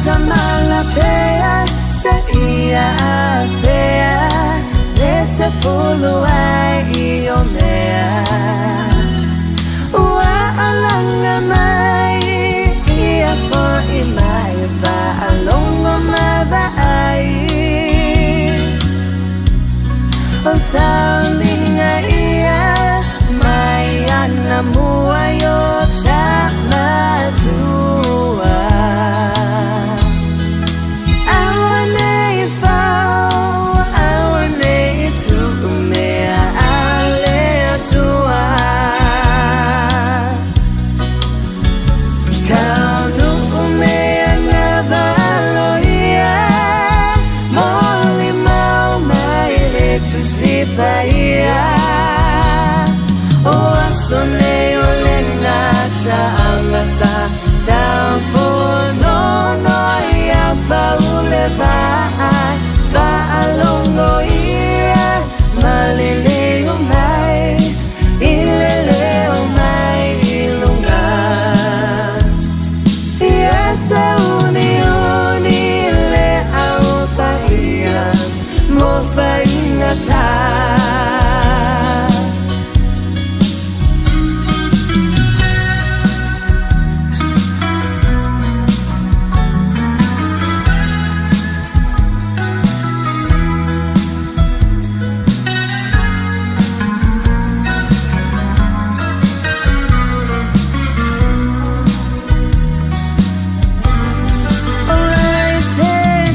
Tamalapea seia afea le sefulu ai i o mea Ua alaga mai ia fo'i mai faalogo ma vaai O sauniga ia mai ana mua i o tamatua Aua nei fau, aua nei tuu mea a le Atua. Taunuu mea gavalo ia, molimau mai le Tusi Paia. O aso nei o le gataaga sa taufonono ia faule vaai, faalogo ia maliliu mai i le leo mai i luga. Ia sauniuni le Au Paia mo faigata. O se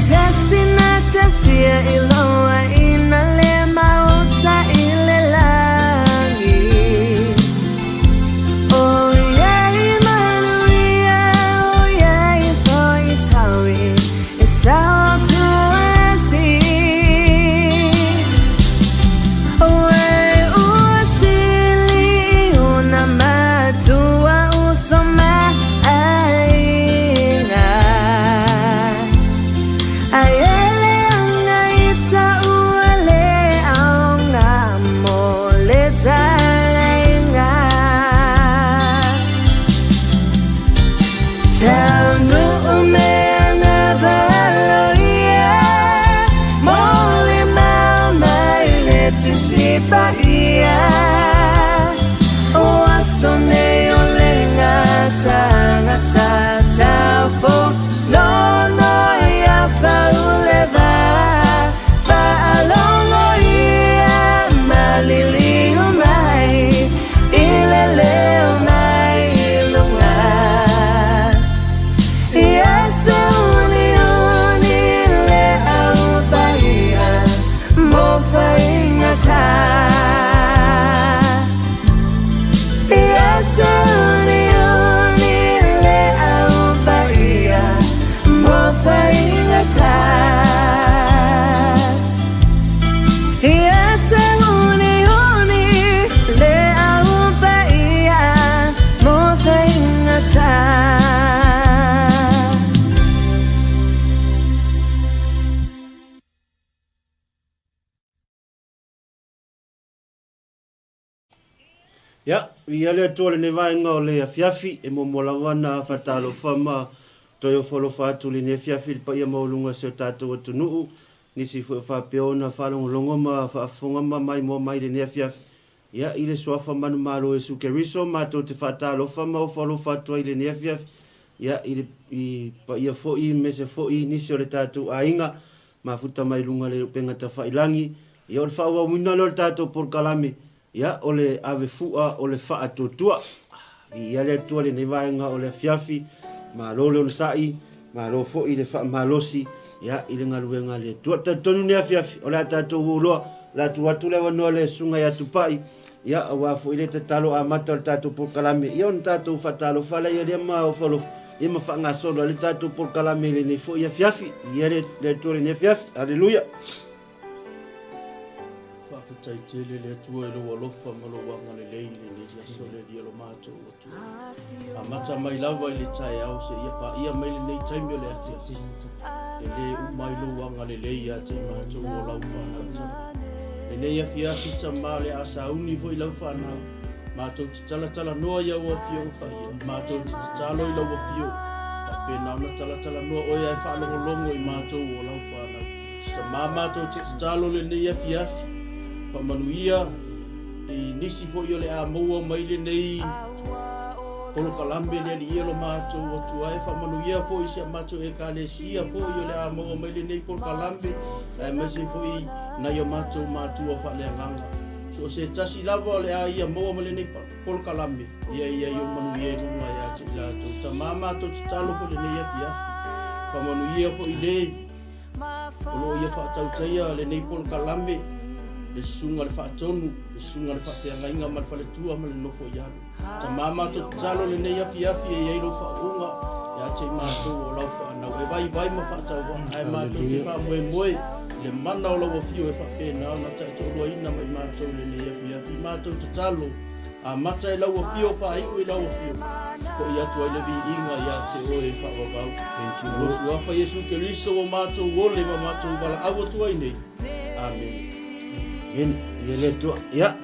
tasi na te fia iloaina le maota i le lagi. O iai manuia, o iai foi taui, e sao atu esi. Oe ua sili ona matua uso ma aiga. Ae leaga i taua le aoga mo le talaiga. Taunuu mea gavalo ia, molimau mai le Tusi Paia. O aso nei o le gataaga sa taufonono ia faule va, faalogo ia maliliu mai i le leo mai i luga. Ia sauniuni le Au Paia mo faigata. Ia sauniuni le Au Paia mo faigata. Ia sauniuni le Au Paia mo faigata. Ia, viia le Atua lenei vaega o le afiafi, e muamua lava ona faatalofa ma toe ofo alofa atu i lenei afiafi i le paia maualuga o si o tatou atunuu, nisi foi o faapea ona faalogologo ma faafofoga ma maimoa mai i lenei afiafi. Ia, i le Suafa manumalo o Iesu Keriso, matou te faatalofa ma ofo alofa atu ai i lenei afiafi, ia, i le i paia foi aemaise foi nisi o le tatou aiga, mafuta mai luga le upega tafailangi. Ia, o le faaauauina lea o le tatou polokalame, ia, o le ave fua o le faatuatua. Viia le Atua i lenei vaega o le afiafi, malo le onosai, malo foi le faamalosi, ia, i le galuega a le Atua. Talitonu lenei afiafi, o le a tatou o loa, o le a tuu atu le avanoa i le Susuga ia Tupai, ia, aua foi le tatalo amata o le tatou polokalame, ia, ona tatou faatalofa lea ia ma ofo alofa, ia ma faagasolo ai le tatou polokalame i lenei foi afiafi. Viia le Atua i lenei afiafi. Aleluia. Faafetai tele le Atua i lou alofa ma lou agalelei i lenei aso le Alii o lo matou Atua. Amata mai lava i le taeao seia paia mai lenei taimi o le afiafi. E le uma ai lou agalelei ia te i matou o lau fanau tama. Lenei afiafi tama o le a sauni foi lau fanau. Matou te talatalanoa i au afioga paia. Matou te tatalo i lau afioga. Faapena ona talatalanoa oe ae faalogologo i matou o lau fanau. Se tama matou te tatalo lenei afiafi, faamanuia i nisi foi o le a maua mai lenei polokalame le Alii e lo matou Atua e faamanuia foi si a matou Ekalesia foi o le a maua mai lenei polokalame aemaise foi nai o matou matua faaleagaga. So o se tasi lava o le a ia maua mai lenei polokalame, ia i ai ou manuia i luga ia te i latou. Tama matou tatalo foi lenei afiafi. Faamanuia foi le O lo o ia faatautaia lenei polokalame, le Susuga i le Faatonu, le Susuga i le Faafeagaiga ma le Faletua ma le Nofo i Alo. Tama matou tatalo lenei afiafi e i ai lou faauuga ia te i matou o lau fanau e vaivai ma faatauvaa, ae matou te faamoemoe i le mana o lau afio e faapena ona taitoaluaina mai matou i lenei afiafi. Matou tatalo. Amata i lau afio, faaiu i lau afio, Foi atu ai le viiga ia te oe e faavavau. Thank you, Lou Lord. Suafa Iesu Keriso ua matou ole ma matou valaau atu ai nei. Amene. Amen. Ia le Atua. Ia.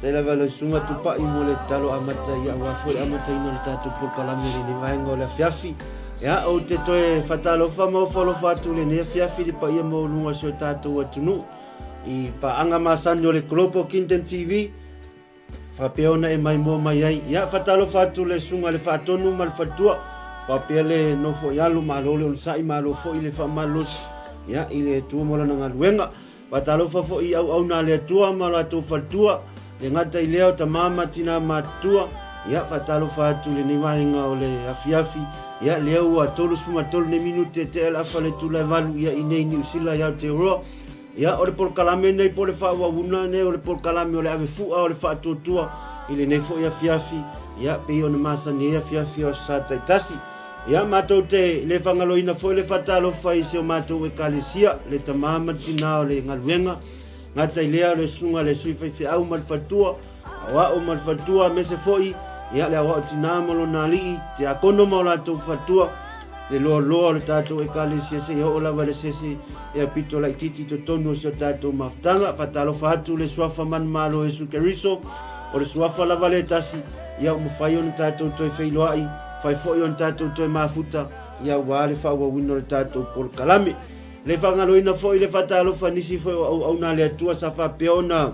Tai lava lau susuga Tupai mo le tatalo amata ia aua foi le amataina o le tatou polokalame i lenei vaega o le afiafi. Ia, ou te toe faatalofa ma ofo alofa atu i lenei afiafi i le paia maualuga o si o tatou atunuu. I paaga masani o le Global Kingdom TV, faapea ona e maimoa mai ai. Ia, faatalofa atu le susuga i le Faatonu ma le Faletua, faapea le nofo i alo, malo le onosai, malo foi le faamalolosi, ia, i le Atua ma lana galuega. Faatalofa foi i auauna a le Atua ma latou faletua, le gata i lea o tama ma tina matutua, ia, faatalofa atu i lenei vaega o le afiafi, ia, lea ua 33 nei minute tea le afa le itula e 8, ia, i nei Niu Sila i Aotearoa. Ia, o le polokalame lenei po o le faaauauina lenei o le polokalame o le ave fua o le faatuatua i lenei foi afiafi, ia, pei ona masani ai afiafi o Aso Sa taitasi. Ia, matou te le fagaloina foi le faatalofa i si o matou Ekalesia, le tama ma le tina o le galuega, gata i lea o le susuga i le sui faifeau ma le faletua, aoao ma le faletua, aemaise foi, ia, le aoao tina ma lona alii, tiakono ma o latou faletua, le loaloa o le tatou Ekalesia seia oo lava i le sese e aupito laitiiti i totonu o si o tatou mafutaga. Faatalofa atu le Suafa Manumalo o Iesu Keriso, o le Suafa lava le tasi, ia ua mafai ona tatou toe feiloai, mafai foi ona tatou toe mafuta, ia aua le faaauauina o le tatou polokalame. Le faagaloina foi le faatalofa nisi foi o auauna a le Atua sa faapea ona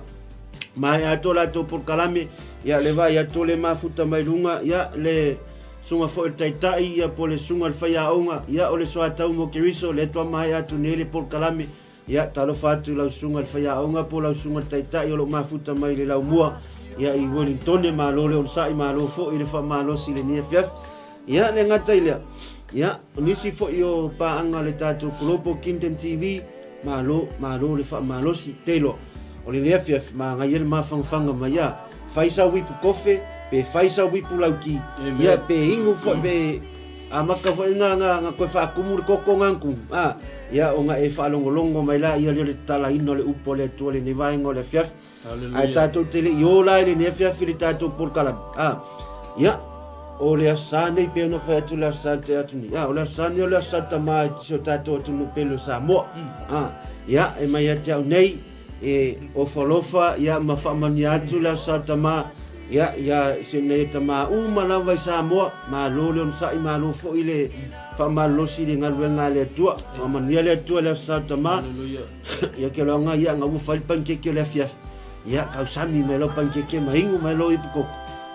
maea atu o latou polokalame, ia le vaai atu o le mafuta mai luga, ia le Susuga foi i le Taitai, ia po o le Susuga i le Faiaoga, ia o le Soatau mo Keriso, lea toa maea atu nei le polokalame, ia talofa atu i lau Susuga i le Faiaoga po o lau Susuga i le Taitai o lo o mafuta mai i le laumua, ia i Wellingtone, malo le onosai, malo foi le faamalosi i lenei afiafi. Ia le gata i lea, ia o nisi foi o paaga a le tatou Global Kingdom TV, Malo, malo le faamalosi. Te iloa, o lenei afiafi, manaia le mafanafana mai a. Fai sau uipu kofe, pe fai sau uipu lauki, ia pe inu foi, pe amata foi na, na, na toe faatumu le koko na tumu, a, ia ona e faalogologo mai laia lea o le tatalaina o le upu a le Atua i lenei vaega o le afiafi. Ae tatou te le i o la i lenei afiafi i le tatou polokalame. A, ia, o le Aso Sa nei, pei ona fai atu le Aso Sa te atu nei. A, o le Aso Sa nei o le Aso Sa Tama i si o tatou atunuu pele o Samoa. A, ia, e mai ia te au nei, e ofa alofa, ia, ma faamanuia atu le Aso Sa Tama, ia, ia, si nei tama uma lava i Samoa, malo le onosai, malo foi le faamalolosi i le galuega a le Atua. Faamanuia le Atua i le Aso Sa Tama. Ia ke loa ia nga ua fai le panikeke o le afiafi. Ia tausami mai lau panikeke ma inu mai lou ipu koko.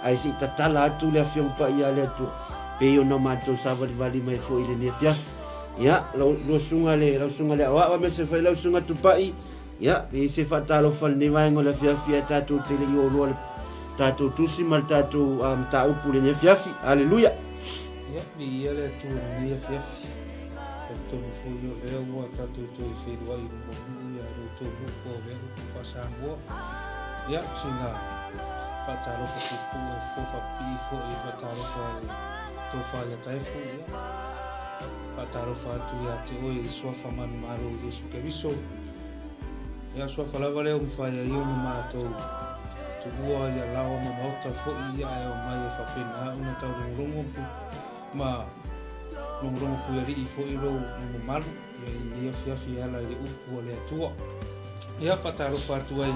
Ae se i tatala atu le Afioga Paia a le Atua, pei ona matou savalivali mai foi i lenei afiafi. Ia, lau, lau susuga le, lau susuga le aoao aemaise foi lau susuga Tupai, ia, e i ai se faatalofa i lenei vaega o le afiafi ae tatou te le i oloa le tatou tusi ma le tatou mataupu i lenei afiafi. Aleluia! Ia, viia le Atua i lenei afiafi. Talitonu foi o lea ua tatou toe feiloai i luma o nuu ia lo outou nuu po o lea upu faa-Samoa. Ia, sina faatalofa puupuu e fofo faapipii foi e faatalofa i le tofa ia Taefu. Ia, faatalofa atu ia te oe i Suafa Manumalo o Iesu Keriso. Ia, suafa lava lea ua mafai ai ona matou tuua ia laoa ma maota foi ia ae omai e faapena ona taulogologo ma logologo puialii foi lou mamalu ia i lenei afiafi e ala i le upu a le Atua. Ia faatalofa atu ai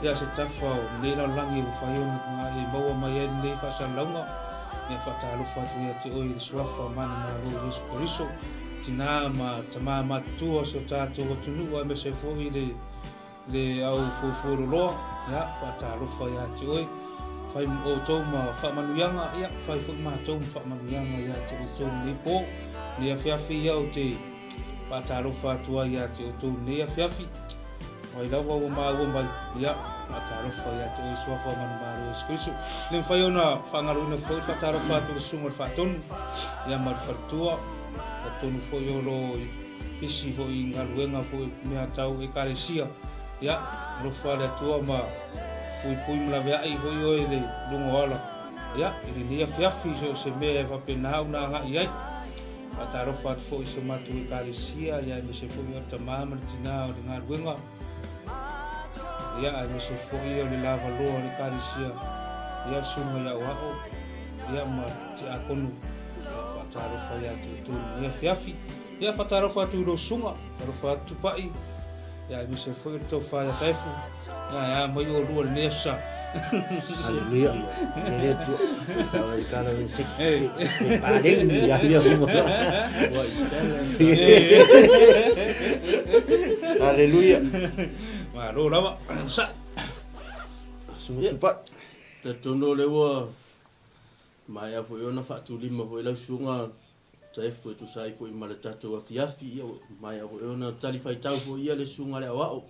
ia se tafa o lenei lalolagi ua fai ona e maua mai ai lenei faasalalauga. Ia faatalofa atu ia te oe i le Suafa o Manumalo o Iesu Keriso, tinā ma tamā matutua o si o tātou atunuu aemaise ai foi le le au fuefueloloa, ia faatalofa ia te oe. Fai outou ma faamanuiaga, ia fai foi matou ma faamanuiaga ia te outou lenei po. Lenei afiafi ia ou te faatalofa atu ai ia te outou lenei afiafi. Mai lava ua maua mai, ia, faatalofa ia te oe Suafa o Manumalo Iesu Keriso. Le mafai ona faagaloina foi le faatalofa atu i le Susuga i le Faatonu, ia ma le faletua, talitonu foi o lo o pisi foi i galuega foi mea tau Ekalesia. Ia, alofa le Atua ma puipui ma laveai foi oe i le luga o ala, ia, i lenei afiafi so o se mea e faapena ona agai i ai. Faatalofa atu foi i si o matou Ekalesia, ia aemaise foi o le tama ma le tina o le galuega, ia aemaise foi o le lavaloa o le Ekalesia, ia le susuga i Aoao, ia ma Tiakono. Ia faatalofa ia te outou i lenei afiafi. Ia faatalofa atu i lou susuga, faatalofa atu Tupai, ia aemaise foi o le tofa ia Taefu. Ia e a mai oulua i lenei aso sa. Haleluia. E le Atua. Sa o kala e se se paleng ya ya. Haleluia. Malo lava. Sa. Suga Tupai. Talitonu o lea ua maea foi ona faatulima foi lau susuga Taefu e tusa ai foi ma le tatou afiafi, ia ua maea foi ona talifaitau foi ia le susuga le aoao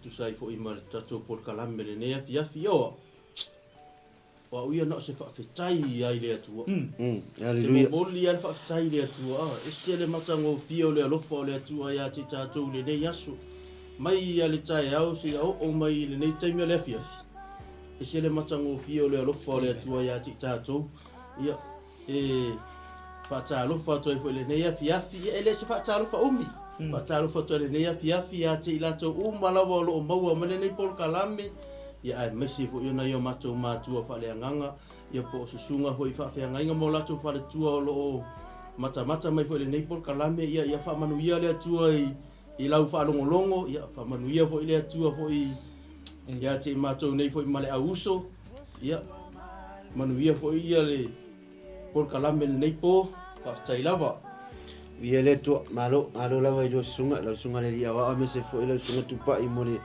e tusa ai foi ma le tatou polokalame lenei afiafi. Ia o o au ia na o se faafetai ai le Atua. E momoli lava le faafetai i le Atua, ese le matagofie o le alofa o le Atua ia te tatou i lenei aso, mai lava le taeao seia oo mai i lenei taimi o le afiafi. Ese le matagofie o le alofa o le Atua ia te tatou. Ia, E faatalofa atu ai foi i lenei afiafi, ia e le o se faatalofa umi, faatalofa atu ai i lenei afiafi ia te i latou uma lava o lo o maua mai lenei polokalame, ia aemaise foi o nai o matou matua faaleagaga, ia po o susuga foi i faafeagaiga ma o latou faletua o lo o matamata mai foi i lenei polokalame, ia ia faamanuia le Atua i i lau faalogologo, ia faamanuia foi le Atua foi ia te i matou nei foi ma le au uso, ia manuia foi ia le polokalame lenei po, faafetai lava. Viia le Atua, malo, malo lava i lua susuga, lau susuga le Alii Aoao aemaise foi lau susuga Tupai mo le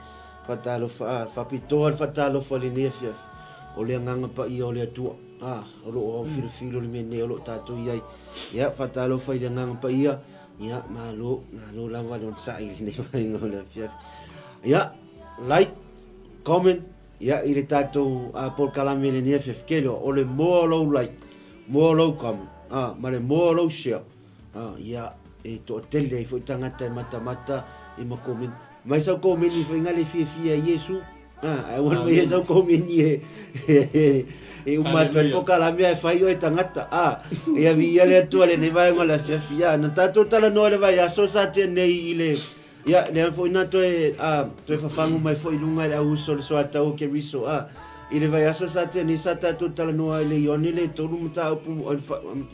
faatalofa, faapitoa le faatalofa i lenei afiafi. O le agaga paia o le Atua, a, o lo o filofilo le mea nei o lo o tatou i ai. Ia, faatalofa i le agaga paia, ia, malo, malo lava le onosai i lenei vaega o le afiafi. Ia, like, comment, Ia, i le tatou polokalame i lenei afiafi tele, o le moa o lou like, moa o lou comment, ma le moa o lou share, ia, e toatele ai foi tagata e matamata i ma komeni. Mai sau komeni foi nga le fiafia i Iesu, ae aua ne mai ia sau komeni e, e uma atu ai le polokalame ae fai oe tagata, ia viia le Atua i lenei vaega o le afiafi. Ia, na tatou talanoa i le vaiaso sa tea nei i le Ia, lea foi na toe, a, toe fafagu mai foi i luga i le auuso o le soatau o Keriso, a, i le vaiaso sa tea nei sa tatou talanoa ai i le Ioane le tolu mataupu,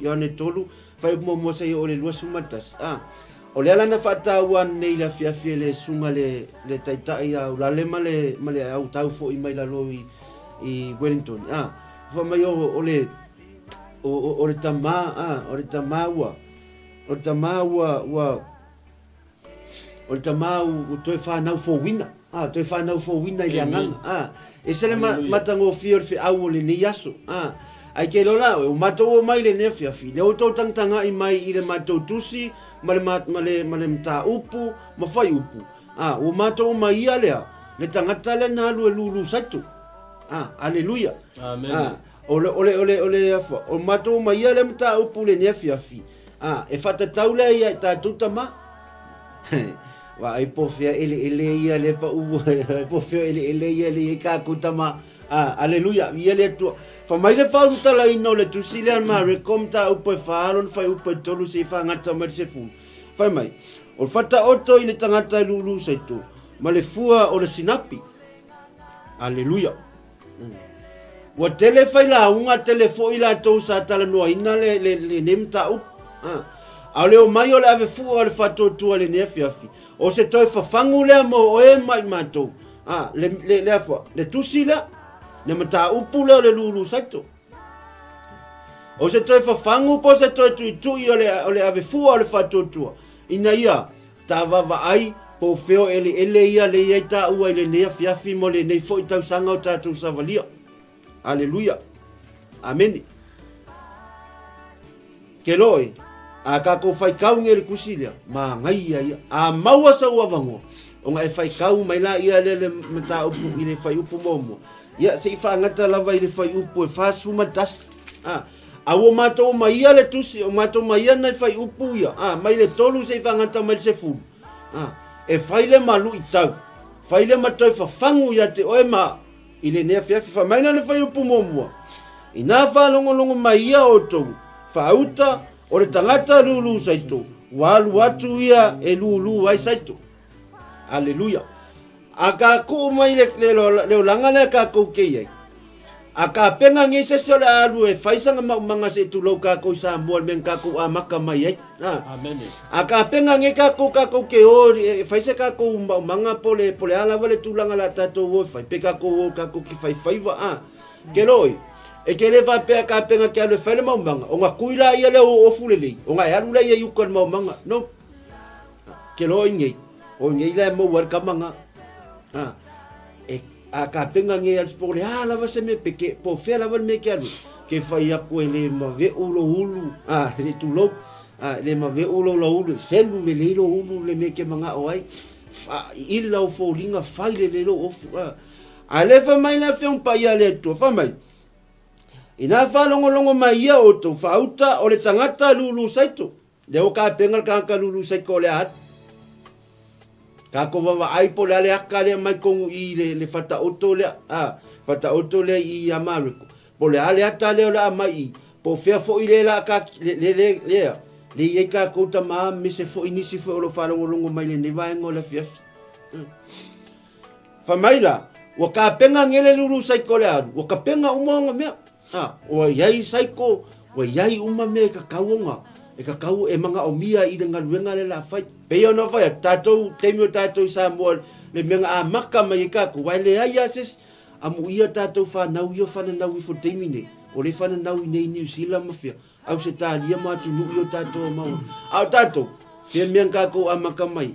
Ioane 3, fuaiupu muamua seia oo i le 21, a. O lea la na faataua ananei i le afiafi e le susuga le, le taitai ia Ulale ma le, ma le autau foi mai lalo i, i Wellington, a. Fai mai o, o le, o, o, o le tama, a, o le tama ua, o le tama ua, ua, O le tama ua toe fanau fouina, a, toe fanau fouina i le agaga, a. Ese le matagofie o le feau o lenei aso, a. Ae ke iloa la oe, ua matou oo mai i lenei afiafi, lea ua outou tagatagai mai i le matou tusi ma le, ma le, ma le mataupu ma fuaiupu, a, ua matou omai ia lea, le tagata lea na alu e lulu saito. A, aleluia. Amen. A, o le, o le, o le, o le, o matou omai ia lea mataupu i lenei afiafi, A, e faatatau lea ia i tatou tama. Vaai po fea eleele ia le pau, po fea eleele ia le i tatou tama. A, aleluia, ia le Atua. Fa mai le faaulutalaina o le tusi lea Mareko mataupu e fa lona fuaiupu e tolu seia faagata mai le sefulu. Fai mai, o le fataoto i le tagata e lulu saito, ma le fua o le sinapi. Aleluia. Ua tele failauga, tele foi latou sa talanoaina le, le, lenei mataupu. Ah. A o le omai o le ave fua o le faatuatua i lenei afiafi, o se toe fafagu lea mo oe ma i matou. Ah, le, le, le, afua, le tusi lea, le mataupu lea o le lulu saito. O se toe fafagu po o se toe tuitui o le, o le avefua o le faatuatua, ina ia taavaavaai po o fea o eleele ia le i ai taua i lenei afiafi mo lenei foi tausaga o tatou savalia. Aleluia. Amene. Ke loe, a kakou faikau nge le tusi lea, magaia ia. A maua sau avanoa, ona e faikau mai la ia lea le mataupu i le fuaiupu muamua. Ia, se i faagata lava i le fuaiupu e 41. A, a ua matou omaia le tusi, o matou omaia nai fuaiupu ia, a, mai le 3 se i faagata mai le 10. A, e fai le ma luitau, fai le ma toe fafagu ia te oe ma I lenei afiafi, fai mai lana fuaiupu muamua, Inā faalogologo mai ia outou, faauta, o le tagata lūlū saito, ua alu atu ia e lūlū ai saito. Aleluia. A ka kuu mai le, le, le olaga lea kakou ke i ai, a ka pega nei se isi o le a alu e fai sana maumaga se i tulou kakou i Samoa i le mea na kakou amata mai ai. A, Amene. a ka pega nei kakou kakou ke o e fai se kakou maumaga po le, po le a lava le tulaga o le a tatou o e fai, pe kakou o kakou ke fai faiva, a, ke loi, e ke le faapea ka pega ke alu e fai le maumaga, ona kui laia lea o ofu lelei, ona e alu laia i uka i le maumaga. No. Ke loi nei, o nei la e maua ai le kama na. A, e, a ka pega nei alu po o le a lava se mea pe ke, po o fea lava le mea ke alu, ke fai aku e le mave'u lou ulu, a, se i tulou, a, e le mave'u lou laulu, selu lelei lou ulu le mea e ke mana'o ai, fa, ila ou foliga, fai lelei lou ofu, a. A le fai mai le Afioga Paia a le Atua, fai mai, Inā faalogologo mai ia outou, faauta o le tagata lūlū saito, Lea ua kapena le tagata lulu saiko o le a alu. Kakou vavaai po o le a le aka lea mai tonu i le, le fataoto lea, a, fataoto lea i Amerika. Po o le a le ata lea o le a mai i, po o fea foi le la ka, le, le, le, lea, le i ai kakou tama me se foi nisi foi o lo o faalogologo mai lenei vaega o le afiafi. Fai mai la, ua kapena nei le lulu saiko o le a alu, ua kapena uma ona mea. A, ua i ai saiko, ua i ai uma mea e kakau ona, e kakau e manaomia i le galuega lea o le a fai. Pei ona fai atu, tatou, taimi o tatou i Samoa, le mea na amata mai ai tatou, aua e leai lava se isi, amuia tatou fanau ia o fananau ifo i le taimi nei, o lea e fananau i inei i Niu Sila ma fea, Ausetalia ma atunuu ia o tatou o maua. A o tatou, fea le mea na tatou amata mai ai?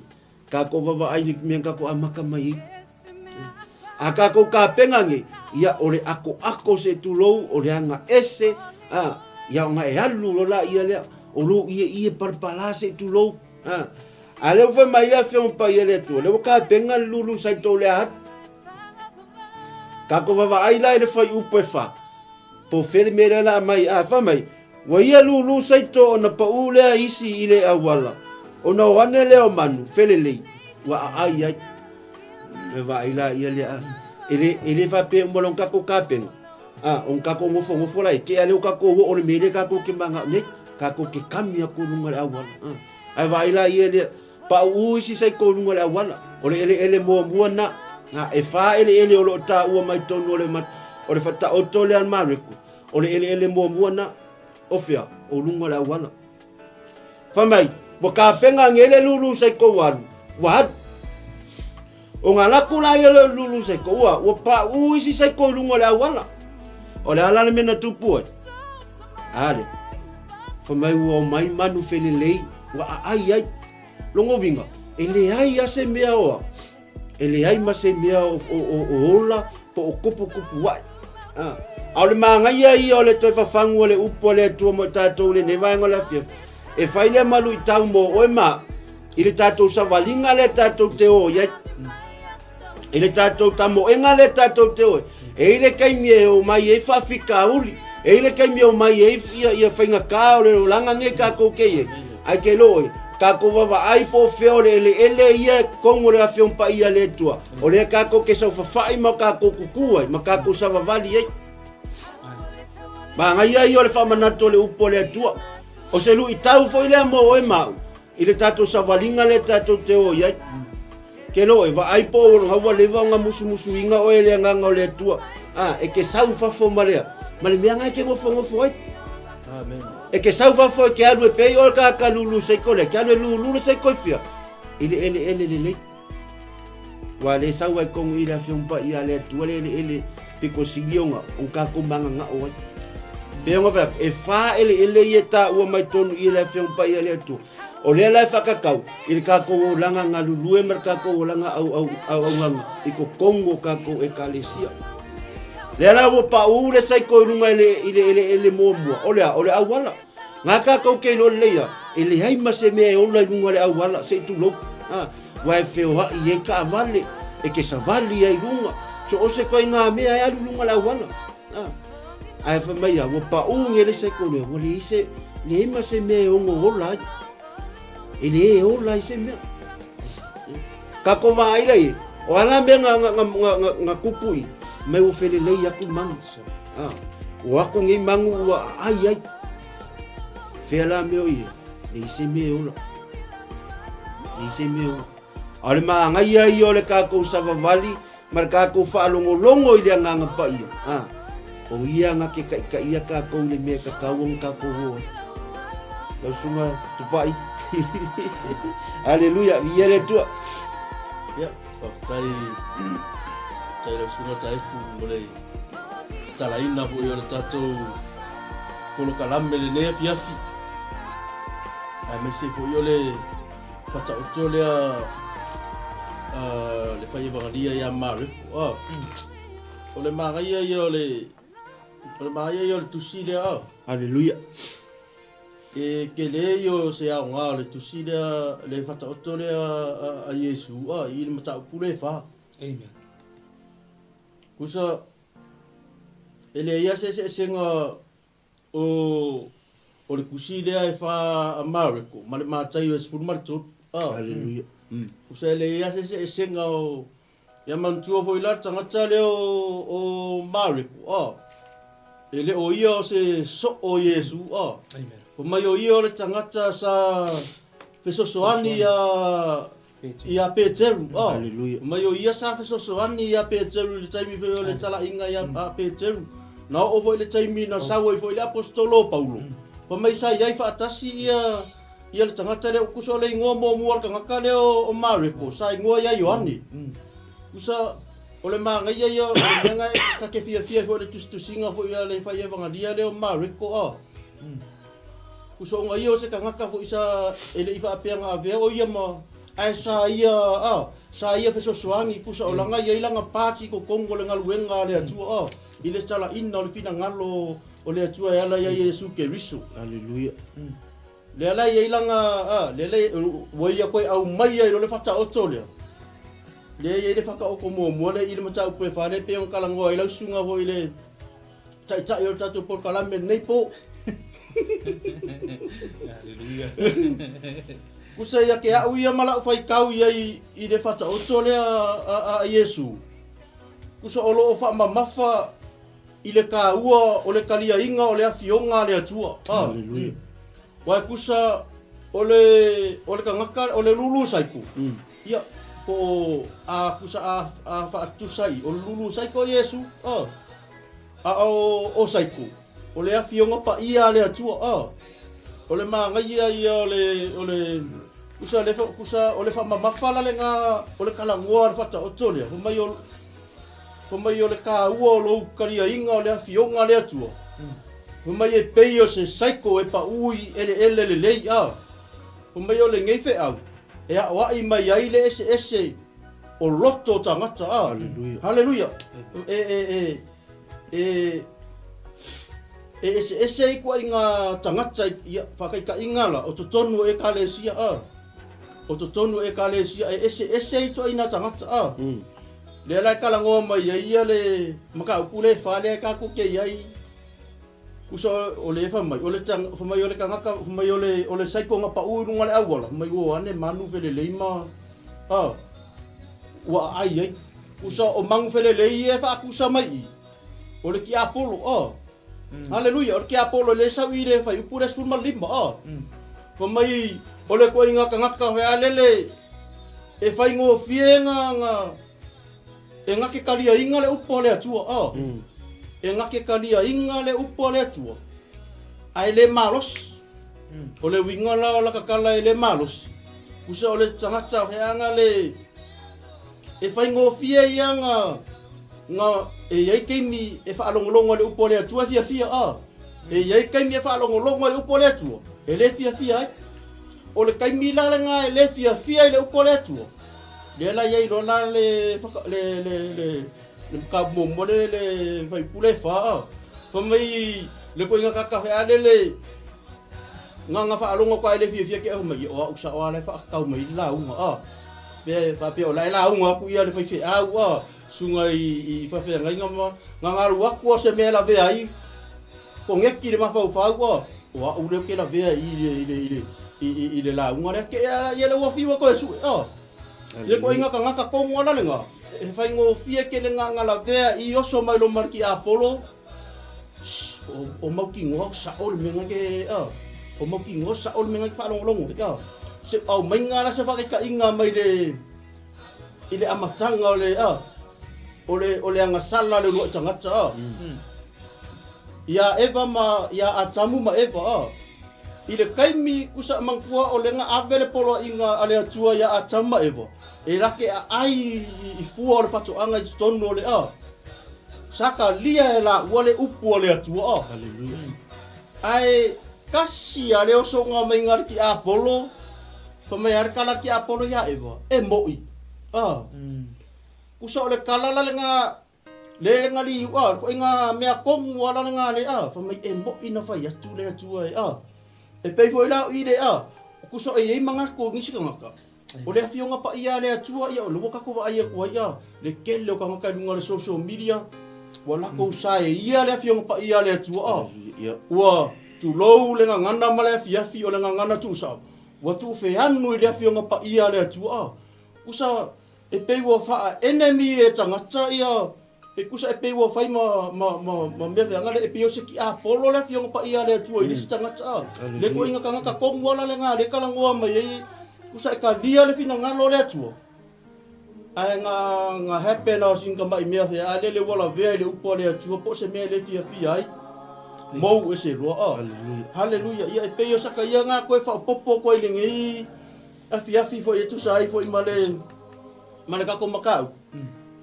Tatou vavaai i le mea na tatou amata mai ai. A tatou tapena nei, ia o le akoako se tulou, o le aga ese, a, ia ona e alu loa laia lea, o lou ieie palapala se tulou, a. A lea ua fai mai le Afioga Paia a le Atua, lea ua tapena le lulu sa i tou lea atu. Tatou vavaai la i le fuaiupu e fa, po o fea le mea lea o le a aumai, a fai mai, Ua ia lūlū saito ona paʻū lea isi i le auala, ona o ane lea o manu, felelei, ua aʻai ai. E vaai la ia lea, e le, e le faapea uma loa ona tatou tapena, a, ona tatou nofonofo la e tea lea ua tatou oo i le mea lea tatou te manao nei, tatou te kami atu i luga o le auala. A, ae vaai la ia lea, paʻū isi saito i luga o le auala, o le eleele muamua na, a, e fa eleele o lo o taua mai totonu o le, o le faataoto lea a le Mareko, O le eleele muamua na, o fea, o luga o le auala. Fai mai, ua kapena nei le lulu sa i kou alu, ua alu. O ngā lako la ia le lulu sa i kou, ua, ua paʻū isi sa i kou i luga o le auala. O le ala le mea na tupu ai. Ale, fai mai ua omai manu felelei, ua aʻai ai. Longa uiga, e leai a se mea oa, E leai ma se mea o, o, o, o ola po o kupukupu aʻe. A, a o le magaia ia o le toe fafagu o le upu a le Atua mo i tatou i lenei vaega o le afiafi, e fai lea ma luitau mo oe ma au, i le tatou savaliga lea tatou te o i ai, i le tatou tamoega lea tatou te o ai. E i ai le taimi e omai ai faafitauli, e i ai le taimi e omai ai ia, ia faigata o le olaga nei tatou te i ai. Ae ke loo e, tatou vavaai po o fea o le eleele ia e totonu o le Afioga Paia a le Atua, o lea tatou te saufafai ma tatou kuku ai, ma tatou savavali ai. Manaia ia o le faamanatu o le upu a le Atua. O se luitau foi lea mo oe ma au, i le tatou savaliga lea tatou te o i ai. Ke loo e, vaai po o lona ua leva ona musumusuina oe e le Agaga o le Atua, a, e ke sau fafo ma lea, ma le mea na e ke nofonofo ai. Amen. E ke sau fafo e ke alu e pei oe ka ka lulu seiko lea, ke alu e lulu le seiko i fia, i le eleele lelei. Ua le sau ai tonu i le Afioga Paia a le Atua le eleele pito sili ona, ona tatou magagao ai. Pei ona fai atu, e fa eleele ia e taua mai totonu i le Afioga Paia a le Atua. O lea la e faakakau i le tatou olaga galulue ma le tatou olaga auaunaga i totonu o tatou Ekalesia. Lea la ua pau le saiko i luga i le eleele muamua, o le a? O le auala. Na tatou te iloa lelei lava, e leai ma se mea e ola i luga o le auala, se i tulou. A, aua e feoai ai taavale, e te savali ai i luga, so o se ituaiga mea e alu i luga o le auala. A, ae fai mai a, ua pau nei le saiko lea, ua leai se, leai ma se mea e ono ola ai. E le ola ai se mea. Tatou vaai la i ai, o a la mea na, na, na, na, na tupu i, mai ua felelei atu manu. A, o atu nei manu ua aai ai. Fea la mea o i ai, leai se mea e ola. Leai se mea e ola. A o le manaia ia o le tatou savavali ma le tatou faalogologo i le Agaga Paia, a, o ia na te taitaia tatou i le mea e tatau ona tatou o ai. Lau Susuga Tupai. Aleluia, viia le Atua. Ia, faafetai, faafetai lau Susuga Taefu mo le tatalaina foi o le tatou polokalame lenei afiafi. Aemaise foi o le Faataoto lea le fai evagalia ia Mareko. Ah. O le manaia ia o le o le manaia ia o le tusi lea. Ah. Haleluia. E tele ia o se aoga o le tusi lea le faataoto lea a Iesu ah, i le mataupu lea e fa. Amen. Kusa e leai lava se eseesega O, o le tusi lea e fa a Mareko ma le Mataio e 13. Ah. Haleluia. Mm. Usa e leai lava se eseesega o... Ia manatua foi la le tagata lea o, o Mareko, ah. E le o ia o se soo o Iesu, ah. Amen. Fai mai o ia o le tagata sa fesoasoani ia Ia Peteru, oh. Haleluia. Mai o ia sa fesoasoani ia Peteru i le taimi foi o le talaiga ia a Peteru. Na oo foi le taimi na sau ai foi le aposetolo o Paulo. Fai mai sa i ai faatasi ia ia le tagata lea kusa o le igoa muamua o le tagata lea o Mareko sa igoa ia Ioane. Kusa o le manaia ia o le mea na ta te fiafia foi le tusitusiga foi a le fai evagalia lea o Mareko a. Usoga ia o se tagata foi sa e le i faapea na avea o ia ma ae sa ia a sa ia fesoasoani kusa o lana ia i lana pati i totonu o le galuega a le Atua a i le talaina o le finagalo o le Atua e ala ia Iesu Keriso. Aleluia. Lea la e i ai lana a lea la ua ia toe aumai ai loa le fataoto lea. Lea e i ai le fataoto muamua lea i le mataupu e fa lea e pei ona talanoa ai lau susuga foi i le Taitai o le tatou polokalame lenei po. Haleluia. Kusa ia ke au ia ma lau faitau ia i, i le fataoto lea a, a, a Iesu. Kusa o loo faamamafa i le taua o le taliaiga o le afioga a le Atua. Ah. Haleluia. Uae kusa o le o le tagata o le lulu saiko. Ia po o a kusa a a faatusa i o le lulu saiko o Iesu. Ah. A o o saiko o le afioga paia a le Atua. Ah. O le manaia ia o le o le kusa le kusa o le faamamafa la lena o le talanoa a le Faataoto lea fai mai o Fai mai o le taua o lou taliaiga o le Afioga a le Atua, fai mai e pei o se saiko e paʻu i eleele lelei a. Fai mai o lenei feau e aʻoaʻi mai ai le eseese o loto o tagata a. Haleluia. Haleluia. E, e, e, e, e eseese ai ituaiga tagata ia faataitaiga la o totonu o Ekalesia a. O totonu o Ekalesia e eseese ai ituaiga tagata a. Lea la e talanoa mai ai ia le mataupu lea e fa lea e tatou te i ai, kusa o le fai mai, o le fai mai o le tagata, fai mai o le o le saiko na pau i luga o le auala, fai mai ua o ane manu felelei ma a ua aai ai. Kusa o manu felelei ia e faatusa mai i, o le tiapolo a. Haleluia, o le tiapolo e le sau i le fuaiupu le 15 a. Fai mai o le ituaiga tagata fealele e faigofie na na e gake taliaina le upu a le Atua a. E gake taliaina le upu a le Atua ae le malosi. O le uiga la o laka tala e le malosi, kusa o le tagata feaga le e faigofie ia na na e i ai taimi e faalogologo ai le upu a le Atua e fiafia a. E i ai taimi e faalogologo ai le upu a le Atua, e le fiafia ai. O le taimi la lena e le fiafia ai le upu a le Atua, lea la i ai loa la le le le le le mataupu muamua le le fuaiupu le fa a. Fai mai le ituaiga tagata fea lele gaga faalogo atu lava e le fiafia te fai mai, o au sao lava la e faatatau mai ai le lauga a. Pe faapea o la e lauga atu ia le faifeau a, susuga i faafeagaiga ma gaga alu atu a se mea e lavea ai koneti le mafaufau a, o au lea ou te lavea i le i le i le i le lauga lea te ea ia le ua fiu e toe sue a. Ia ituaiga tagata tonu ala lena, he faigofie tele gaga lavea i oso mai loma le tiapolo, o mautinoa o sao le mea na ke a, o mautinoa sao le mea na ke faalogologo ai a. Se aumaiga la se faataitaiga mai le i le amataga o le a, o le o le agasala le uluai tagata a. Ia Eva ma ia Atamu ma Eva a. I le taimi kusa manatua o le na ave le poloaiga a le Atua ia Atamu ma Eva, e lake aai i fua o le fatoaga i totonu o le a. Sa talia e laua le upu a le Atua a. Haleluia. Ae tasi a le osoga mai ga le tiapolo, fa mai a le tala a le tiapolo ia Eva, e moʻi. A. Kusa o le tala la lena Le ga liu a, ko inga mea kongu ala le nga le a, fa mai e moʻi na fai atu le Atua e a. E pei foi la o i le a, o kusa e iai manatu o nisi tagata. O le afioga paia a le Atua ia o le ua tatou vaai atu ai a, le tele o tagata i luga o le social media, ua latou sa e ia le afioga paia a le Atua a. Ua tulou le gagana ma le afiafi o le gagana tuusao, ua tuufeanu i le afioga paia a le Atua a. Kusa E pei ua faa-enemy e tagata ia, e tusa e pei ua fai ma, ma, ma, ma mea feaga le, e pei o se tiapolo le afioga paia a le Atua i le isi tagata a. Le ituaiga tagata tonu ala lena le talanoa mai ai, tusa e talia le finagalo o le Atua. Ae na, na happen a o sina tamai mea fea a lele ua lavea i le upu a le Atua po o se mea e le fiafia ai. Mou ese loa a. Haleluia. Ia e pei o saka ia na koe faaopoopo atu ai i lenei Afiafi foi e tusa ai foi ma le ma le tatou mataupu.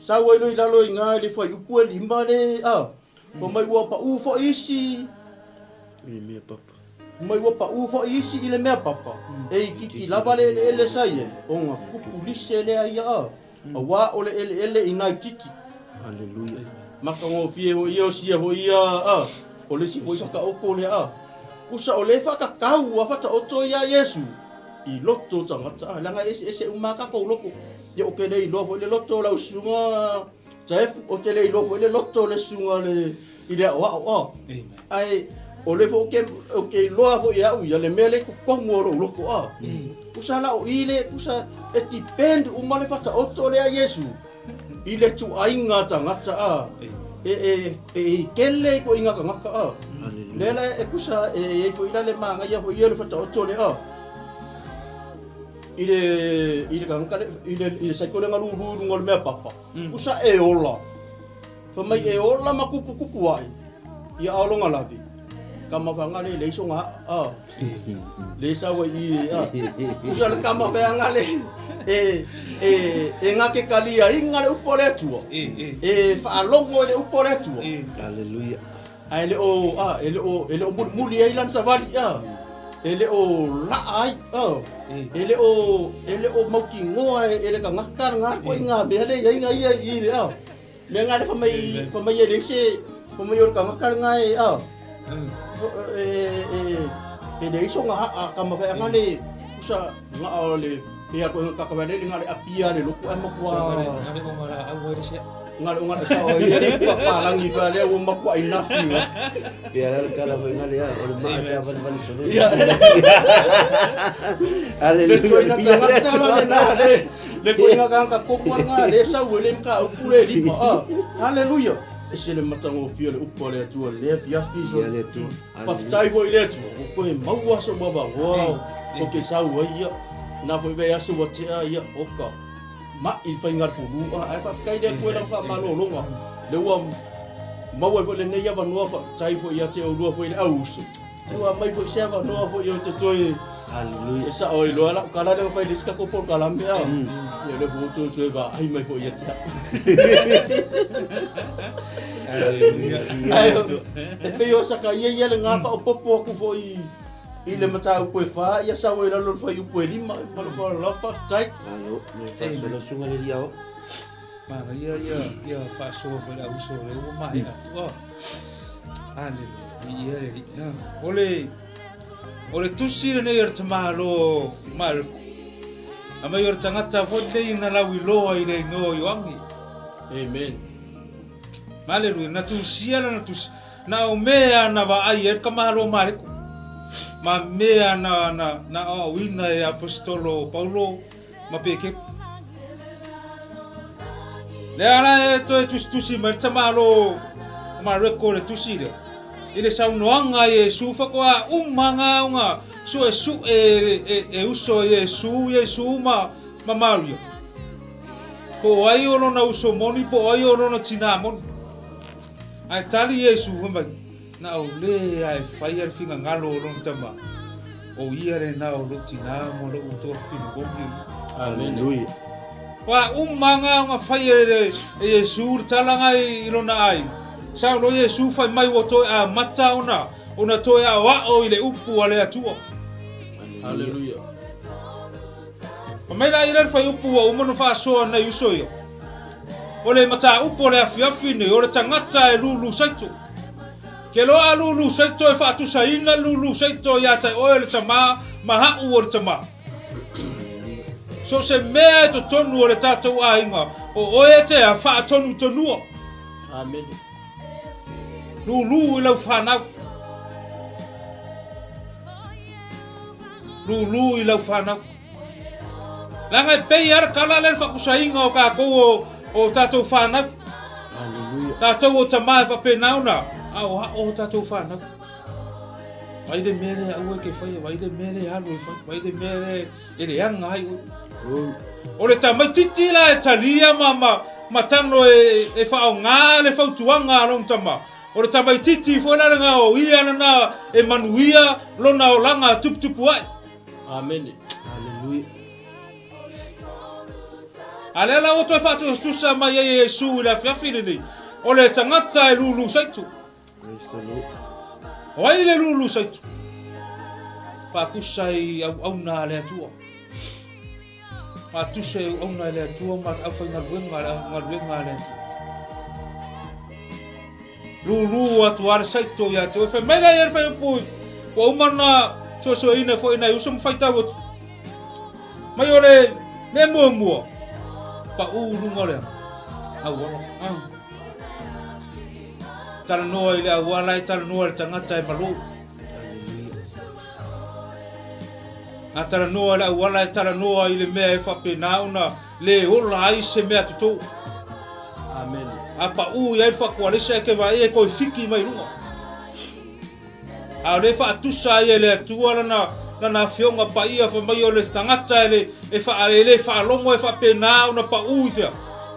Sau ai loa i lalo i ina i le fuaiupu e lima le a fai mai ua paʻu foi isi I le mea papa. Mai ua paʻu foi isi i le mea papa e itiiti lava le eleele sa i ai ona tupu lise lea ia a auā o le eleele i nai titi. Haleluia. Matagofie foi ia o sia foi ia a o le isi foi whakaoto lea a. Kusa o le whakakau a whataoto ia Iesu i loto o tagata a. Leaga e eseese uma a tatou loto. Ia o te le iloa foi le loto o lau susuga Jeff, o te le iloa foi le loto o le susuga le i le aoao a. Ae o le foi o ke o ke iloa foi e au ia le mea le i totonu o lou loto a. Kusa la o i le kusa e depend uma le whataoto lea Iesu. I le tuaiga tagata a, e, e, e i kele i koinga tagata a. Lea la e kusa e i ai foi la le manaia foi ia le whataoto le a. I le, i le tagata le, i le, i le saiko le ngalulu i lunga o le mea papa. Kusa e ola. Fai mai e ola ma kupukupu ae ia aolonga lavi. Kama whanga le le iso nga a. Le sau ai i a. Kusa le kama whanga le e e e nga ke kalia inga le upo le atua. E whaalongo e le upo le atua. Hallelujah. A e le o a e le o e le o mulimuli ai lana savali a. E le o laa ai a. E le o e le o mautinoa e le tagata nga koe nga mea le iai nga ia i le a. Mea nga le fa mai fa mai e le se fa mai o le tagata nga e a. E e e le iso nga a ka ma fa nga le usa nga o le e a ko nga ka le nga le apia le loku e makua. Nga le o nga la au ai se. Nga le o nga sa o ia le pa palangi fa le o makua enough ni. Pea la le tala foi nga lea, o le maa te avali vali solo. Ia. Hallelujah. Le tuaiga tagata la lena le. Le koinga kanga kokoa nga le sau e le mka upu le lima a. Hallelujah. E se le matagofie le upu a le Atua le afiafi so. Ia le Atua. Faafetai foi i le Atua ua koe maua so vavagoa o ke sau ai ia. Na foi vei aso ua tea ia oka maʻi le faiga le pulu a. Ae faafetai le Atua i lana faamalologa. Le ua maua ai foi lenei avanoa faafetai foi ia te oulua foi le au uso. Ua aumai foi se avanoa foi ou te toe Hallelujah. E sao ai loa lau kala lea ua fai i le isi tatou polokalame a. Ia lea foi ua toe vaai mai foi ia te au. Ae e pei o Sakaia ia lena faaopoopo atu foi i le mataupu e fa, ia sau ai i lalo o le fuaiupu e lima. Ma lou faaaloalo lava, faafetai. Malo, mo le faasolasuga le alii ao. Manaia ia ia faasoa foi le auso lea ua maea atu. Oh. Aleluia. Viia le Alii. Ah, O le o le tusi lenei o le tamālo Mareko. Aumai o le tagata foi lenei na lauiloa i le igoa o Ioane. Amen. Aleluia. Na tusia lana tusi. Na o mea na vaai ai le tamālo Mareko. Ma mea na na na aoaoina e Aposetolo Paulo ma Pekepu. Lea la e toe tusitusi mai le tamālo o Mareko le tusi lea, i le saunoaga a Iesu faatoa uma ngā ona suesue e, e uso a Iesu, Iesu ma, ma Maria. Po o ai o lona uso moni, po o ai o lona tinā moni. Ae tali Iesu, fai mai, Na o le a e faia le finagalo o lona tama, o ia lena o lou tinā ma lou tuafafine moni. Aleluia. Ua uma nga ona fai e Iesu le tala nga i lona aiga. Saunoa Iesu fai mai ua toe amata ona ona toe aoao i le upu a le Atua. Aleluia. Fai mai la ia le fuaiupu ua uma ona faasoa nei uso ia. O le mataupu o le afiafi nei, o le tagata e lulu saito. Ke loa lulu saito e faatusaina lulu saito ia te oe le tama ma ha'u o le tama. So se mea e totonu o le tatou aiga, o oe e te a faatonutonua. Amene. Lulu i lau whanau. Lulu i lau whanau. Leaga e pei lava le tala lea le faapusaina o tatou o, o tatou fanau. Aleluia. Tatou o tama e faapena ona aoao o tatou fanau. Vai le mea lea aua e te faia, vai le mea lea alu e fai, vai le mea lea e leaga ai oe. O le tamaitiiti la e talia ma, ma, ma tago e, e faaaoga le fautuaga a lona tama. O le tamaitiiti foi la lena o ia lena e manuia lona olaga tuputupu ae. Amene. Aleluia. A lea la ua toe faatusatusa mai ai e Iesu i le afiafi lenei, o le tagata e lulu saito. Praise the Lord. O ai le lulu saito? Faatusa i auauna a le Atua. Faatusa i auauna a le Atua ma le aufaigaluega, le galuega a le Atua. Lūlū atu a le saito ia te oe. Fai mai la ia le whaiupu, ua uma na suesueina foi nai uso ma faitau atu. Mai o le mea muamua, paʻū luga o le auala. Ah. Talanoa i le auala e talanoa i le tagata e malō. A talanoa i le auala e talanoa i le mea e faapena ona le ola ai se mea totō. Amen. A paʻū i ai le faakualesa e ke vaai e koe fiki mai luga. A o le faatusa ai e le Atua lana, lana afioga paia fai mai o le tagata e le, e, faa, e le faalogo e faapena ona paʻū i fea.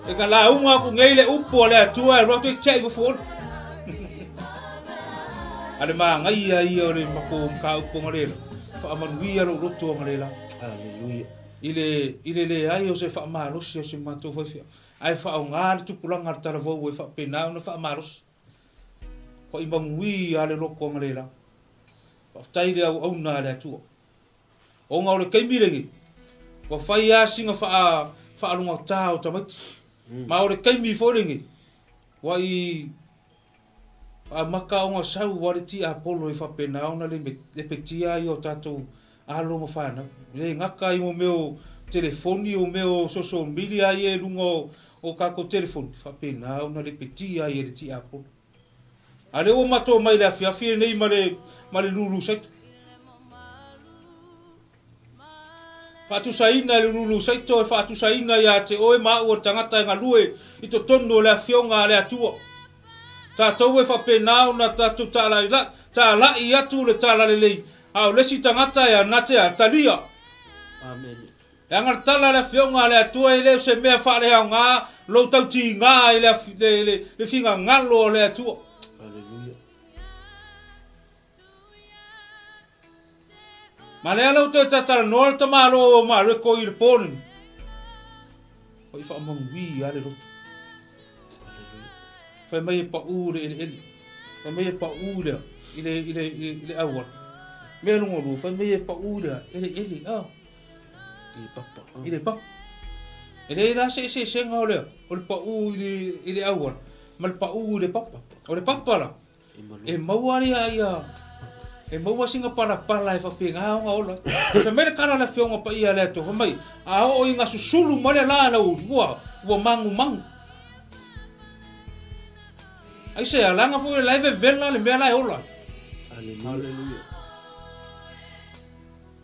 E ka lauga aku nei le upu a le Atua e alu atu e tiai fofu oli. A le magaia ia o le matou mataupu angalela, faamanuia lou loto angalela. Aleluia. I le, i le leai o se faamalosi o si matou faifeau, ae faaaoga le tupulaga a le talavou e faapena ona faamalosi. Faaimanuia a le loto angalela. Faafetai i le auauna a le Atua. Ona o le taimi lenei, ua fai lava sina faa, faalogata o tamaiti. Ma o le taimi foi lenei, ua i Amata ona sau a le tiapolo e faapena ona lepetia ai o tatou alo ma fanau. E le gata i mo mea o telefoni o mea o social media ia i luga o tatou telefoni, faapena ona lepetia ai e le tiapolo. A lea ua matou omai i le afiafi lenei ma le ma le lulu saito. Faatusaina e le lulu saito e faatusaina ia te oe ma au o le tagata e galue i totonu o le Afioga a le Atua. Tatou e faapena ona tatou talai atu le talalelei, a o le isi tagata e ana te a talia. Amene. Leaga le tala a le Afioga a le Atua e le o se mea faaleaoga lou tautiga i le finagalo o le Atua. Aleluia. Ma lea la ua toe tatalanoa le tamaloa o Mareko i le po lenei. Matua faamanuia lava le loto. Fai mai e pau le eleele. Fai mai e pau le i le i le i le auala. Mea lona lua, fai mai e pau le eleele, ah. I le papa. I le papa. E leai la se eseesega o le o le pau i le i le auala ma le pau i le papa. O le papa la, E maua ia ia e maua sina palapala e faapena ona ola. Fai mai le tala a le Afioga Paia a le Atua, fai mai, a oo ina susulu mai le la lau ua, ua manumanu. Aisea, leaga foi o la e vevela le mea la e ola ai. Aleluia.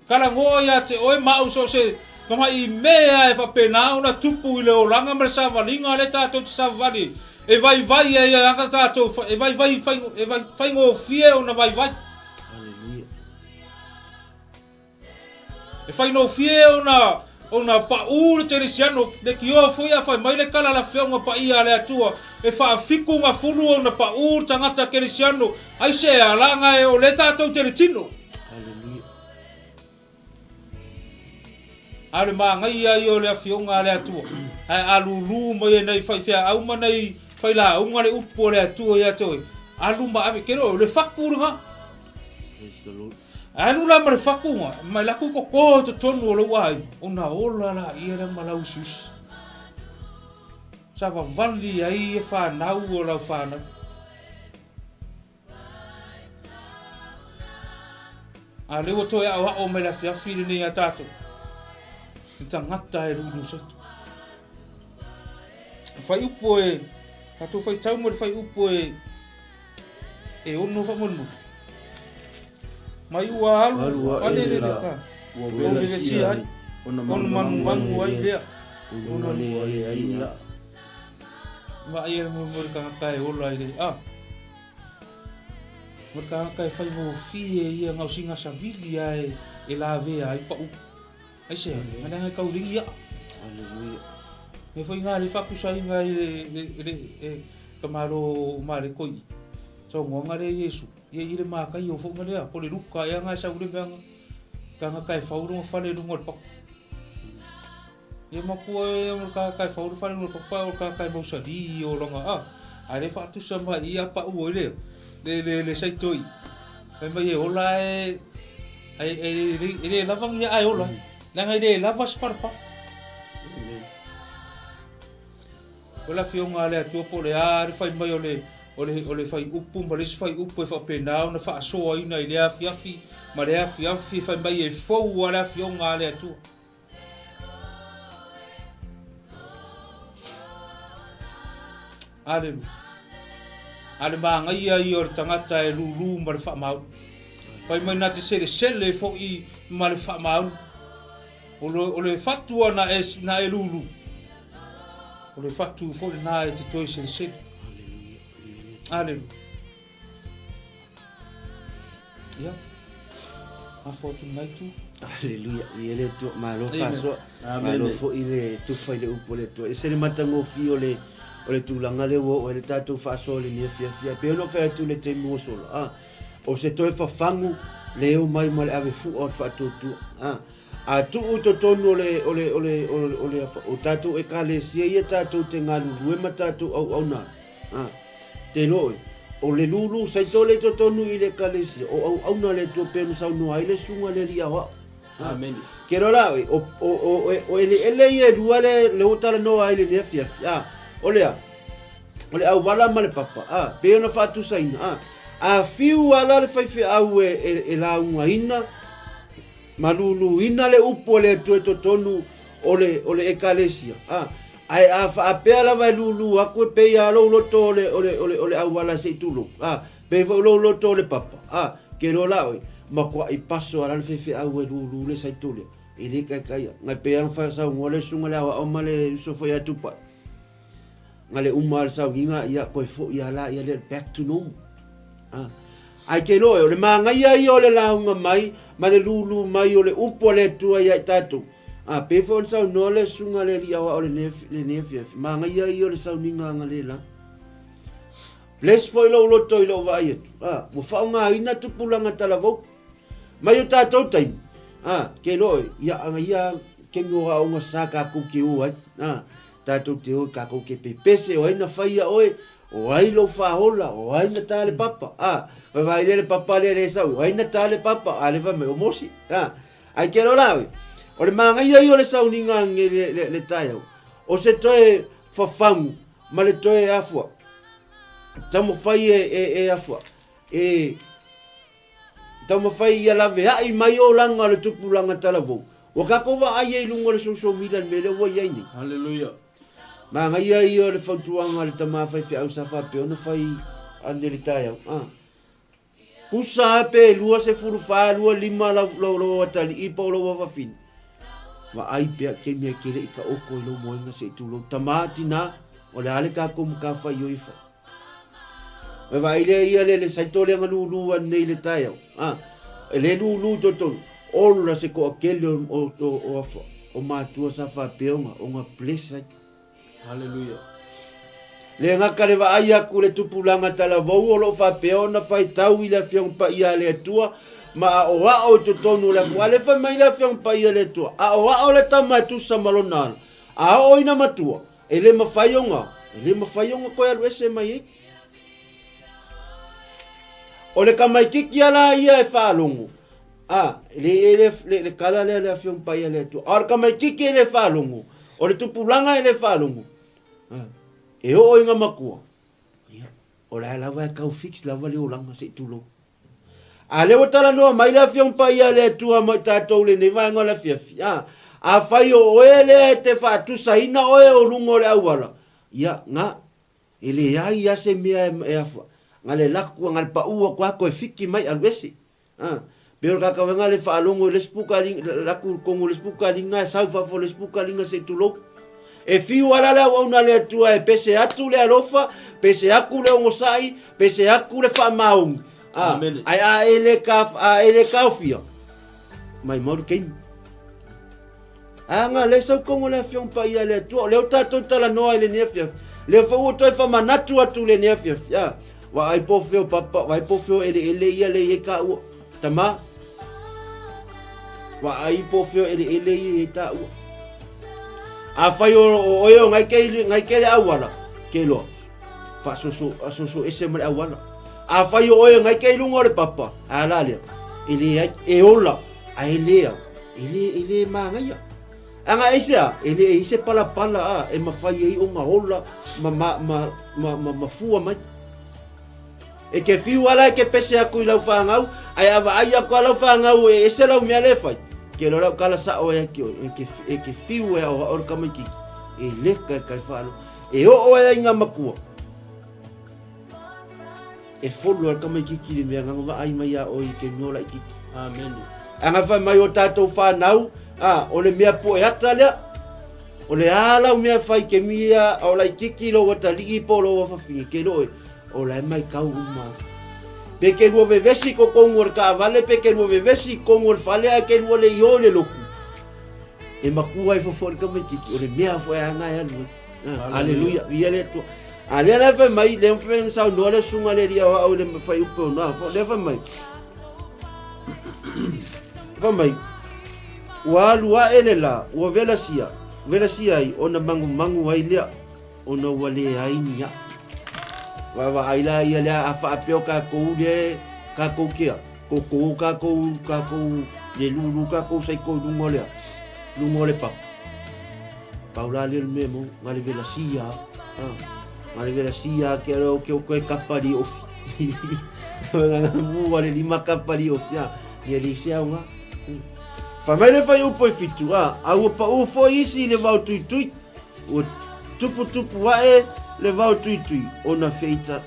Talanoa ia te oe ma au so o se tamai mea e faapena ona tupu i le olaga ma le savaliga lea tatou te savali e vaivai ai ana tatou e vaivai e faigofie ona vaivai. Aleluia. E faigofie ona ona paʻū le kerisiano, leitioa foi a fai mai le tala a le Afioga Paia a le Atua, e faafitu gafulu ona paʻū le tagata kerisiano, aisea, leaga e o lea tatou te le tino. Aleluia. A o le manaia ia o le Afioga a le Atua, ae alulu mai e nai faifeaau ma nai failauga le upu a le Atua ia te oe, alu ma ave, ke le fatu lena. Praise the Lord. Alu la ma le fatuga, ma alu atu toto i totonu o lou aiga, ona ola laia lea ma lauusiusi. Savavali ai ia fanau o lau fanau. A lea ua toe aoao mai le afiafi lenei ia tatou, le tagata e lulu saito. Faiupu e, tatou faitau mo le faiupu e, e ono faamolemole. Mai ua alu, Alu ae ale le le la, la, ua ua velasia velasia ai, ai, ona ona manumanuga manumanuga ai ai lea, lea, ona ona leai ai lea. Vaai e molemole tagata e ola i le, ah. Ma le tagata e faigofie ia gaosiga savili ae e lavea ai pau. Aisea? Leaga e tauligi ia. Aleluia. Mea foi ngā le whakusainga i le, le, le, e, ka malo o Mareko i. Saunoaga lea Iesu. Ia i le mākai o fo lea, po le Luka e anga e sau le meanga. Ka anga ka e whau runga whale runga le papa. Ia makua e o ka ka e whau whale runga le papa o ka ka e mausali o langa a. A le whaatusa mai i a pa ua i le, le, le, le saito i. Fai mai e ola e, e, e, e, e le lava ni a e ola. Leaga e le lava se palapala. O le Afioga a le Atua po o le a le fai mai o le, o le, o le faiupu ma le isi faiupu e faapena ona faasoaina i lea afiafi ma lea afiafi e fai mai e fou lava le Afioga a le Atua. Aleluia. A le manaia ia o le tagata e lūlū ma le faamaoni. Fai mai na te selesele foi ma le faamaoni. O le, o le fatu a na e, na e lūlū. O le fatu foi lena e te toe selesele. Aleluia. Ia. Afo atu lenei itu. Aleluia. Ia le Atua, malo faasoa. Malo foi le tufa i le upu a le Atua. E ese le matagofie o le o le tulaga lea ua oo ai le tatou faasoa i lenei afiafi. Ae pei ona ou fai atu i le taimi ua sola, a, o se toe fafagu le o mai ma le ave fua o le faatuatua. A, a tuu i totonu o le, o le, o le, o le, o le, o tatou ekalesia ia tatou te galulue ma tatou auauna ai, A, te iloa oe, o le lūlū saito lea i totonu i le ekalesia, o auauna a le Atua pei ona saunoa ai le susuga a le Alii Aoao. A, Amene. ke iloa la oe, o, o, o, o, o eleele ia e lua le, le ua talanoa ai i lenei afiafi. A, o le a? O le auala ma le papa, a, pei ona faatusaina, a, a fiu lava la le faifeau e, e, e laugaina, ma luluina le upu a le Atua i totonu o le, o le ekalesia. A, ae a faapea lava e lulu aku e pei a lou loto o le, o le, o le, o le auala se i tulou, a, pei foi o lou loto o le papa, a, ke iloa la oe, matuai paso a la le faifeau e lulu le saito lea, e le ikaika ia. Ngai pei a ona saunoa le susuga i le aoao ma le uso foi ia Tupai, Nga le uma o le sauniga, ia, koe foi a la ia lea, back to normal. A, ae ke iloa oe, o le manaia ia o le lauga mai ma le lūlū mai o le upu a le Atua ia i tatou. A, pei foi ona saunoa le susuga a le alii aoao i lenei afiafi, manaia ia o le sauniga agalelā. Bless foi lou loto i lou vaai atu. A, ua faaaogaina tupulaga talavou. Mai o tatou taimi, a, ke iloa oe, ia, ia kemi o aoga sa tatou te o ai. A, Tatou te o kakou ke pepese, o ai na faia oe, o ai lou faaola, o ai na tā le papa, a, vaavaai lea le papa lea le sau, o ai na tā le papa, a le fai mai, o Mosi, a. Ae ke loa la oe, o le magaia ia o le sauniga ange le, le, le taeao, o se toe fafagu ma le toe afua, taumafai e, e, e afua, e taumafai ia laveai mai olaga o le tupulaga talavou. Ua tatou vaai ai i luga o le social media i le mea lea ua i ai nei. Hallelujah. Manaia ia o le fautuaga a le tama faifeau sa faapea ona fai ane le taeao. Ah. Kusa lava pe 24, 25 lau, lau, lau atalii po o lau afafine. Vaai pea ke mea ke le i ka oko i lou moenga se i tulou. Tama, tina, o le a le tatou matafaioi e fai. Vaai lea ia le le saito lea na lulu anei le taeao. Ah, e le lulu i totonu. Ola se toatele o, o, o, o, afa, o matua sa faapea ona, ona bless ai. Hallelujah. Le gata le vaai aku le tupulaga talavou o lo o faapea ona faitau i le Afioga Paia a le Atua ma aoao i totonu o le afu. A le fai mai le Afioga Paia a le Atua, aoao le tama e tusa ma lona ala. A oo ina matua, e le mafai ona, e le mafai ona toe alu ese mai ai. O le tamaititi a la ia e faalogo, a, le, le, le, le kala lea le Afioga Paia a le Atua. A o le tamaititi e le faalogo, o le tupulaga e le faalogo, a, e oo i nga matua, ia, o la lava e tau fix lava le olaga se i tulou. A lea ua talanoa mai le Afioga Paia a le Atua ma i tatou i lenei vaega o le afiafi, a, afai o oe lea e te faatusaina oe o luga o le auala, ia, na, E leai a se mea e afa, na le laku, na le pau atu a toe fiki mai alu ese. A, pei o le kakawega le faalogo i le isi puka laku i totonu o le isi puka liga e sau i fafo o le isi puka liga se i tulou. E fiu ala le auauna a le Atua e pese atu le alofa, pese atu le onosai, pese atu le faamaoni. A, ae a e le ka, a e le kaofia, maimau le taimi. Aga le saukongo le Afioga Paia a le Atua, o lea o tatou talanoa i lenei afiafi. Lea foi ua toe famanatu atu i lenei afiafi. Ah, vaai po feo papa, vaai po feo eleele ia le i ai taua. Tama, vaai po feo eleele ia i ai taua. Afai o oe o ngai ke, ngai ke le auala, ke loa, faasoso, asoso ese ma le auala. Afai o oe o ngai ke i luga o le papa, a la lea, e leai, e ola, ae le au, e le, e le māgaia. Aga aisea, e le i se palapala a, e mawhai ai o ngā ola ma, ma, ma, ma, ma, ma fua mai. E ke whiu ala e ke pese aku i lau whāngau, ai a vaai aku a lau whāngau e ese lau mea le whai. Ke lo lau kala sa o e ki o, e ke, e ke whiu e au o kamai kiki. E leka e kai whālo. E o o e ai ngā makua. E folu a le tamaititi le mea nganga vaai mai a oi ke mea o laititi. Amen. Anga fai mai o tatou whanau, a, o le mea po e ata lea, o le a lau mea fai ke mia o laititi lo watalii po lo wafafine ke loe, o lae mai kau uma. Pe ke lua vevesi ko kongu o le kaavale, pe ke lua vevesi kongu o le fale, a ke lua le i o le loku. E makua e fofo le tamaititi, o le mea fo e anga e alu ai. Aleluia, viia le Atua. A lea la fai mai, lea fai mai saunoa le susuga le alii aoao i le fuaiupu e ono a, lea fai mai, fai mai, ua alu ae le lā, ua velasia, velasia ai, ona magumagu ai lea, ona ua leai ni aʻa. Vaavaai la ia lea a faapea o tatou le tatou kea, koko tatou, tatou, le lulu tatou saiko i luga o lea, luga o le papa. Pau la lea le mea mo, nga le vela sia, ah, nga le vela sia ke alo ke o koe kapa li ofi. Nga mua le lima kapa li ofi, ah, ni ali se au nga. Whai mai le whai upo i fitu, ah, a ua pa u fo isi le vau tui tui, ua tupu tupu ae le vau tui tui, ona feita,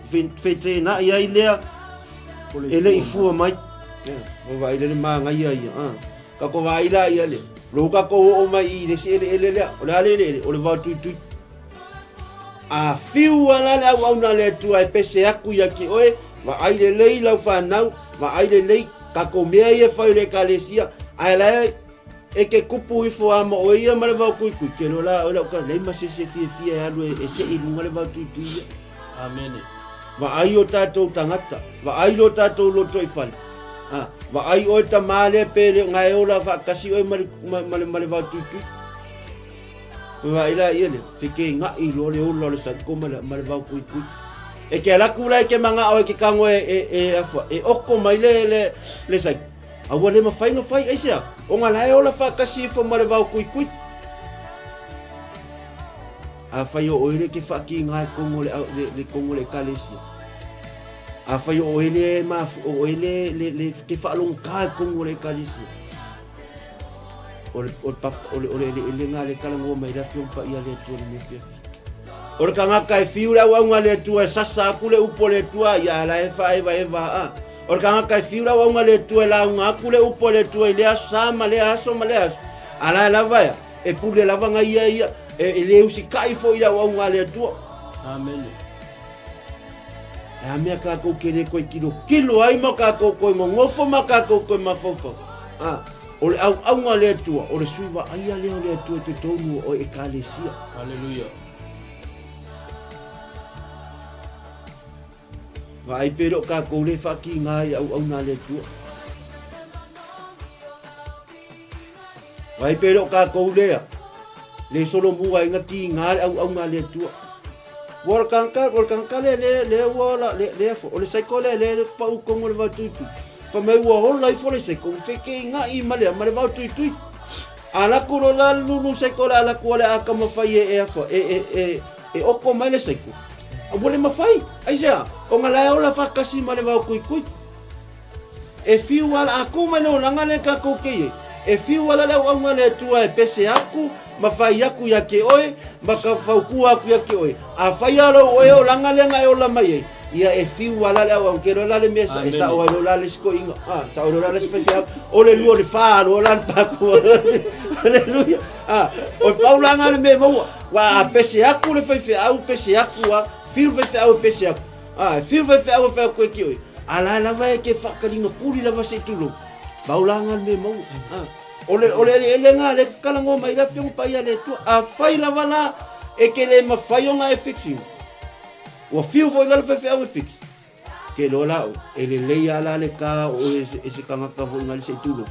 feita i ai lea, e le i fua mai. Yeah, vai le maangaia ia, ah. Kako vaai la ia le. Lo kako oo mai i le isi eleele lea. O le a le eleele? O le vao tuitui. A fiu ala le auauna a le Atua e pese aku ia ki oe, vaai lelei lau whanau, vaai lelei kako mea ia e fai o le ekalesia, ae la e, e ke kupu ifo a ma oe ia ma le vao kuikui, ke lo la oe lau ka lei ma se se fia fia e alu e, e se i lunga le vao tuitui ia. Amene. Vaai o tatou tagata, vaai lo tatou loto i fale. A, vaai oe tamā lea pe le ngae ola faatasi oe ma le, ma, ma le, ma le vao tuitui. Vaai la ia lea, fekegaʻi loa le ola o le saiko ma le, ma le vao kuikui. E ke alaku la e ke mangao e ke kago e, e, e, afua, e oko mai le, le, le saiko. A ua le mafai na fai, aisea? Ona la e ola faatasi ifo ma le vao kuikui. Afai o oe le ke faakiga e kogo le, le, le kogo le ekalesia. Afai o oe le mafu, o oe le, le, le ke faalogogā i kogo le ekalesia. O le, o le papa, o le, o le eleelega le kalagoa mai le afioga paia le Atua lenei afiafi. O le tagata e fiu le auauna a le Atua e sasa aku le upu a le Atua, ia la e faaevaeva a. O le tagata e fiu le auauna a le Atua e lauga aku le upu a le Atua i lea aso sa ma lea aso ma lea aso. A la e lava ea, e pule lava na ia ia, e, e le usikai foi i le auauna a le Atua. Amene. E a mea kākou ke le koe kilokilo ai ma kākou koe gogofo ma kākou koe mafaufau. A, o le auauna a le Atua, o le sui vaaia lea o le Atua i totonu o Ekalesia. Haleluia. Vaai pe le o kākou le whaakīngā i le auauna a le Atua. Vaai pe le o kākou lea, le solomua ai nga kīngā le auauna a le Atua. Ua o le kanaka, o le kanaka lea, le, le ua ola, le, le afo, o le saiko lea, le, le pau kongo le vao tuitui. Fa mai ua ola ifo le saiko, ua fekeingāi ma lea, ma le vao tuitui. A laku lo la lulu saiko le a laku o le a ka mawhai e, e afo, e, e, e, e oko mai le saiko. A ua le mawhai, aisea, o nga lae ola whakasi ma le vao kuikui. E whiu ala, a kū mai le olaga lea kākou ke i ai. E whiu ala le auaunga a le Atua e pese aku ma fai aku ia ke oe, ma ka faukua aku ia ke oe. A fai a lou oe olaga lea na e ola mai ai, ia e whiu ala le auaunga. Ke loa la le mea sa, e sao ai loa la le sikoiga. A, sao loa la le faifeau. O le lua o le whā loa la le pākua. Haleluia. A, o le paulanga le mea maua. Wa a pese aku le faifeau, pese aku a, whiu le faifeau e pese aku. A, e whiu faifeau e whai koe ki oe. A la lava e ke whakaringa kuri lava se tulou. Pau la ngā me mau. A, o le, o le ele ele ngā le whakarango mai la whionga pai a le tua. A whai lava la e ke le mawhai o ngā e fixing. Ua whiu foi la le faifeau e fix. Ke loa la o, e le lei a la le ka o e, e se kangaka foi ngā le se tulou.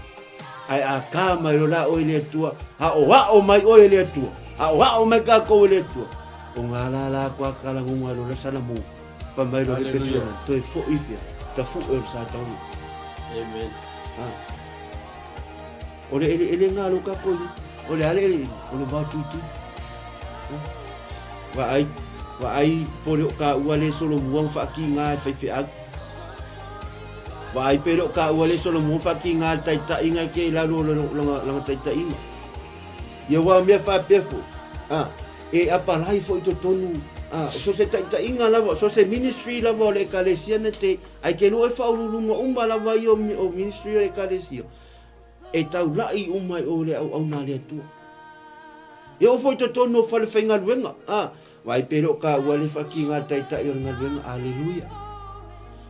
Ae a ka mai lo la oe le Atua, a o ao mai oe le Atua, a o ao mai kākou e le Atua. O ngā la la kua kalagonga lo la sala mou. Wha mai lo le pesu ana, toe fo i whia, ta fu e o le sātaunga. Amen. Ha. O le ele ele ngā lo kākou i, o le ale ele, o le vao tuitui. Ha. Wa ai, wa ai po le o ka ua le solo muang wha ki ngā e whai wheau. Vaai pea o kāua le solomua whakiinga le taitaiga i ke i lalo o langa, langa taitaiga. Ia wā mea whāpea fo, a, e apalai fo i totonu, a, so se taitaiga lava, so se ministry lava o le ekalesia ne te, ai ke lua e whaululunga uma lava i o, o ministry o le ekalesia. E taulaʻi uma i o le auauna a le Atua. Ia o foi totonu o fale faigaluega, a, Vaai pea le o tāua le whaki ngā taitai o le galuega. Aleluia.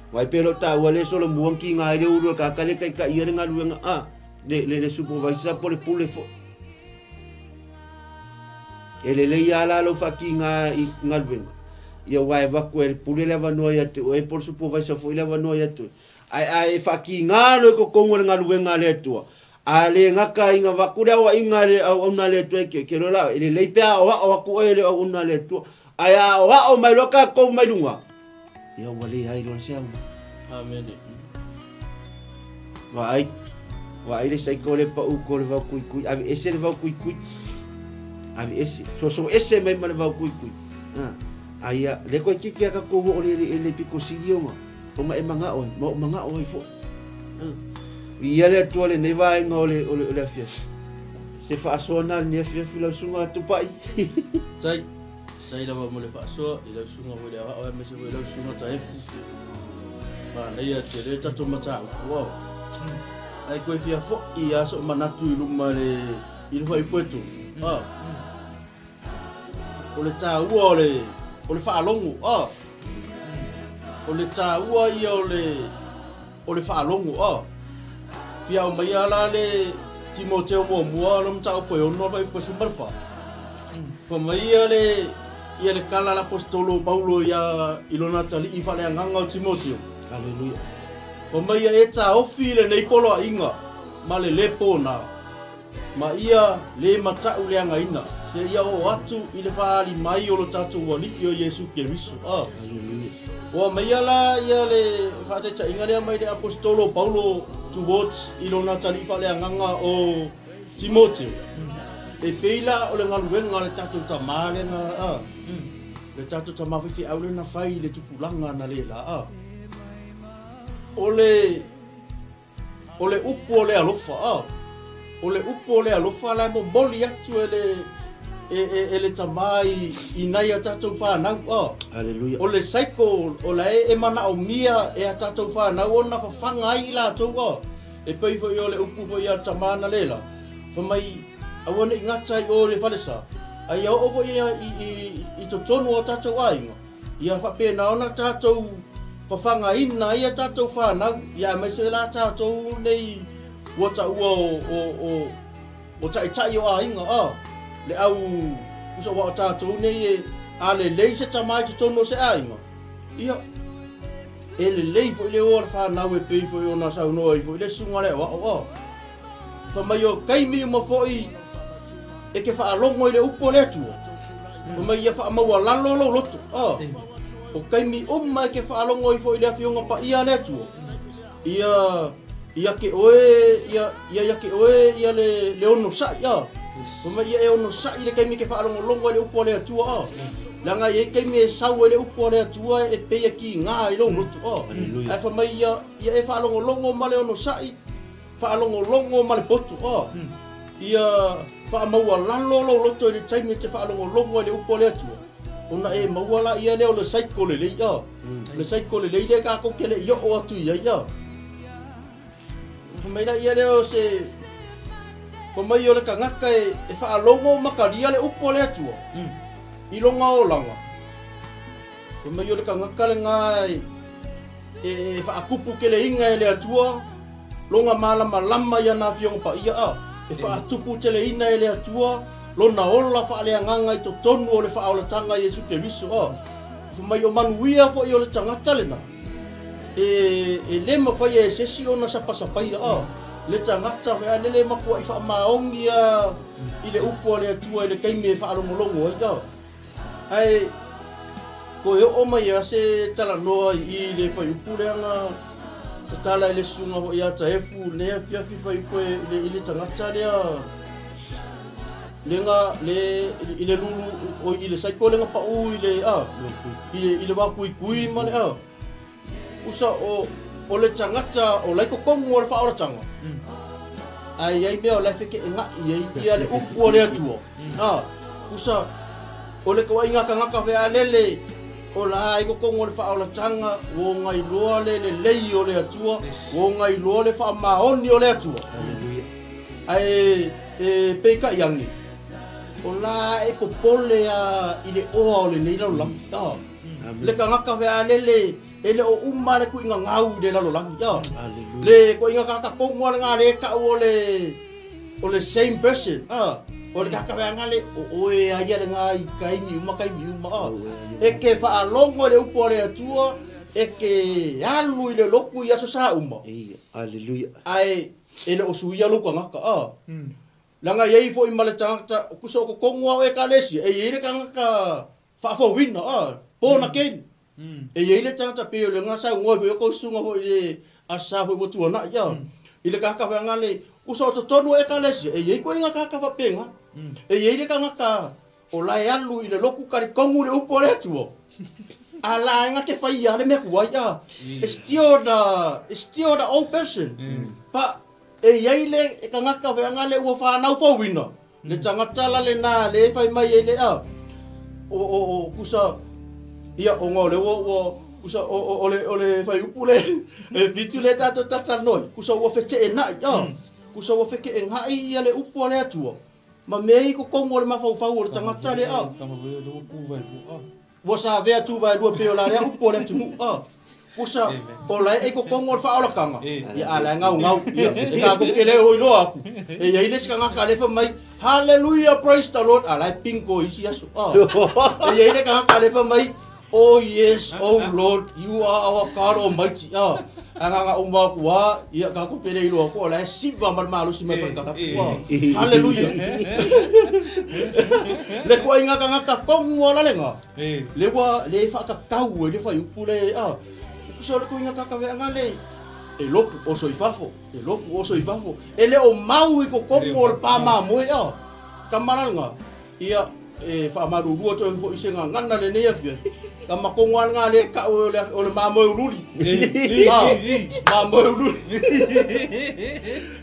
Vaai pea le o tāua le solomua ki ngā ele uru ka kale kai ka ia le galuega. A, le, le, le supervisor po le pule fo. E le lei ala lau whaki ngā i galuega. Ia wae vaku e le pule le avanoa ia te oe, po le supervisor fo i le avanoa ia te oe. Ae ae e whaki ngā lo e kokongo le galuega le atua. A le gata i nga vaku le aoaiga a le auauna a le Atua e ke loa la, e lelei pe aoao aku oe e le auauna a le Atua, ae a aoao mai loa kakou mai luga, ia ua leai loa le se auna. Amene. Vaai, vaai le saiko le pau ko le vao kuikui, ave ese le vao kuikui, ave ese, soso ese mai ma le vao kuikui. Ah, aia, le koe kiki a kakou o le le le piko silionga, o ma e mangao ai, ma o mangao ai fo. Ah. Viia le Atua lenei vaega o le, o le, o le afiafi. Se faasoa na lenei afiafi lau susuga Tupai. Tai, tai lava mo le faasoa i lau susuga foi le aoao aemaise foi lau susuga Taefu. Manaia tele le tatou mataupu ao. Ae koe fia fo'i a so'u manatu i luma le i le fuaiupu e tolu. Ah. O le taua o le o le faalogo. Ah. O le taua ia o le O le faalogo, a. Fia aumaia la le Timoteo muamua lo mataupu e ono le fuaiupu 14. Fai mai ia le ia le kala a le aposetolo o Paulo ia i lona atalii faaleagaga o Timoteo. Aleluia. Fai mai ia e taofi lenei poloaiga ma le le pona, ma ia le mataʻu leagaina. Seia oo atu i le faaali mai o lo tatou Alii o Iesu Keriso. A. Ua aumaia la ia le faataitaiga lea mai le Aposetolo o Paulo towards i lona atalii faaleagaga o Timoteo. E pei la o le galuega a le tatou tama lea na, a, le tatou tama faifeau lea na fai i le tupulaga analeila, a. O le O le upu o le alofa, a. O le upu o le alofa la e momoli atu e le, e, e, e le Tama i, i nai a tatou fanau, a. Hallelujah. O le cycle o la e, e manaomia e a tatou fanau ona fafaga ai i latou, a. E pei foi o le upu foi a le Tama analeila, fai mai, aua ne i gata i o i le falesa, a ia oo foi i, i, i, i totonu o tatou aiga. Ia faapena ona tatou fafagaina ai a tatou fanau, ia aemaise la tatou nei ua taua o, o, o, o taitai o aiga, a, le au uso aua o tatou nei e, a lelei se tama i totonu o se aiga, ia, e lelei foi le o a le fanau e pei foi ona saunoa ai foi le susuga le aoao, a. Fai mai o taimi uma foi e ke faalogo i le upu a le Atua, fai mai ia faamaualalo lou loto. A, o taimi uma e ke faalogo ai foi i le Afioga Paia a le Atua, ia ia ke oe ia ia ia ke oe ia le le onosai. A, fai mai ia e onosai le taimi e ke faalogologo ai le upu a le Atua. A, leaga e i ai taimi e sau ai le upu a le Atua e pei e kiga i lou loto. A, ae fai mai ia ia e faalogologo ma le onosai, Faalogologo ma le potu, oh. Ia faamaualalo lou loto i le taimi e te faalogologo ai i le upu a le Atua, ona e maua laia lea o le cycle lelei, oh. Le cycle lelei lea tatou te le i oo atu i ai, oh. Fai mai laia lea o se Fai mai o le tagata e, e faalogo ma talia le upu a le Atua i lona olaga. Fai mai o le tagata lena e, e faatuputeleina e le Atua lona malamalama i ana Afioga Paia, a e faatuputeleina e le Atua lona ola faaleagaga i totonu o le faaolataga Iesu Keriso, a fai mai o manuia foi o le tagata lena e, e le mafai e se isi ona sapasapaia, a le tagata foi a lele matuai faamaoni a i le upu a le Atua i le taimi e faalogologo ai, a. Ae toe oo mai lava se talanoa i le fuaiupu lea na tatala e le susuga foi ia Taefu i lenei afiafi le fuaiupu i le tagata lea le na le i le lulu oi i le cycle lea na pau i le a i le wā kuikui ma le a Usa o, o le tagata o la i totonu o le faaolataga, ae i ai mea o la e feteenai ai ia le upu a le Atua. A, usa, o le toaiga tagata fealele o la i totonu o le faaolataga, ua ogailoa le lelei o le Atua, ua ogailoa le faamaoni o le Atua. Ae e peitai ane, o la e popole a i le oa o lenei lalolagi. A, Le tagata fealele e le o uma le tuiga gau i le lalolagi. A. Le tuiga tagata tonu lava lena lea e tau o le o le same person. A. O le tagata feagale o oe a ia lena i taimi uma taimi uma. A. E te faalogo i le upu a le Atua, e te alu i le lotu i aso sa uma. Ae e le o suia lou tagata. A. Leaga e i ai foi ma le tagata, tusa o totonu lava o Ekalesia, e i ai le tagata Faafouina, a, born again. E i ai le tagata pei o le na saunoa foi o kou susuga foi i le Aso Sa foi ua tuanai, a, i le tagata feagale, uso o totonu o Ekalesia, e i ai koe i nga tagata faapena. E i ai le tagata o la e alu i le lotu talitonu i le upu a le Atua, a la e na te faia le mea tuai, a, it's still the, it's still the old person. But e i ai le tagata feagale ua fanau fouina, Le tagata la lena le e fai mai ai le a o o o kusa ia o ngo le ua ua kusa o o o le o le fai upu le e fitu le tatou talatalanoa kusa ua fete'ena'i a kusa ua feke'ena'i ia le upu a le Atua ma mea i totonu o le mafaufau o le tagata lea a. Ua savea tuvaelua pei o la lea upu o le atunuu a. Kusa, o la e i totonu o le faaolataga, ia a la e gaugau, ia, e tatou te le o iloa atu. E i ai le isi tagata lea e fai mai, Hallelujah, praise the Lord, a la e bingo i isi aso. A. E i ai le tagata lea e fai mai, Oh yes, oh Lord, you are our God Almighty. A. Agaga uma atu a, ia tatou te le iloa foi o la e siva ma le malosi mai Falekalapu. Haleluia. Le tuaiga tagata tonu a la lena, le ua le faatatau ai le fuaiupu le a. Tusa o le tuaiga tagata veaga le e lotu oso i fafo, e lotu oso i fafo. E le o mau i totonu o le pa mamoe a. Tama la lena, Ia, e faamalulu atu ai foi i se gagana lenei afiafi, tama tonu lava lena lea e tau o le mamoe uliuli. Mamoe uliuli.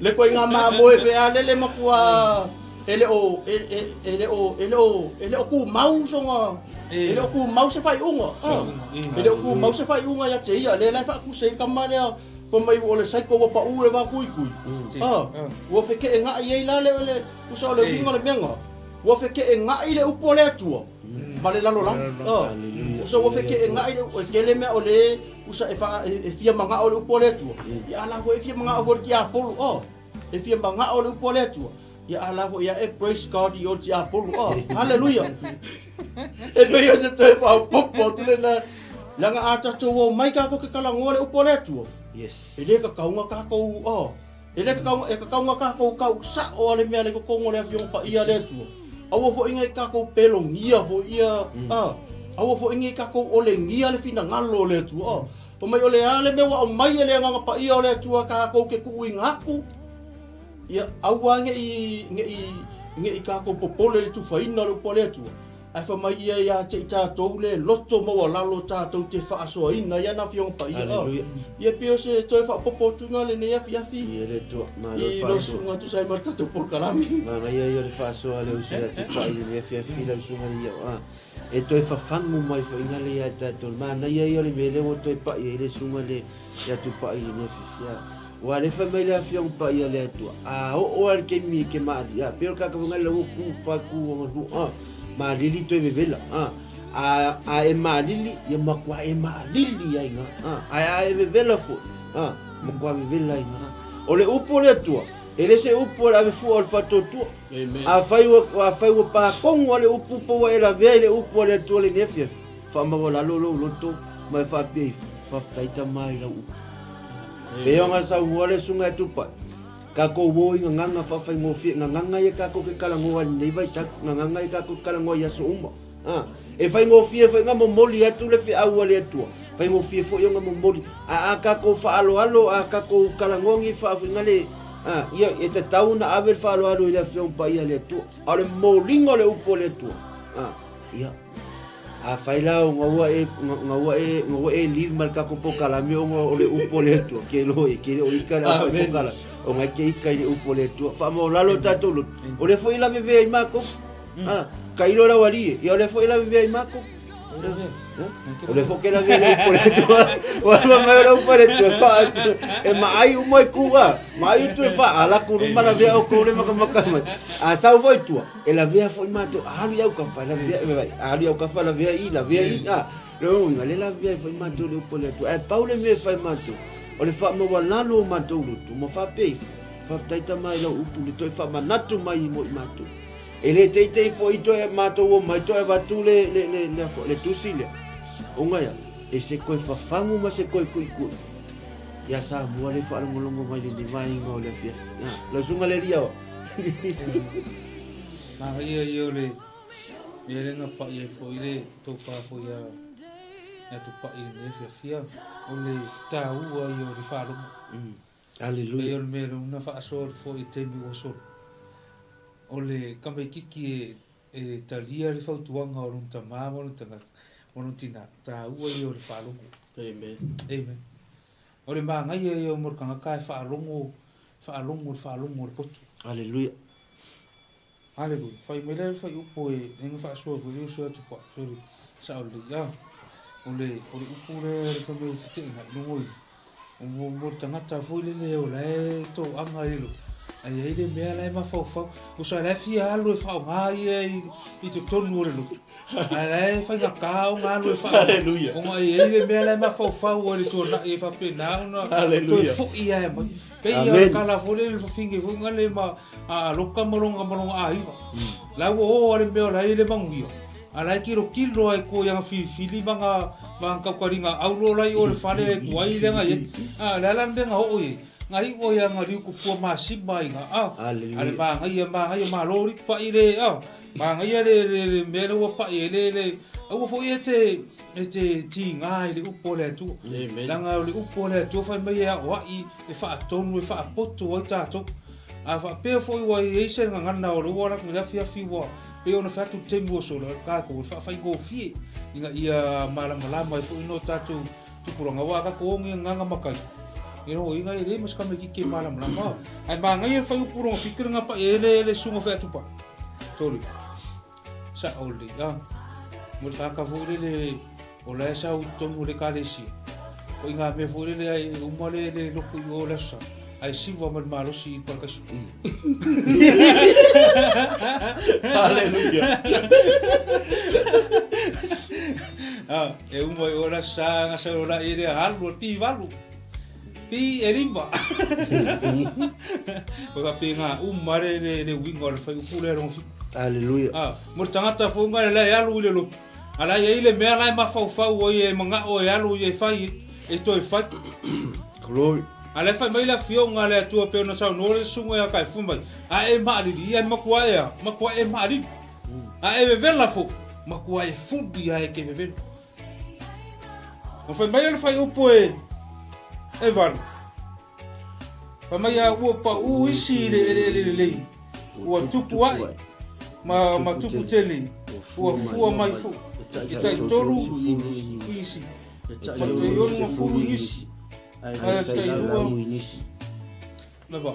Le ituaiga mamoe fealele e matua e le o, e le o, e le o, e le o tumau sona, e le o tumau se faaiuga. E le o tumau se faaiuga ia te ia, lea la e faatusa ai le tama lea fai mai o le psycho ua pau i le va tuitui. Ua feteenai ai la le, Tusa o le uiga o le mea lena, ua feteenai le upu a le Atua ma le lalolagi. Tusa ua feteenai le upu, e tele mea o le tusa e, fa, e, e fia manao le upu a le Atua, ia a la foi e fia manao foi le tiapolo. E fia manao le upu a le Atua, ia a la foi ia e praise God i o le tiapolo. Haleluia! E pei o se toe faaopoopo atu lena, leaga a tatou o mai tatou te talanoa le upu a le Atua, Yes. e le tatau ona tatou, E le tatau, e tatau ona tatou tau sa'o a le mea le totonu o le Afioga Paia a le Atua. Aua foi nei tatou pelogia foi ia, a, aua foi nei tatou olegia le finagalo o le Atua. A, fai mai o le a le mea ua aumai e le Agaga Paia o le Atua tatou te tuuina atu, ia aua nei, nei, nei tatou popole i le tufaina o le upu a le Atua. Ae fai mai ia ia te i tatou le loto maualalo tatou te faasoaina ai ana Afioga Paia. Aleluia. Ia pei o se toe faaopoopo atu na lenei afiafi Ia le Atua, malo le i lau faasoa. susuga tusa ai ma le tatou polokalame. Manaia ia o le faasoa a le uso ia Tupai i lenei afiafi lau susuga ia a e toe fafagu mai foi ngale ia tatou. Manaia ia o le mea lea ua toe pai ai le susuga le ia Tupai i lenei afiafi. A Ua alefa mai le Afioga Paia a le Atua, a oo lava i le taimi e te maali, a, pei o le tagata foi lea ua ku fa ku ona lu, a, malili toe vevela, a, a, a e malili, ia matua e maalili ai ina, a, ae a e vevela foi, a, matua vevela ai ina. O le upu o le Atua, e le se upu o le ave fua o le faatuatua. Afai ua, afai ua pa tonu lava le upu po ua e lavea i le upu a le Atua i lenei afiafi, faamaualalo lou loto ma e faapea ifo, Faafetai tama i lau upu. Pei ona saunoa le Susuga ia Tupai, tatou o i gagana faafaigofie, gagana ia tatou te talanoa i lenei vaitau, gagana ia tatou te talanoa i aso uma. A, e faigofie foi ona momoli atu le feau a le Atua, faigofie foi ona momoli. A a tatou faaaloalo, a tatou talanoa ni faafuiga le, a, ia, e tatau ona ave le faaaloalo i le Afioga Paia a le Atua. A o le momoliga o le upu a le Atua, a, ia, Afai la ona ua e, ona ua e, ona ua e leave ma le tatou polokalame ona o le upu a le Atua, ke loa e ke le o ika le au fai pokala, ona e ke ika i le upu a le Atua. Faamaualalo o tatou loto, o lea foi e lavevea ai matou. Ah, tailo lau alii e, ia o lea foi e lavevea ai matou. O lea foi ke lavea i le upu a le Atua. Ua lua mai o le upu a le Atua, fa, e maai uma i ku, ah, maai utu e fa, ala ku luma lavea outou le makamaka mai. A sau foi i tua, E lavea foi matou, alu i aukafa, e lavea, e alu i aukafa, lavea i, lavea i, a. Lona uiga, le lavea ai foi matou i le upu a le Atua. Ae pau le mea e fai matou, o le faamaualalo o matou loto, ma faapea ifo, faafetai Tama i lau upu, le toe faamanatu mai mo i matou. E le teitei foi toe matou omai toe avatu le, le, le, le, le tusi lea. Ona ia, e se toe fafagu ma se toe tuitui. Ia Samoa le faalogologo mai lenei vaega o le afiafi. Lau susuga le alii aoao. Manaia ia o le mea lea na pai ai foi le tofa foi a ia Tupai i lenei afiafia, o le taua ia o le faalogo. Aleluia. Pei o le mea lea na faasoa atu foi i le taimi ua sola, o le tamaititi e e talia le fautuaga o lona tama ma lona tagata ma lona tina, taua ia o le faalogo. Amen. Amen. O le manaia ia mo le tagata e faalogo, faalogo le faalogo o le poto. Aleluia. Aleluia. Fai mai lea le fuaiupu e lea na faasoa foi le uso atu pa, sorry, sao lelei. Ah, o le, o le upu lea le fai mai e feteenai, logoina. O mo, mo le tagata foi lele o la e toaga i le loto, ae i ai le mea la e mafaufau. Tusa la e fia alu e faaaoga ia i, i totonu o le loto. Ae la e faigata ona alu e faaaoga. Haleluia. Ona e i ai le mea la e mafaufau ai i le tuanai e faapena ona toe Haleluia. foi ae mai. Pei o le Amen. tala foi lele le fafine foi na le ma a Loka ma lona ma lona aiga. La ua o a le mea o la e i le manuia. A la e kilokilo ai ko ia filifili ma nga ma nga kaukaliga aulo la i o le fale e kuai le nga i. A le ala me nga o i. Nga i o ia nga riu kupua masima i nga a. Hallelujah. A le ma nga ia ma lori pa i le a. Ma nga ia le le le me le ua pa i le le. Aua fo i e te e te ti nga i le upo le atu. Amen. Langa o le upo le atu fai mai e o ai e whaatonu e whaapoto ai tātou. A whaapea foi ua i ai se ngangana o le ua la le afiafi ua pei ona fai atu le taimi ua sola o kākou e whaafaigofie ina ia malamalama ai foi no tātou tupulaga aua a kākou ongi agaga makai e noho inga e le ma se kamaititi e malamalama ae magaia le faiupu lona fitu le gapa'i ai le le susuga fai atu paʻa sorry sa'o lelei a mo le tagata foi lele o la e sau i totonu o le ekalesia o i ngā mea foi lele ai e uma le le lotu i o le aso sa ae siva ma le malosi i le parakaiso. Hallelujah. Ah, e uma i o le aso sa ga sau la i le alu o pi valu. Pi e lima. O ka pe ngā uma le le le uiga o le whaiupu le rongo fitu. Hallelujah. Ah, mo le tagata foi nga le la e alu i le lotu. A la e i ai le mea la e mafaufau ai e mana'o e alu ia e fai, e toe fai. Glory. A la e fai mai le afioga a le Atua pei ona saunoa le susuga ia Kaefu mai, A e maalili, ia e matua e a, matua e maalili. A e vevela fo, matua e fuli a e ke vevela. Ona fai mai lea le fuaiupu e, e valu. Fai mai a ua paʻū isi i le eleele lelei, ua tupu aʻe ma, ma tupu tele, ua fua mai foi, e taitolu isi, e taiono ma fulu isi, ae tailua lava.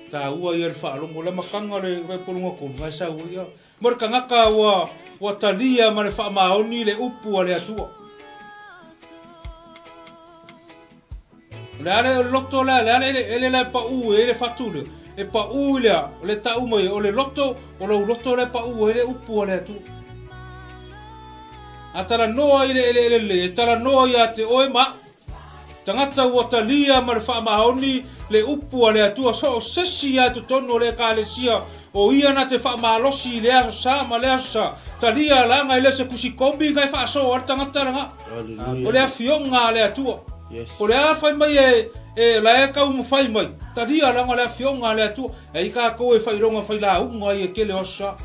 Taua ia le faalogo le amataga o le Vaipologa tolu, ae sau ai ia. Mo le tagata ua, ua talia ma le faamaoni le upu a le Atua. O le a le loto lea, le a le eleele la e paʻū ai le fatu lea, e paʻū i le a, o le taʻu mai o le loto, o lou loto lea e paʻū ai le upu a le Atua. A talanoa i le eleele lelei, e talanoa ia te oe ma aʻu. Tagata ua talia ma le faamaoni le upu a le Atua so o sesi lava i totonu o le Ekalesia, o ia na te faamalosi i le aso sa ma le aso sa, talia laga e le se kusi komi nga e faasoa ai le tagata laga. O le afioga a le Atua. Po le a fai mai e, e la e taumafai mai, talia laga le afioga a le Atua. E ai tatou e failoga failauga ai e tele o aso sa.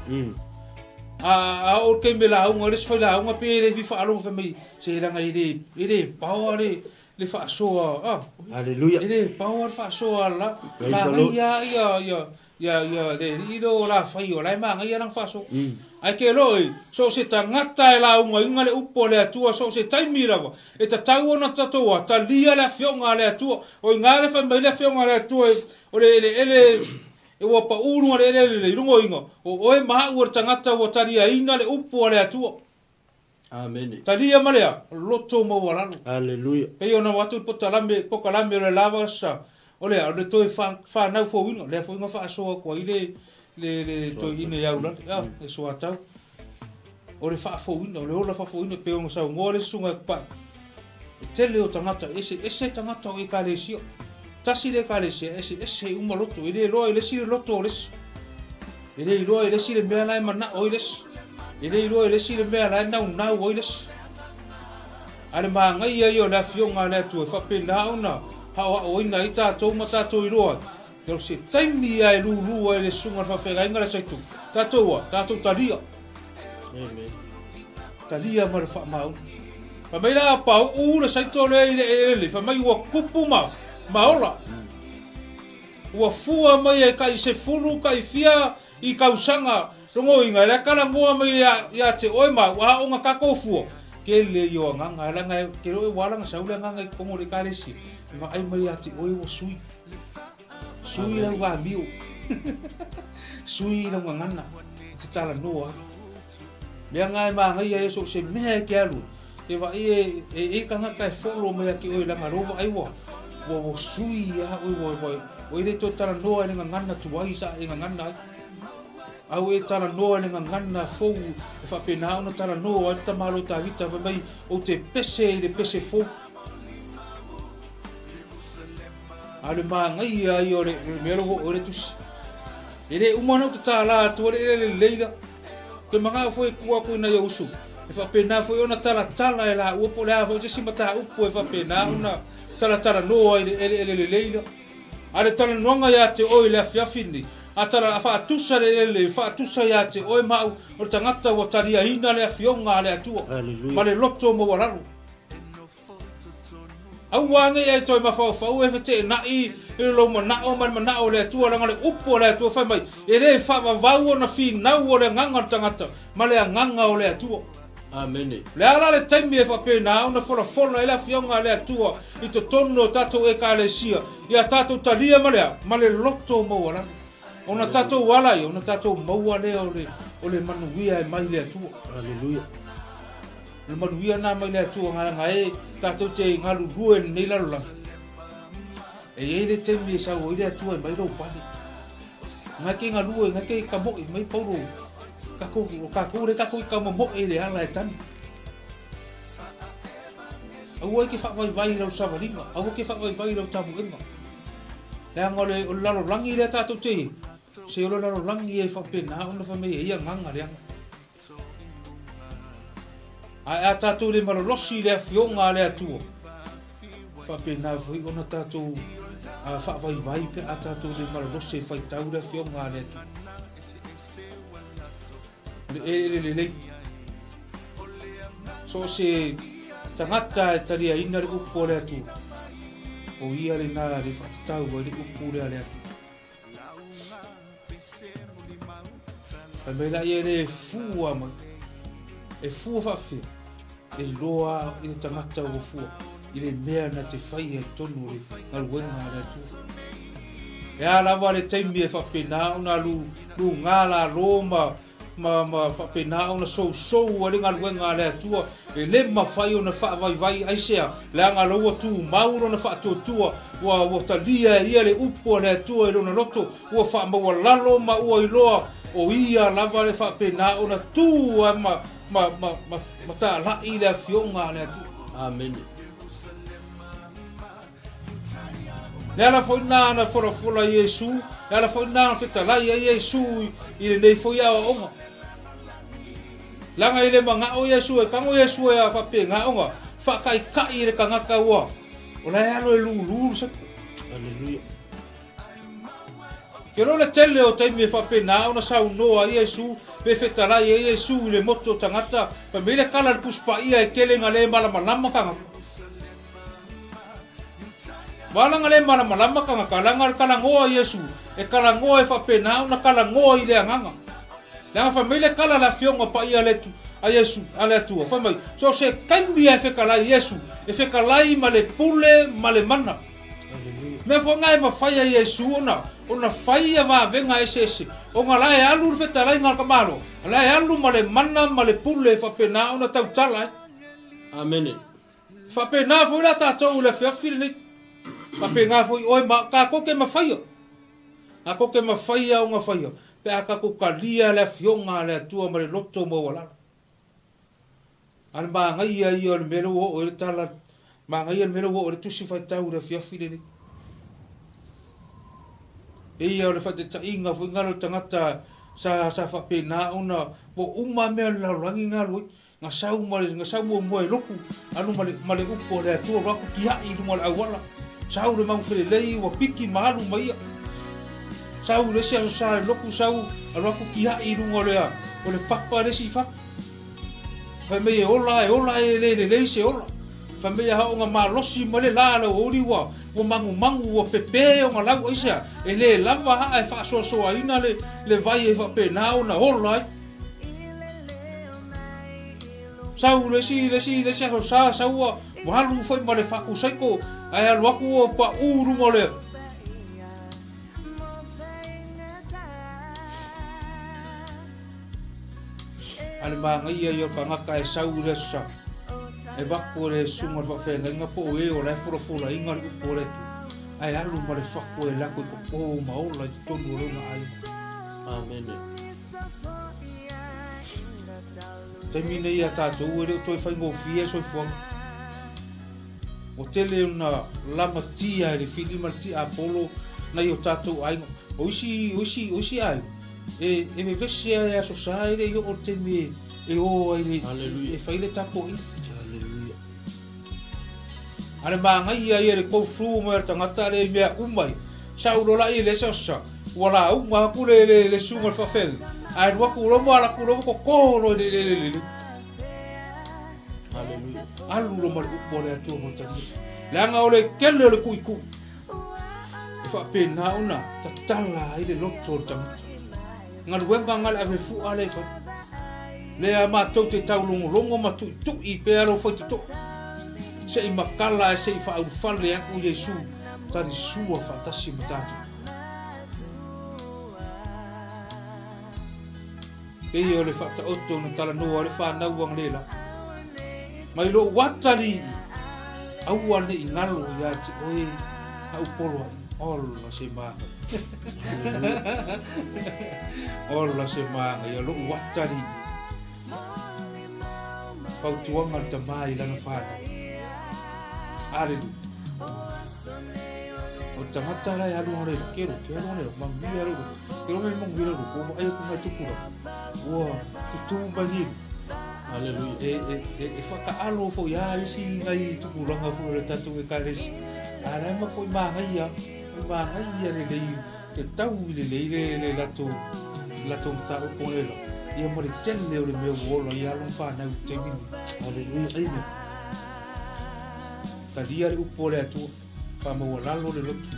A, a oo i le taimi e lauga ai le isi failauga pe le fia faalogo fai mai, Se leaga e le, e le paoa le, le faasoa, ah. Hallelujah. E le paoa le faasoa a la. Praise the Lord. Magaia ia, ia, ia, ia, le alii lea o Lafai o la e magaia lana faasoa. Ae ke loa e, so o se tagata e laugaina le upu a le Atua so o se taimi lava, e tatau ona tatou a talia le afioga a le Atua. O i ina le fai mai le afioga a le Atua e, o le eleele e ua paʻū luga o le eleele lelei, luga o iga, o oe ma aʻu o le tagata ua taliaina le upu a le Atua. Amene. Talia ma lea, loto maualalo. Hallelujah. Pei ona o atu le potalame, pokalame o le lava sa, o lea, o le toe wha, whanau fouina, lea foi nga whaasoa kua i le, le, le toi ine i aulale, ah, e soatau. O le whaafouina, o le ola whaafouina, pe ona sau ngoa le susunga e kupai. E tele o tagata, ese, ese tagata o ekalesia. Tasi le ekalesia, ese, ese uma loto, e le loa i le isi le loto o le isi. E le iloa e le isi le mea la e manao ai le isi. E le iloa e le isi le mea la e naunau ai le isi. A le magaia ia o le afioga a le Atua e faapena ona haohaoina ai tatou ma tatou iloa ai, e o se taimi ia e lūlū ai le susuga o le faafeagaiga le Saitu, tatou a, tatou talia. Amen. Talia ma le faamaoni. Fai mai la pauu le saito lea i le eleele, fai mai ua tupu ma, ma ola. Ua fua mai e kai sefulu kai fia i kausaga logoina e la talanoa mai ia te oe ma ua aoga tatou fua kele ia o agaga leaga e te iloa ua ala ona sau le agaga i totonu o le ekalesia e vaai mai ia te oe ua sui sui lau amio sui lau gagana e te talanoa ai leaga e manaia ai so o se mea e te alu E vaai e, e, e tagata e follow mai ia te oe leaga lou vaai ua, ua, ua sui lava oe, ua, ua, ua e le toe talanoa i le gagana tuai sa e gagana ai. A ua e talanoa i le gagana fou e faapena ona talanoa ai le tamaloa Tavita fai mai, ou te pese i le pese fou. A o le manaia ia o le, o le mea lea ua oo ai le tusi. E le uma ona ou tatala atu ai le eleele lelei la. Ou te manao foi e tuu atu i nai ou uso, e faapena foi ona talatala e laua po o le a foi se isi mataupu e faapena ona talatalanoa i le eleele lelei lea. A o le talanoaga ia te oe i le afiafi lenei, a tala, a faatusa le eleele, faatusa ia te oe ma au, o le tagata ua taliaina le Afioga a le Atua ma le loto maualalo. Aua ne i ai toe mafaufau e feteenai i lou manao ma le manao o le Atua, leaga o le upu a le Atua fai mai, e le faavavau ona finau o le agaga o le tagata ma le agaga o le Atua. Amene. O le a la le taimi e faapena ona folafola ai le Afioga a le Atua i totonu o tatou Ekalesia, ia tatou talia ma le a? Ma le loto maualalo. Ona tatou ala ai, ona tatou maua lea o le, o le manuia e mai le Atua. Aleluia. O le manuia lena mai le Atua leaga e tatou te galulue i lenei lalolagi. E i ai le taimi e sau ai le Atua e mai lou pale. Ngai ke galue, ngai ke kamoʻi, mai paulo kakou, o kakou le kakou i kaumamoʻe i le ala e tani. Aua e ke faavaivai i lau savaliga, aua ke faavaivai i lau tamuega. Leaga o le, o le lalolagi lea tatou te i ai, se o le lalolagi e faapena ona fai mai e ia agaga leaga. Ae a tatou le malolosi i le Afioga a le Atua, e faapena foi ona tatou faavaivai pe a tatou le malolosi e faitau le Afioga a le Atua. O le eleele lelei. So o se tagata e taliaina le upu a le Atua, o ia lena le faatatau ai le upu lea a le Atua. Fai mai laia e le fua mai. E fua faafefea? E loa i le tagata ua fua i le mea na te faia i totonu o le galuega a le Atua. E a lava le taimi e faapena ona luga lalo ma ma, ma faapena ona sousou ai le galuega a le Atua, e le mafai ona faavaivai aisea, leaga la ua tumau lona faatuatua, ua, ua talia e ia le upu a le Atua i lona loto, ua faamaualalo ma ua iloa o ia lava le faapena ona tu ai ma, ma, ma, ma, ma talai le Afioga a le Atua. Amene. Le ala foi lena na folafola ai Iesu, le ala foi lena na fetalai ai Iesu i lenei foi aoaoga. Leaga e le manao Iesu, e pago Iesu e a faapena ona faataitai i le tagata ua o la e alo e lulu le sapo. Aleluia. Ke lo le tele o taimi e faapena ona saunoa ai Iesu, pe fetalai ai Iesu i le moto o tagata, fai mai le kala le Tusi Paia e kele ina le malamalama tagata. Walaga le malamalama tagata, leaga le kalagoa Iesu, e kalagoa e faapena ona kalagoa i le agaga. Leaga fai mai le kala le Afioga Paia a le a Iesu, a le Atua, fai mai, so o se taimi lava e fetalai Iesu, e fetalai ma le pule ma le mana. Mea foi na e mafai ai Iesu ona, ona fai ia vavega eseese, ona la e alu le fetalaiga a le tamaloa, la e alu ma le mana ma le pule e faapena ona tautala ai. Amene. Faapena foi la tatou i le afiafi lenei. Faapena foi oe ma tatou te mafaia. Tatou te mafaia ona faia pe a tatou talia le Afioga a le Atua ma le loto maualalo. A le manaia ia o le mea lea ua oo ai le tala, manaia le mea lea ua oo ai le tusi faitau i le afiafi lenei. Eia o le faataitaiga foi lena o le tagata sa sa faapena ona ua uma mea o le lalolagi na alu ai. Na sau ma le, na sau muamua e lotu, alu ma le, ma le upu a le Atua, alu atu tiai i luga o le auala. Sau le magufelelei ua piki ma alu ma ia. Sau le isi aso sa le lotu, sau alu atu tiai i luga o le, o le papa le isi fatu. Fai mai e ola, e ola e le lelei se ola. Fai mai a oo ina malosi mai le la a le aoauli ua, ua magumagu, ua pepe ona lau aisea, e le lava aa e faasoasoaina le, le vai e faapena ona ola ai. Sau le isi, le isi, le isi aso sa, sau ua, ua alu foi ma le fatu saiko, ae alu atu ua paʻu i luga o le, A le manaia ia o tagata e sau i le aso sa, e vaku e le susuga o le faafeagaiga po o e o la e folafolaina le upu o le Atua, ae alu ma le fatu e lako i toto ma ola i totonu o lona aiga. Amene. Taimi nei a tatou e le o toe faigofie le soifuaga. Ua tele ona lamatia e le fili ma le tiapolo nai o tatou aiga. O isi, o isi, o isi aiga. E, e vevesi lava i le Aso Sa e le i oo le taimi e, e o ai le, Hallelujah. e fai le tapuaiga. Hallelujah. A le magaia ia le go through mai o le tagata lea i mea uma ia. Sa ou lola i le isi aso sa, ua lauga atu le, le, le susuga i le faafeagaiga, ae alu atu loa ma alu atu loa ma toto loa i le eleele lelei. Hallelujah. Alu loa ma le upu a le Atua mo le talia. Leaga o le tele o le tuitui e faapena ona tatala ai le loto o le tagata. Galuega nga le ave fua lea e fai. Lea matou te taulogologo ma tuitui pea lou faitotoa. Se i makala ae se i faaulufale aku Iesu talisua faatasi ma tatou. Pei o le faataoto na talanoa ai le fanau angalela. Mai lou atalii, aua ne i galo ia te oe au poloaiga. Ola se māngai. Ola se māngai, o lou atalii. Fautuaga a le tama i lana fanau. Aleluia. O le tagata la e alu angalela, ke ro, ke alu angalela, manuia lou loto. Ke ro mea manuia lou loto, ua vaai atu ngai tupulaga, ua tutū mai ni Aleluia. E, e, e, e whakaalo fo ia isi ngai tupulaga fo le tatou ekalesi. A la ma koi māngaia, koi māngaia le lei, te tau i le lei le, le latou, latou mataupu le la. Ia ma le tele o le mea ua ola ia alo whanau i taimi ni. Aleluia. Amen. Talia le upu o le Atua, whaamaualalo le loto.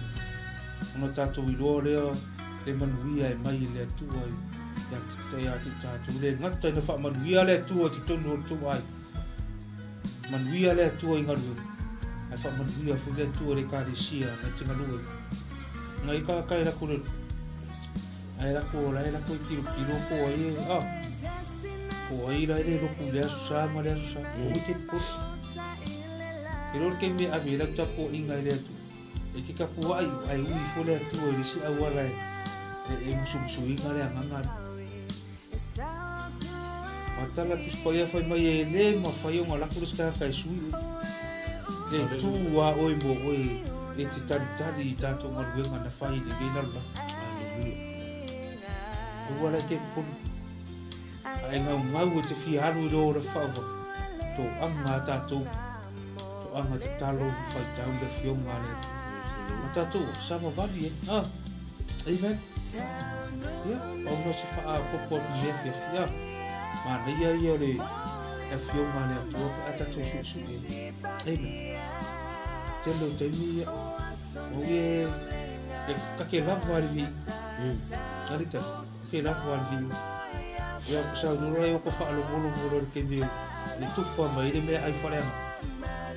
Ona tatou iloa lea le manuia e mai i le Atua ia te ia te tatou. Le gata ina faamanuia le Atua i totonu o le tou aiga. Manuia le Atua i galuega. Ae faamanuia foi le Atua i le ekalesia na te galue. Ngai ka kai la kore. Ai la ko la la ko kilo kilo ko ai e ah. Ko ai la le loku le aso sa ma le aso sa. Ko te ko. E lor ke me ave la tapo inga le atu. E ke kapuaʻi ae ui ifo le Atua i le isi auala e, e, e musumusuina le agaga lea. Ma tala Tusi Paia fai mai e le mafai ona lako le isi tagata e sui oe. Le tu a oe mo oe e te talitali i tatou galuega na fai i lenei lalolagi. Aleluia. Aua la e te popole. A e gaugau e te fia alu i lō ola whaava, tō anga a tātou, tō anga tatalo whaitau i le afioga a le Atua. Ma tātou, sa vavali e. Ah, amen. Ia, pau na se whaapopo atu i afiafi. Ah, manaia ia o le afioga a le Atua pe a tātou suisui e. Amen. Tele o taimi ia, o ie, e kake lava le vi. Arita. He lava le viu. Ia ko saunoa e oko whaalongolongo loa le taimi e tufa mai le mea ai whareanga.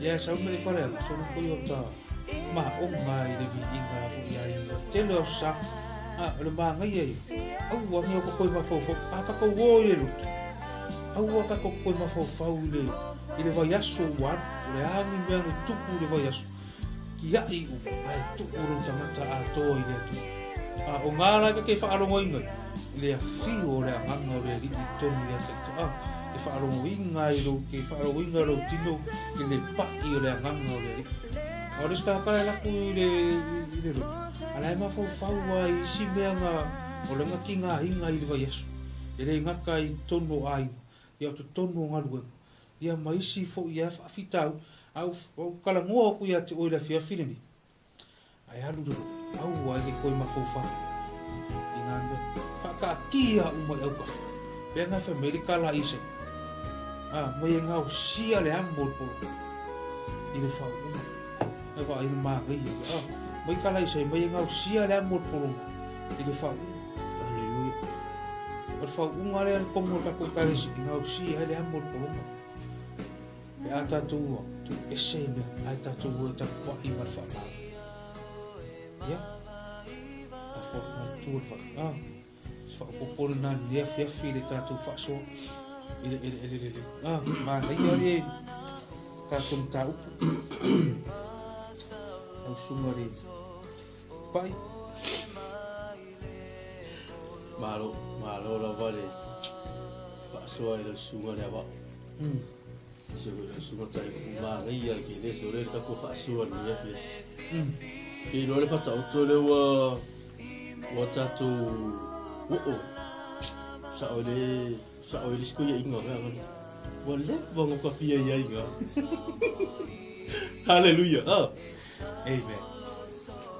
Ia e sau mai whareanga, sono koi o ta ma o mai le viiga fo ia i tele o sa. A, o le maangaia ia. Aua nge oko koi mafaufau, a ka kou o i le lotu. Aua ka kou koi mafaufau i le, i le vaiaso ua alu. O le a ni mea nge tupu i le vaiaso. Kiaʻi u, ae tuu lou tagata atoa i le Atua. A o ngā la ke whaalogoinga i le awhio o le anganga o le Alii i tonu ia te Atua. A, e whaalogoinga i lou, ke whaalogoinga lou tino i le paʻi o le anganga o le Alii. A o le isi kaka e laku i le, i le lotu, a la e mafaufau a i isi mea nga, o le nga ki ngā hinga i le vaiaso. E le ngaka i tonu o aiga, ia o totonu o galuega. Ia ma isi foi ia faafitauli, a ua ou talanoa atu ia te oe i le afiafi lenei, ae alu le loto, aua ai ke koe mafaufau i ngā mea. Whaakaatia uma i autafa. Pea ngā whai mai le kala i se. A, mai e ngaosia le amo o le polo. I le whaunga. Ngai wha ai le māngai ia. A, mai kala i se, mai e ngaosia le amo o le polo. I le whaunga. Aleluia. O le faauuga lea le komu o le tatou Ekalesia, e gaosia ai le amo o le poloma. Pe a tatou ua tuuese i mea, ae tatou ua e tapuai ma le faamalo. Ia, a fua atu le wha. Ah, se whaopopo lena i le afiafi i le tatou faasoa i le eleele lelei. Ah, manaia le tatou mataupu. Lau susuga le Pai. Malo, malo lava le faasoa i lau susuga le avao. Se oi lau susuga Taipu manaia le kelese o le tatou faasoa i lenei afiafi. Ke iloa le faataoto lea ua ua tatou oo. Sa'o i le, sa'o i le isi koiaʻiga o mea Ua leva ona ka fia iai iga. Haleluia. Ah. Amen.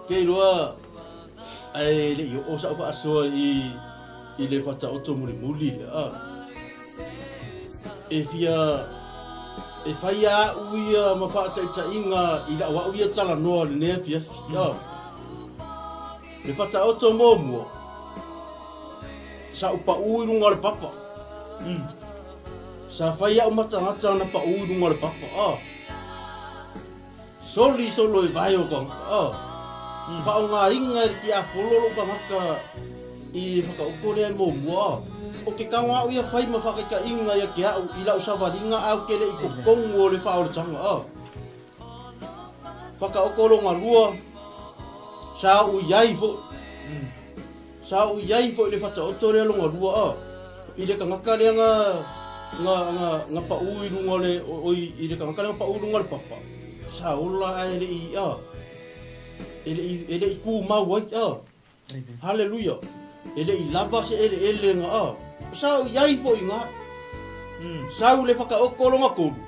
Ke iloa ae le i oo sa'u faasoa i i le fataoto mulimuli lea. Ah. E fia e fai a'u ia ma faataitaiga i la'u a'u ia talanoa i lenei afiafi. Ah. Le fataoto muamua, sa ou pa'u i luga o le papa. Sa fai a'u ma tagata na pa'u i luga o le papa. Ah. Soli solo e vae o tagata. Ah. Faaaogaina e le tiapolo lou tagata i le whakaoko lea e muamua. Ah. O ke kaoga a'u ia fai ma whakaitaiga ia te a'u i la'u savaliga au ke le i totonu o le whaolatanga. Ah. Whakaoko longa lua, sa ou iai foʻi. Sa ou iai foʻi le whataoto lea longa lua a. I le tagata lea nga nga nga nga paʻu i luga o le oi i le tagata lea nga paʻu i luga o le papa. Sa ola ae le i a. E le i e le i kumau ai a. Haleluia! E le i lava se eleele nga a. Sa ou iai foi nga. Sau le whakaoko longa kolu.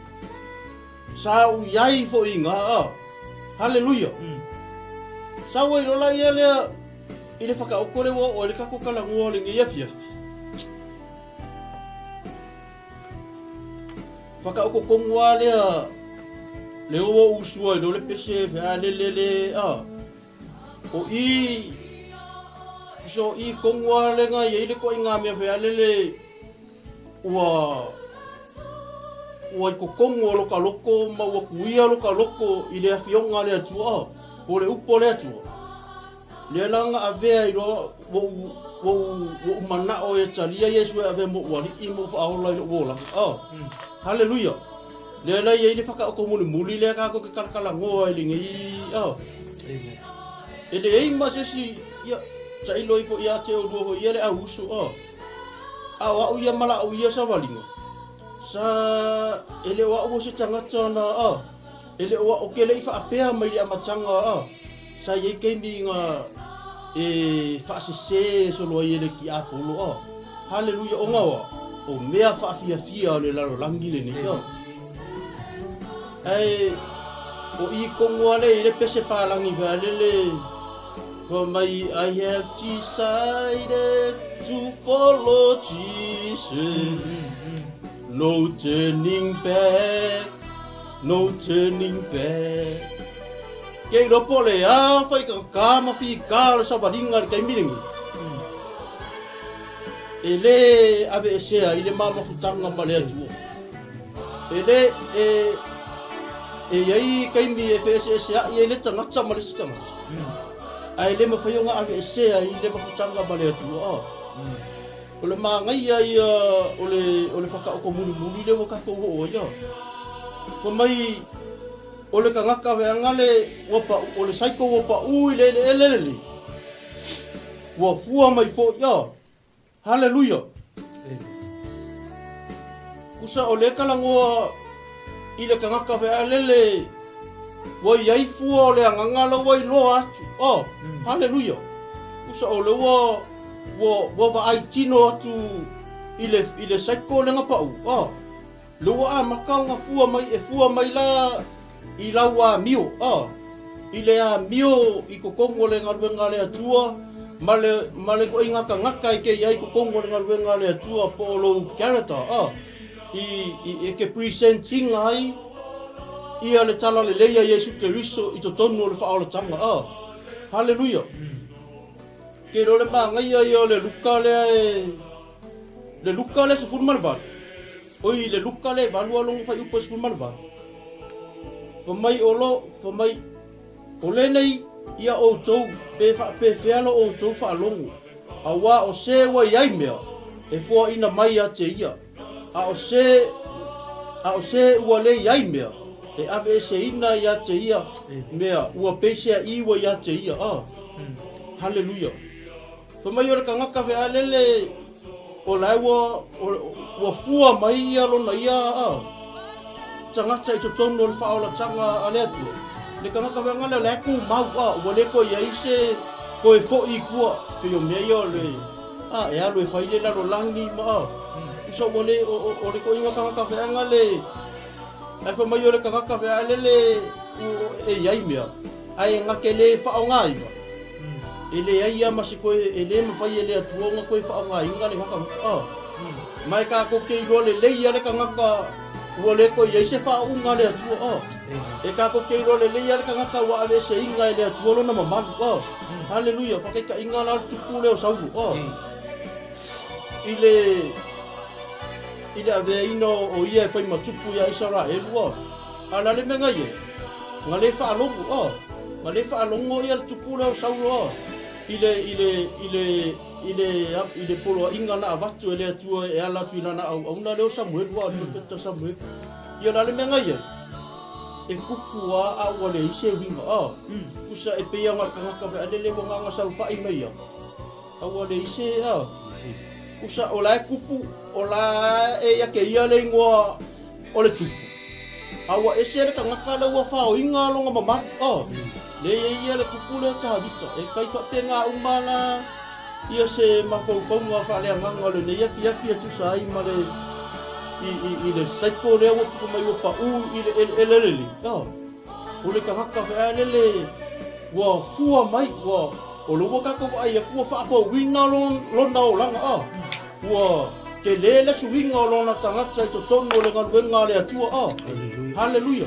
Sa ou iai foi nga a. Haleluia! Sau ai lola ia lea i le whakaoko le ua oo ai le kako kalangua o lenei afiafi. Whakaoko kongu a lea le o usua i lo le pese whea lele le a. O i, so i kongu a lenga i le ko i ngā mea whealele ua ua i kokongu o loka loko ma ua kuia loka loko i le afioga a le Atua, po o le upu a le Atua. Lea la nga avea i loa ua ou, ua ou, ua ou mana'o e talia Iesu e avea mo'u ali'i ma ou fa'aola i lo'u olaga. Oh, Haleluia! Lea la i ai le whakaoko mulimuli lea kākou ke kalakalanoa i lenei, oh. Amen. E leai ma se isi, ia, tailo ifo ia te olua foi ia le au uso, oh. A o a'u ia ma la'u ia savaliga, sa e le o a'u o se tagata na, oh, e le o a'u ke le i faapea mai le amataga, oh, sa i ai taimi nga e faasesē solo ai e le tiapolo, oh. Haleluia, o nga oa, o mea faafiafia o le lalolagi lenei, oh. Ae o i kongu ale i le pese palangi whealele Fa mai I have decided to follow Jesus No turning back, no turning back Ke iloa po le a whai ka ka ma fi ka le savalinga le taimi lenei. E le aveesea i le mamafutaga ma le Atua. E le e e iai taimi e feeseeseaʻi ai le tagata ma le isi tagata. Ae le mafai ona aveesea i le mafutaga ma le Atua. O le magaia ia o le o le whakaoko mulimuli le ua katou oo ai. Fai mai o le tagata feaga le ua pa'u o le saiko ua pa'u i le eleele lenei. Ua fua mai foi a. Haleluia! Kusa o le kalagoa i le tagata fealele ua iai fua o le agaga la ua iloa atu. Oh, haleluia! Kusa o le ua ua ua vaai tino atu i le i le saiko le ngapau. Oh, Le ua amata ona fua mai e fua mai la i lau amio, a, i le amio i totonu o le galuega a le Atua, ma le, ma le ituaiga tagata e te i ai i totonu o le galuega a le Atua po o lou character, a, i, i, e te present ina ai ia le talalelei a Iesu Keriso i totonu o le faaolataga, a. Haleluia! Ke iloa le magaia ia o le Luka lea e, le Luka lea 18. Oi le Luka le valu a longo faiupu e 18. Fa mai o lo, fa mai, o lenei ia outou pe faapefea lo outou faalogo, auā o se ua i ai mea e foaina mai ia te ia, a o se, a o se ua le i ai mea e aveeseina ia te ia mea ua peiseaʻi ua ia te ia. A. Haleluia. Fai mai o le tagata fealele o la ua, ua fua mai ia lona ia a tagata i totonu o le faaolataga a le Atua. Le tagata feagale o la e tumau a ua le toe i ai se toe foi i tua pei o mea ia o le a. A, e alu e fai le lalolagi ma a. Usa ua le, o, o, o le koiga tagata feaga le, ae fai mai o le tagata fea le le, e iai mea, ae na te le faaaogaina, e leai lava ma se toe, e le mafai e le Atua ona toe faaaogaina lena tagata. A, ma e tatou te iloa lelei lava le tagata ua le toe i ai se faauuga a le Atua. A, e tatou te iloa lelei lava le tagata ua aveeseina e le Atua lona mamalu. A, haleluia, faataitaiga la o le tupu lea o Saulo. A, i le i le aveaina o ia e fai ma tupu iā Isaraelu. A, a o le a le mea na i ai? Na le faalogo, a, na le faalogo ia le tupu lea o Saulo, a, i le, i le, i le, i le, i le poloaiga na avatu e le Atua e ala atu i lana auauna lea o Samuelu, a, o le perofeta Samuelu. Ia, o le a le mea na i ai? E kupu a, a ua leai se uiga, a. Usa e pei ona o le tagata fealele ua na ona saofai mai ia, a ua leai se, a. Usa o la e kupu, o la e ia te ia le igoa o le tupu, a ua ese le tagata lea ua faoina lona mamalu. Oh, lea e i ai ia le tupu lea o Tavita, e tai faapena uma la ia se mafaufauga faaleagaga o lenei afiafi e tusa ai ma le i, i, i le cycle lea ua tupu mai ua pau i le eleele lelei. Oh, o le tagata feaelele ua fua mai, ua o le ua tatou vaai atu ua faafouina lona olaga. Oh, Ua tele le suiga o lona tagata i totonu o le galuega a le Atua. Oh, haleluia!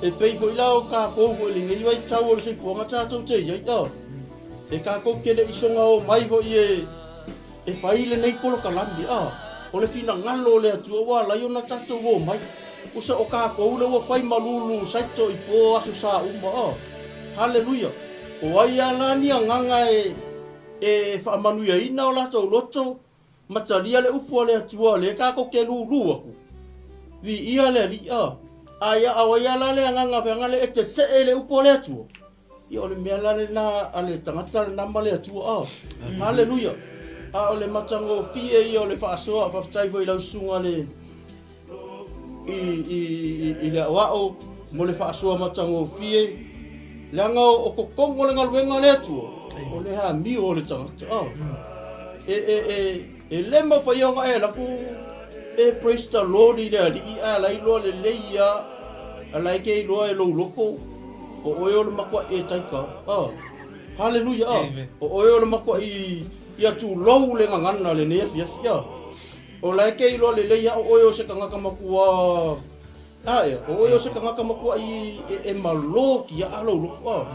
E pei foi la o tatou foi i lenei vaitau o le soifuaga tatou te i ai. Oh, e tatou te le i soga o mai foi e, e fai lenei polokalame. Oh, o le finagalo o le Atua ua ala ai ona tatou o mai. Usa o tatou le ua fai malulu saito i po aso sa uma. Oh, haleluia! O ai a la ni agaga e E faamanuiaina o latou loto ma talia le upu a le Atua lea tatou te lūlū aku. Viia le Alii, a. Aia a o ai a la le agaga feaga le e teteʻe i le upu a le Atua? Ia o le mea la lena a le tagata lena ma le Atua, a. Haleluia! A o le matagofie ia o le faasoa, faafetai foi i lau susuga le i, i, i, i le aoao mo le faasoa matagofie, leaga o totonu o le galuega a le Atua, o le amio o le tagata. Oh. E, e, e, e le mafai ona e alu atu e praise the Lord i le Alii ae ala iloa lelei ia ala e ke iloa e lou loto o oe o le matuaʻi e taika. Oh. Hallelujah. Oh. O oe o le matuaʻi ia tulou le gagana lenei afiafi. Oh. O la e ke iloa lelei a o oe o se tagata makua a ea, o oe o se tagata makua i e, e malo ki a lou loko a.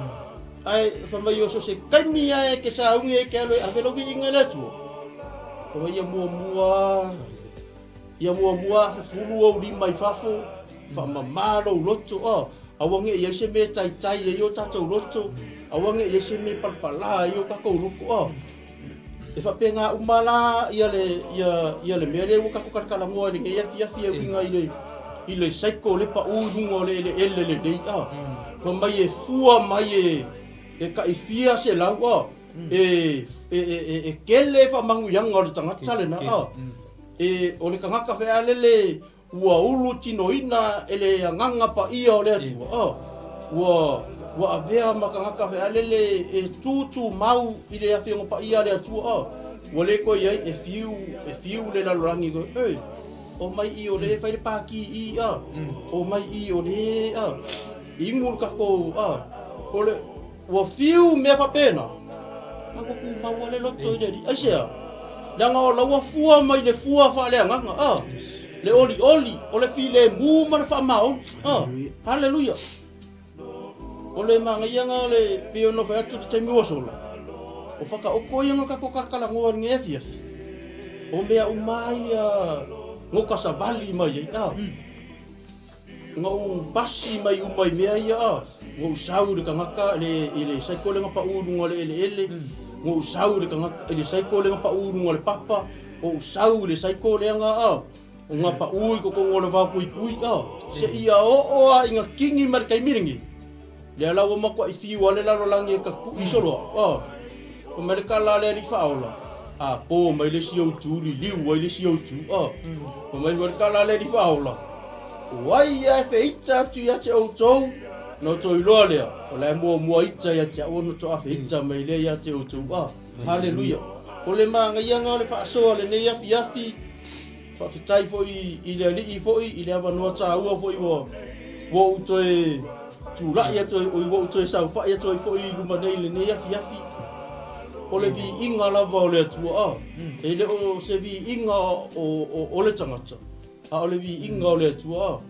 Ae fai mai o so se taimi a e ke saungi e ke alo e ave lou viiga i le Atua. Fai mai ia muamua ia muamua fufulu ou lima i fafo, faamama lou loto a. Aua ne i ai se mea e taitai ai o tatou loto, aua ne i ai se mea e palapala ai o tatou loko a. E faapena uma la ia le, ia, ia le mea lea ua tatou talatalanoa i lenei afiafi e uiga i le, i le cycle le pau i luga o le eleele lelei a. Fai mai e fua mai e, e tai fia selau a, e, e, e, e, e tele faamanuiaga o le tagata lena a. E, o le tagata fealele Ua ulu tinoina e le Agaga Paia o le Atua, a ua, ua avea ma tagata fealele e tūtūmau i le Afioga Paia a le Atua, a ua le toe i ai e fiu, e fiu le lalolagi koe, Ei, omai i o le fai le pākī i, a, omai i o le, a, inu le tatou, a, o le, Ua fiu mea faapena, a ua tumau lava le loto i le Alii. Aisea? Leaga o la ua fua mai le fua faaleagaga, a, le olioli, o le filemu ma le faamaoni. A, haleluia! O le manaia o le, pei ona fai atu i le taimi ua sola, o whakaoko ia nga tatou talatalanoa i lenei afiafi, o mea uma ia no ka savali mai ai, a. Na ou pasi mai uma i mea ia a, na ou sau i le tagata i le cycle lea na pau i luga o le eleele, na ou sau i le tagata i le cycle lea na pau i luga o le papa, na ou sau i le cycle lea na a, na pau i totonu o le vao tuitui a, seia oo lava ina kini mai le taimi lenei. Lea la ua matuai fiu a le lalolagi e tatuʻi solo au, a. Fai mai le tala a le alii faaola, a po mai le isi ou itu, liliu ai le isi ou itu, a. Fai mai foi le tala a le alii faaola, O ai a e feita atu ia te outou? Ona outou iloa lea, o la e muamua ita ia te au ona toa feita mai lea ia te outou, a. Haleluia! O le magaiaga o le faasoa lenei afiafi, faafetai foi i le Alii foi i le avanoa taua foi ua ua ou toe tulai atu ai, ua ou toe saofai atu ai foi i luma nei i lenei afiafi. O le viiga lava o le Atua, a, e le o se viiga o, o, o le tagata, a o le viiga o le Atua, a.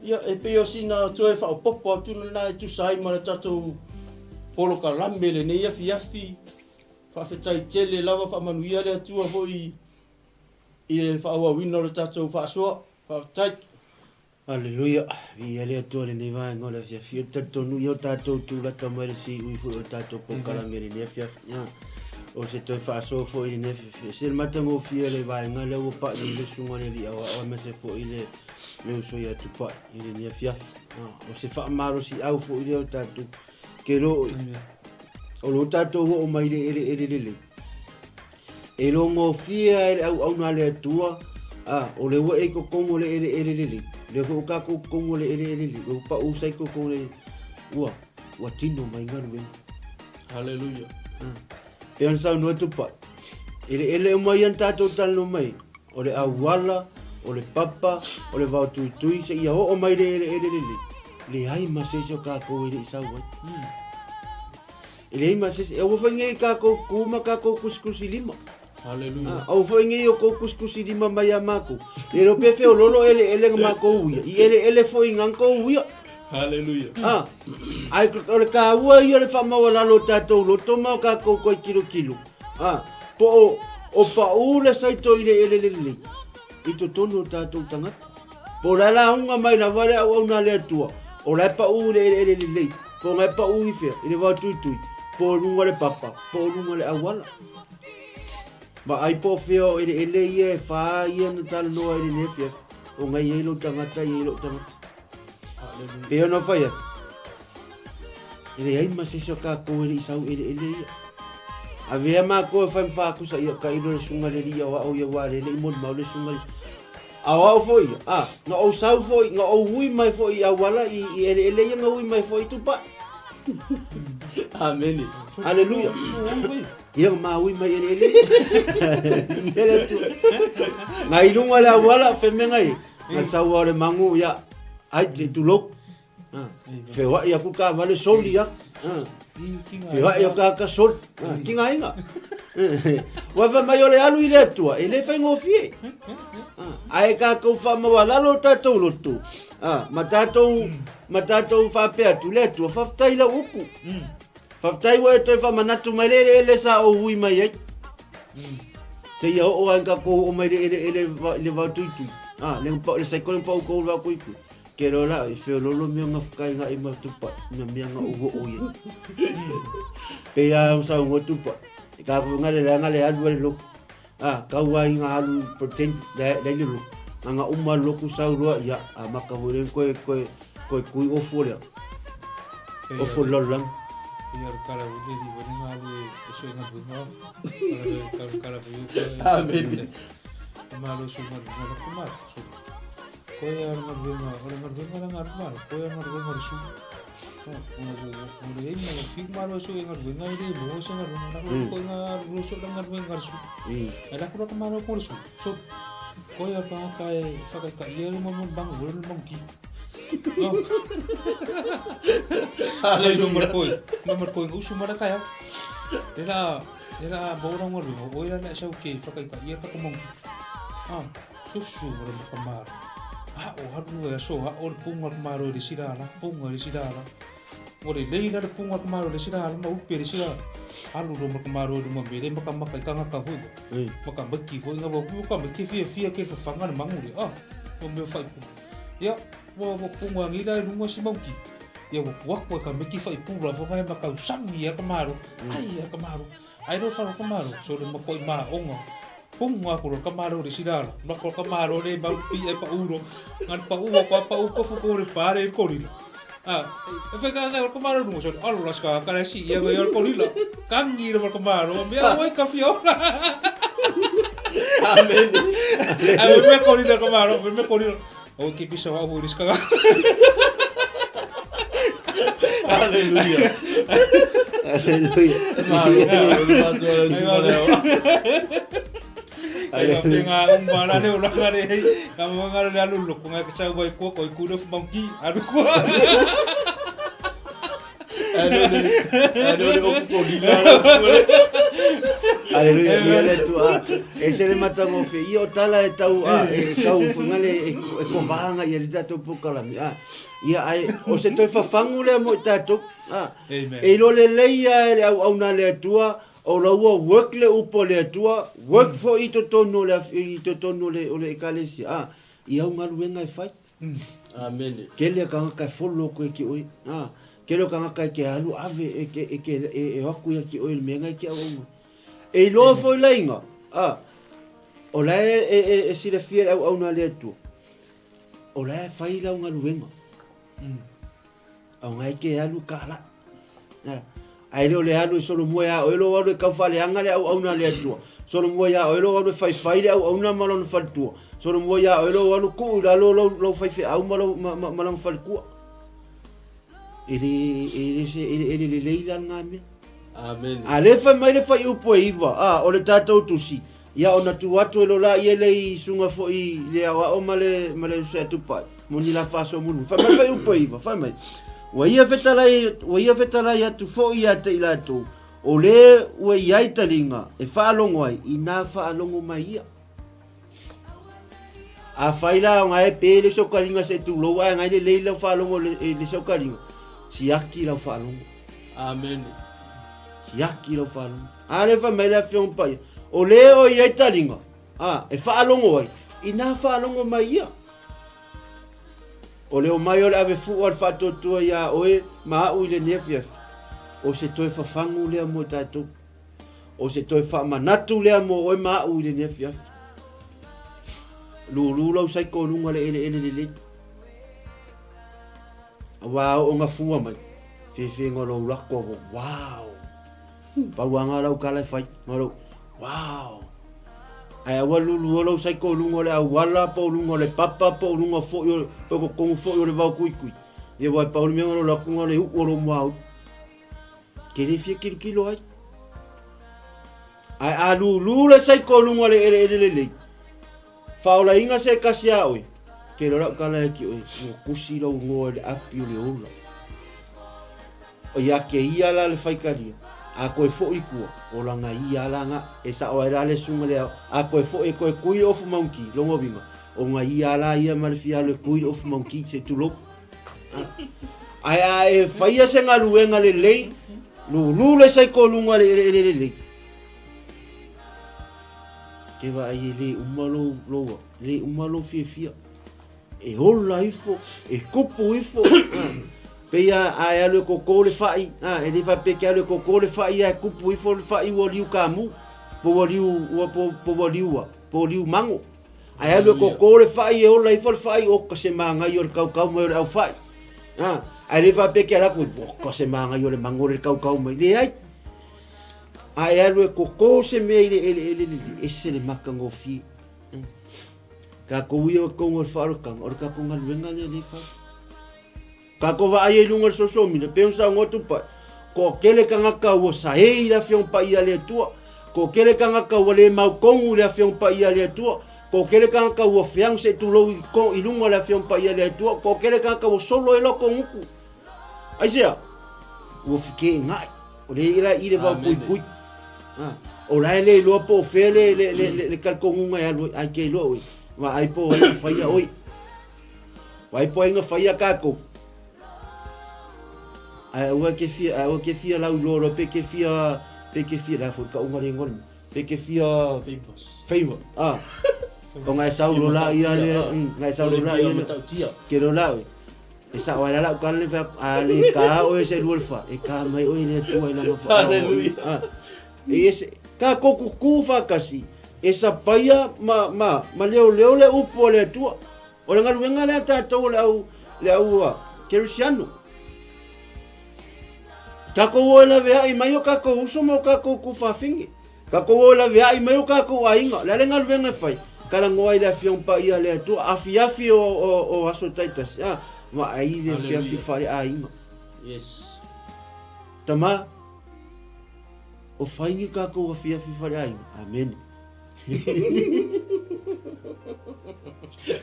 Ia, e pei o sina toe faaopoopo atu lena e tusa ai ma le tatou polokalame lenei afiafi. Faafetai tele lava, faamanuia le Atua foi i le faaauauina o le tatou faasoa. Faafetai. Aleluia, viia le Atua i lenei vaega o le afiafi. Ou te talitonu ia o tatou tulata mai le siui foi o le tatou polokalame i lenei afiafi. Ia, o se toe faasoa foi i lenei afiafi. E se le matagofie le vaega lea ua pai ai le susuga i le Alii Aoao aemaise foi le le uso ia Tupai i lenei afiafi. O se faamalosiau foi lea o tatou ke lo o lo tatou oo mai le eleele lelei. E logofie ai le auauna a le Atua, a, o lea ua e i totonu o le eleele lelei, lea foi ua tatou totonu o le eleele lelei, ua pau sa i totonu o le, ua, ua tino mai galuega. Haleluia. Pei ona saunoa Tupai, eleele uma ia na tatou talanoa mai ai, o le auala, o le papa, o le vao tuitui, seia oo mai le eleele lelei, leai ma se isi o tatou e le i sau ai. E leai ma se isi. Aua foi nei tatou tu ma tatou kusikusi lima. Haleluia. Ah, aua foi nei o kou kusikusi lima mai a matou. Le iloa pe feololo eleele na matou uia. I eleele foi na tou uia. Haleluia. Ah, ai o le taua ia o le faamaualalo o tatou loto ma o tatou toe tilotilo. Ah, po o, o paʻu le saito i le eleele lelei i totonu o tatou tagata. Po o le a lauga mai lava le auauna a le Atua, o la e paʻu i le eleele lelei, po o la e paʻu i fea, i le vao tuitui, po o luga o le papa, po o luga o le auala. Vaai po o fea o eleele ia e whā ia na talanoa i lenei afiafi, o ngai ai lou tagata i ai lou tagata. Pei ona fai atu, e leai ma se isi o tatou e le i sau eleele ia. Avea matou e fai ma faatusa ia tailo le susuga i le alii aoao ia aua o lea e le i molimau le susuga i aoao foi ia. A, na ou sau foi, na ou ui mai foi i auala i, i eleele ia na ui mai foi i Tupai. Amene. Aleluia. Ia na ma ui mai eleele. Ia le Atua. Na i luga le auala, femega i, na sau o le magu, ia, ai, te tulou. Feoai aku taavale soli a. Feoai aku tagata soli. Kiga aiga. Ua fai mai o le alu i le Atua, e le faigofie. Ae tatou faamaualalo o tatou loto, ma tatou, ma tatou faapea atu, le Atua, faafetai i lau upu. Faafetai ua e toe faamanatu mai le eleele sa ou ui mai ai. Seia oo ai tatou oo mai le eleele i le vao tuitui. Le, le saiko le pau kou le vao tuitui. Ke loa la i feololo mea nga whakai nga ima tupa nga mea nga uo o ia. Pe ia au sa ngo tupa. Ka ku nga le nga le alu le loku. Ah, kau ai nga alu pretend le le le loku. Nga nga uma loku sau loa ia a maka voi le koe koe koe kui ofu le. Ofu lolo lang. Ia ro kala u le di wani nga alu e so nga bunga. Kala kala kala bu ko. Amen. Malo so nga bunga la kuma. So Koe a le galuega, o le galuega la galu malo, koe a le galuega o le sui. O le ai ma fiu malo e sui e galuega e le maua se galuega, la koe koe nga alu so la galuega a le sui. Ai la koe malo ko le sui. So koe a tagata e whakaikaia le mamu bangu le mamu ki. No. Hallelujah. Koe, ma koe usu mara kai au. E la e la maura galuega, o ila na sau ke whakaikaia ka mamu ki. Ah. Susu o le makamalo. A o halu e aso a o le punga le malo i le sila ala, punga i le sila ala. Ua lelei la le punga le malo i le sila ala ma upe le sila alu lo makamalo i luma me le makamaka i kangaka foi. Makamaki foi nga wa makamaki fia fia ke fafanga le mangu le. Ah, o mea faipu. Ia, ua ua punga ngi la i lunga si mauki. Ia ua kuaku e ka meki faipu la fo mai makau sami e ka malo. Ai e ka malo. Ai lo falo ka malo, so le makoi ma onga. Punga ko ka malo le sila la. Ma ko ka malo le mau pi e pa uro. Ngan pa u ko pa u ko fu ko le pare ko rila. Ah, e fe ka sa ko malo no so alo la ska ka le si ia ko ko rila. Kangi le ko malo, me a oi ka fio. Amen. A me ko rila ko malo, me ko rila. O ke pisa wa fu riska. Hallelujah. Aleluia. Ai ka penga umba la le ula le ka mo nga le alu lo ko nga ka chau bai ko ko ku do monkey alu ko. Ano le ofu ko lila. Aleluia, ia le Atua. E ese le matagofie. Ia o tala e tau a e tau whangale e, e kombahanga ia le tatou pokalami. A, ia ai o se toe fafangu lea mo i tatou. A, Amen. e iloa lelei ia e le auauna a le Atua o la ua work le upu a le Atua, work foi i totonu o le i totonu o le o le ekalesia. A, i au galuega e fai. Amene. Tele a kangaka e follow koe ki oe. A, tele o kangaka e ke alu ave e ke e ke e, e o aku ia ki oe le mea ngai ke auauna. E iloa foi laiga, a, o la e, e, e, e silafia le auauna a le Atua, o la e fai lau galuega. Au ngai ke alu ka la. Ae le o le alu e solomua iā oe lou alu e kau faaleaga le auauna a le Atua. Solomua iā oe lou alu e faifai le auauna ma lona faletua. Solomua iā oe lou alu tuu i lalo lou, lou faifeau ma, lou, ma, ma, ma lana faletua. E le, e le, se, e le, e le lelei la lena mea. Amen. A le fai mai le fuaiupu e 9, a, o le tatou tusi, Ia ona tu atu e lola ia le i sunga foi i le aoao ma le ma le uso ia Tupai, mo ni la faasoa mulimuli. Fai mai fuaiupu e 9, fai mai, Ua ia fetalai, ua ia fetalai atu foi ia te i latou, o le ua i ai taliga e faalogo ai, inā faalogo mai ia. Afai la o ngae pe le sokaliga se tulou ae ngai lelei lau faalogo i le sokaliga, siaki lau faalogo. Amene. Siaki lau faalogo. A lea fai mai le Afioga Paia, o le o i ai taliga, a, e faalogo ai, inā faalogo mai ia. O le omai o le ave fua o le faatuatua iā oe ma a'u i lenei afiafi, o se toe fafagu lea mo tatou. O se toe faamanatu lea mo oe ma a'u i lenei afiafi. Lulu lau saiko i luga le eleele lelei. Aua a oo ina fua mai, fefe ina lou lako ua wow! Pau lava lena lau tala e fai, ma lou wow! Ae aua lulu o lou saiko i luga o le auala po o luga o le papa po o luga foi o po o totonu foi o le vao tuitui. Ia aua e pau le mea na lou lako na o le uu o lou muaulu. Ke le fia kilokilo ai. Ae a lulu le saiko i luga o le eleele lelei, faaolaina se tasi a oe, ke iloa lau tala ia ki oe, ua tusi lou igoa i le api o le ola. O ia ke ia la le faitalia, a toe foi i tua, o lana ia la na, e sao ai la le susuga le ao, a toe foi e toe tui le ofu maunki, lona uiga, o na ia la ia ma le fia alu e tui le ofu maunki, se tulou. Ae a e faia se galuega lelei, lulu le saiko luga le eleele lelei, ke vaai e le uma lou, lou, le uma lou fiafia. E ola ifo, e kupu ifo, pei a, a e alu e koko le fai, a, e le faapea ke alu e koko le fai ae kupu ifo le fai ua liu kamu, po ua liu, ua po, po ua liu a, po liu mango. Ae alu e koko le fai e ola ifo le fai, oka se māngai o le kaukau mai o le au fai. A, ae le faapea ke alu atu, oka se māngai o le mango le kaukau mai. Leai. A e alu e koko se mea i le eleele lelei, ese le matagofie. Tatou ia o totonu o le faaolataga, o le tatou galuega lea lea e fai. Tatou vaai ai i luga o le social media, pei ona saunoa Tupai, toatele tagata ua saei i le Afioga Paia a le Atua, toatele tagata ua le mautonu i le Afioga Paia a le Atua, toatele tagata ua feaga se i tulou i, i luga o le Afioga Paia a le Atua, toatele tagata ua solo ai latou gutu. Aisea? Ua feteenai. O lea la i le vao puipui. Ah, o la e le iloa po o fea le, le, le, le, le talitonuga e alu ai, ai ke iloa oe. Vaai po o ai na faia oe. Vaai po o ai na faia kākou. Ae aua ke fia, ae aua ke fia lau iloa loa pe ke fia, pe ke fia, la foi kauga le ingoa le mea. Pe ke fia... Famous. Favor. Ah. O ngai sau lo la ia le, ngai sau lo la ia le. Ke lo la oe. E sao ai la lau tala le fai atu, a le ka oe se lua le fa, e ka mai oe le Atua i lana fa. Hallelujah. Ah. E ese, ka ko kuku whakasi, e sapaia ma, ma, ma leo leo le upu o le Atua. O le galuega lea tātou o le au, le au uh, Kerisiano. Tākou o e laveai mai o kākou uso ma o kākou kufafine. Kākou o e laveai mai o kākou aiga. Le a le galuega e fai, talanoa i le Afioga Paia a le Atua, afiafi o, o, o aso taitasi. Ah, vaai le afiafi Hallelujah. faleaiga. Yes. Tama, O fai ni kākou afiafi faleaiga. Amene.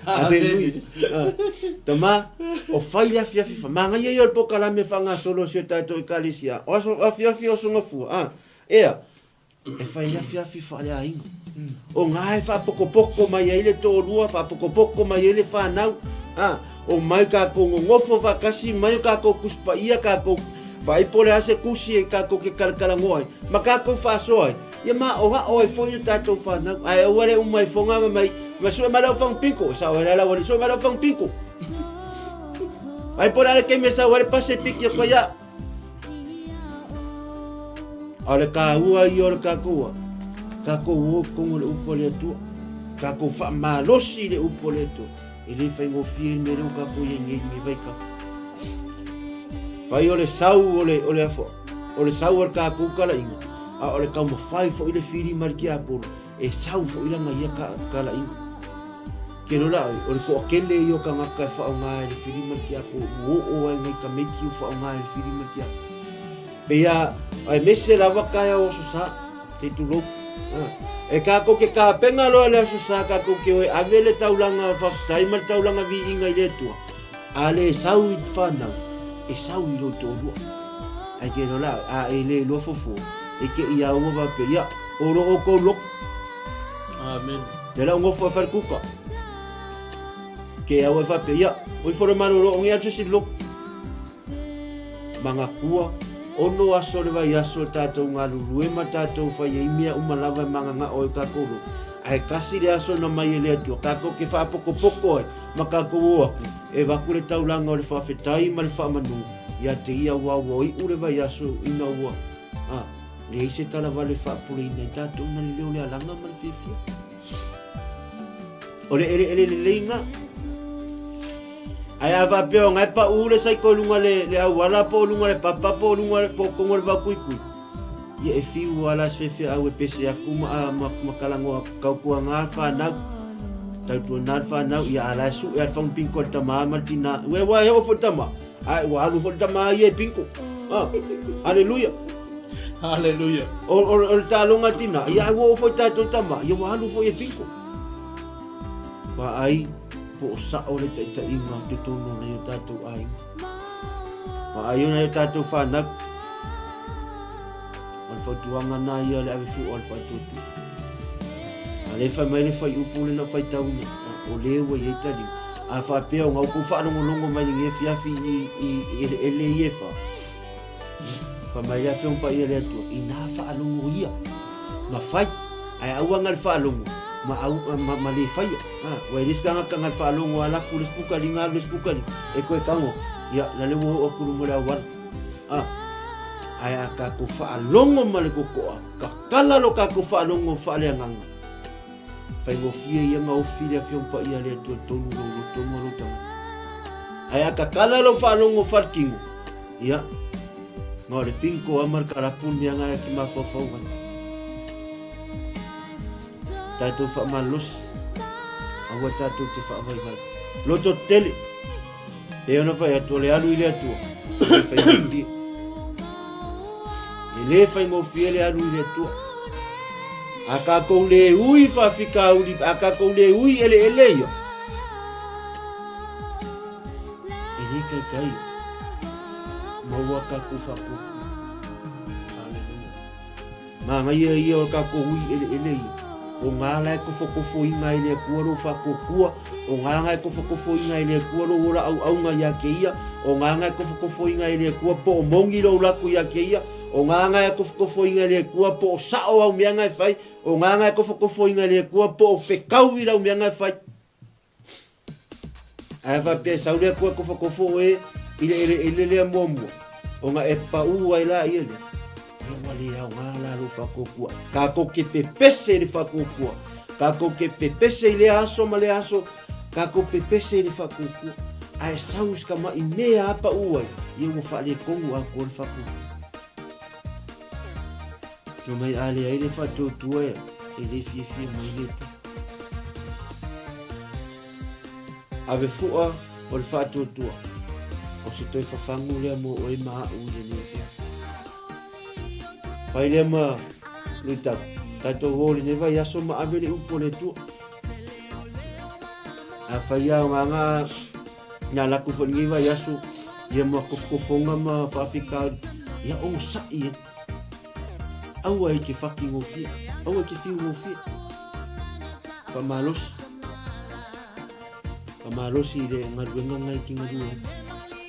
Aleluia. Tama, o fai le afiafi fa. Magaia ia o le pokalame faagasolo a si o tatou ekalesia. O aso afiafi o aso gafua. Ah, ea, e fai le afiafi faaleaiga. O ngā e faapokopoko mai ai le toalua, faapokopoko mai ai le whanau. Ah, o mai kākou gogofo faatasi, mai o kākou Tusi Paia, kākou faaipo le a se tusi e kākou ke kalakalagoa ai, ma kākou faasoa ai. Ia maʻoaʻo ai foi o tatou fanau. Ae aua le uma ifo nga mai, ma sue mai lau fangu pinko. E sao ai la lau alii, sue mai lau fangu pinko. Ai po le a le taimi e sau ai le pasi e piki atu ai a. A o le kāua ia o le kākou a, kākou o totonu o le upu a le Atua. Kākou faamalosi i le upu a le Atua. E le faigofie le mea lea ua kākou i ai nei i lenei vaitau. Fai o le sau o le, o le afo, o le sau o le kākou talaiga, a o le taumafai foi le fili ma le tiapolo, e sau foi lana ia ka, talaiga. Ke lola oi, o le toatele ia o tagata e faaaoga e le fili ma le tiapolo, ua oo ai nai tamaiti ua faaaoga e le fili ma le tiapolo. Pei a, aemaise lava taeao aso Sa, te tulou. E kākou ke kāpena loa le aso Sa kākou ke o e ave le taulaga faafetai ma le taulaga viiga i le Atua, a le sau i whanau, e sau i lou toalua. Ai ke lola, a e le iloa fofo, e ke i a ua faapea, ia, o lo oukou loto. Amen. Te lau ngofo e wharekuka. Ke au e faapea, ia, o ifo le malolo o nge atu se loto. Mangakua, ono aso le vaiaso e tatou galulue ma tatou fai ai mea uma lava e manganga'o ai kakou loto. Ae kasi le aso na mai e le Atua, kakou ke faapokopoko ai ma kakou o aku, e vaku le taulaga o le faafetai ma le faamanu ia te ia ua ua iʻu le vaiaso ina ua, a, leai se tala vale e faapuleina ai tatou na le leo le alaga ma le fiafia. O le eleele lelei na. Ae a faapea o ngae paʻu le saiko i luga le, le auala po o luga le papa po o luga po o totonu o le vaukuikui, ia e fiu lava la se feafeau e pese atu ma, ma, ma kalagoa tautuaga le fanau. Tautuana le fanau, ia a la e suʻe a le fagu pinko a le tamā ma le tinā. Ua ua e oo foi le tamā, ae ua alu foi le tamā ia e pinko. Ah, haleluia. Haleluia. O, o, o le taaloga a tinā, ia ae ua oo foi tatou tamā, ia ua alu foi e pinko. Vaai po o sao le taitaiga o totonu o nai o tatou aiga. Vaai o nai o tatou whanau. O le fautuaga nā ia o le ave fua o le faatuatua. A le whai mai le whai upu le na whaitauna, o le ua i ei taliu. A whapea o ngau kou whaalongolongo mai le ngeafiafi i, i, i ele ele i e wha. Fai mai le Afioga Paia le Atua, inā faalogo ia, ma fai, ae aua nga le faalogo, ma, au, ma, ma le faia. Ha, ua e le isi tagata nga le faalogo ala atu le isi puka liga alu le isi puka liga, e toe tago, ia, la le ua oo atu luga o le auala. Ha, ae a tatou faalogo ma le totoa, tatala lo tatou faalogo faaleagaga, Faigofie ia na ofi le Afioga Paia a le Atua tonu lou loto ma lou tagata. Ae a tatala lou faalogo faletino, ia, na o le pinko a ma le kalapu le mea na e te mafaufau ai. Tatou faamalosi, aua tatou te faavaivai. Loto tele, pei ona fai atu, o le alu i le Atua, e le faigofie. E le faigofie le alu i le Atua. A kākou le ui faafitauli, a kākou le ui eleele ia, e le taitai ia. Maua kākou faapuapua. Haleluia. Manaia ia o kākou ui eleele ia. O ngā la e kofokofoina e le Atua lou faatuatua, o ngā la e kofokofoina e le Atua lou ola auauna ia te ia, o ngā la e kofokofoina e le Atua po o moni lou latu ia te ia, O ngā ngā e kofokofoina e le Atua po o sao au mea ngā e whai, o ngā ngā e kofokofoina e le Atua po o whekau i rau mea ngā e whai. Ae whapea e sau le Atua e kofokofo oe i le eleele lea muamua, o ngā e paʻū ai la ia lea. Ia ua le aoga la lou whakokua. Kākou ke pepese i le whakokua. Kākou ke pepese i lea aso ma lea aso, Kākou pepese i le whakokua. Ae sau i ka maʻi mea a paʻū ai, ia ua faaletonu atoa le whakokua. No mai a leai le whatuatua e, e le fiafia mai le Atua. Ave fua o le whatuatua, o se toe whawhangu lea mo oe ma a'u i lenei afiafi. Fai lea ma luitau. Tatou o lenei vaiaso ma ave le upu a le Atua. Afai lava o gaga na alu atu foi i lenei vaiaso ia ma kofokofoga ma faafitauli, ia onosai e. Aua e te fati gofie, aua e te fiu gofie. Faamalosi. Faamalosi i le galuega lena e te galue ai.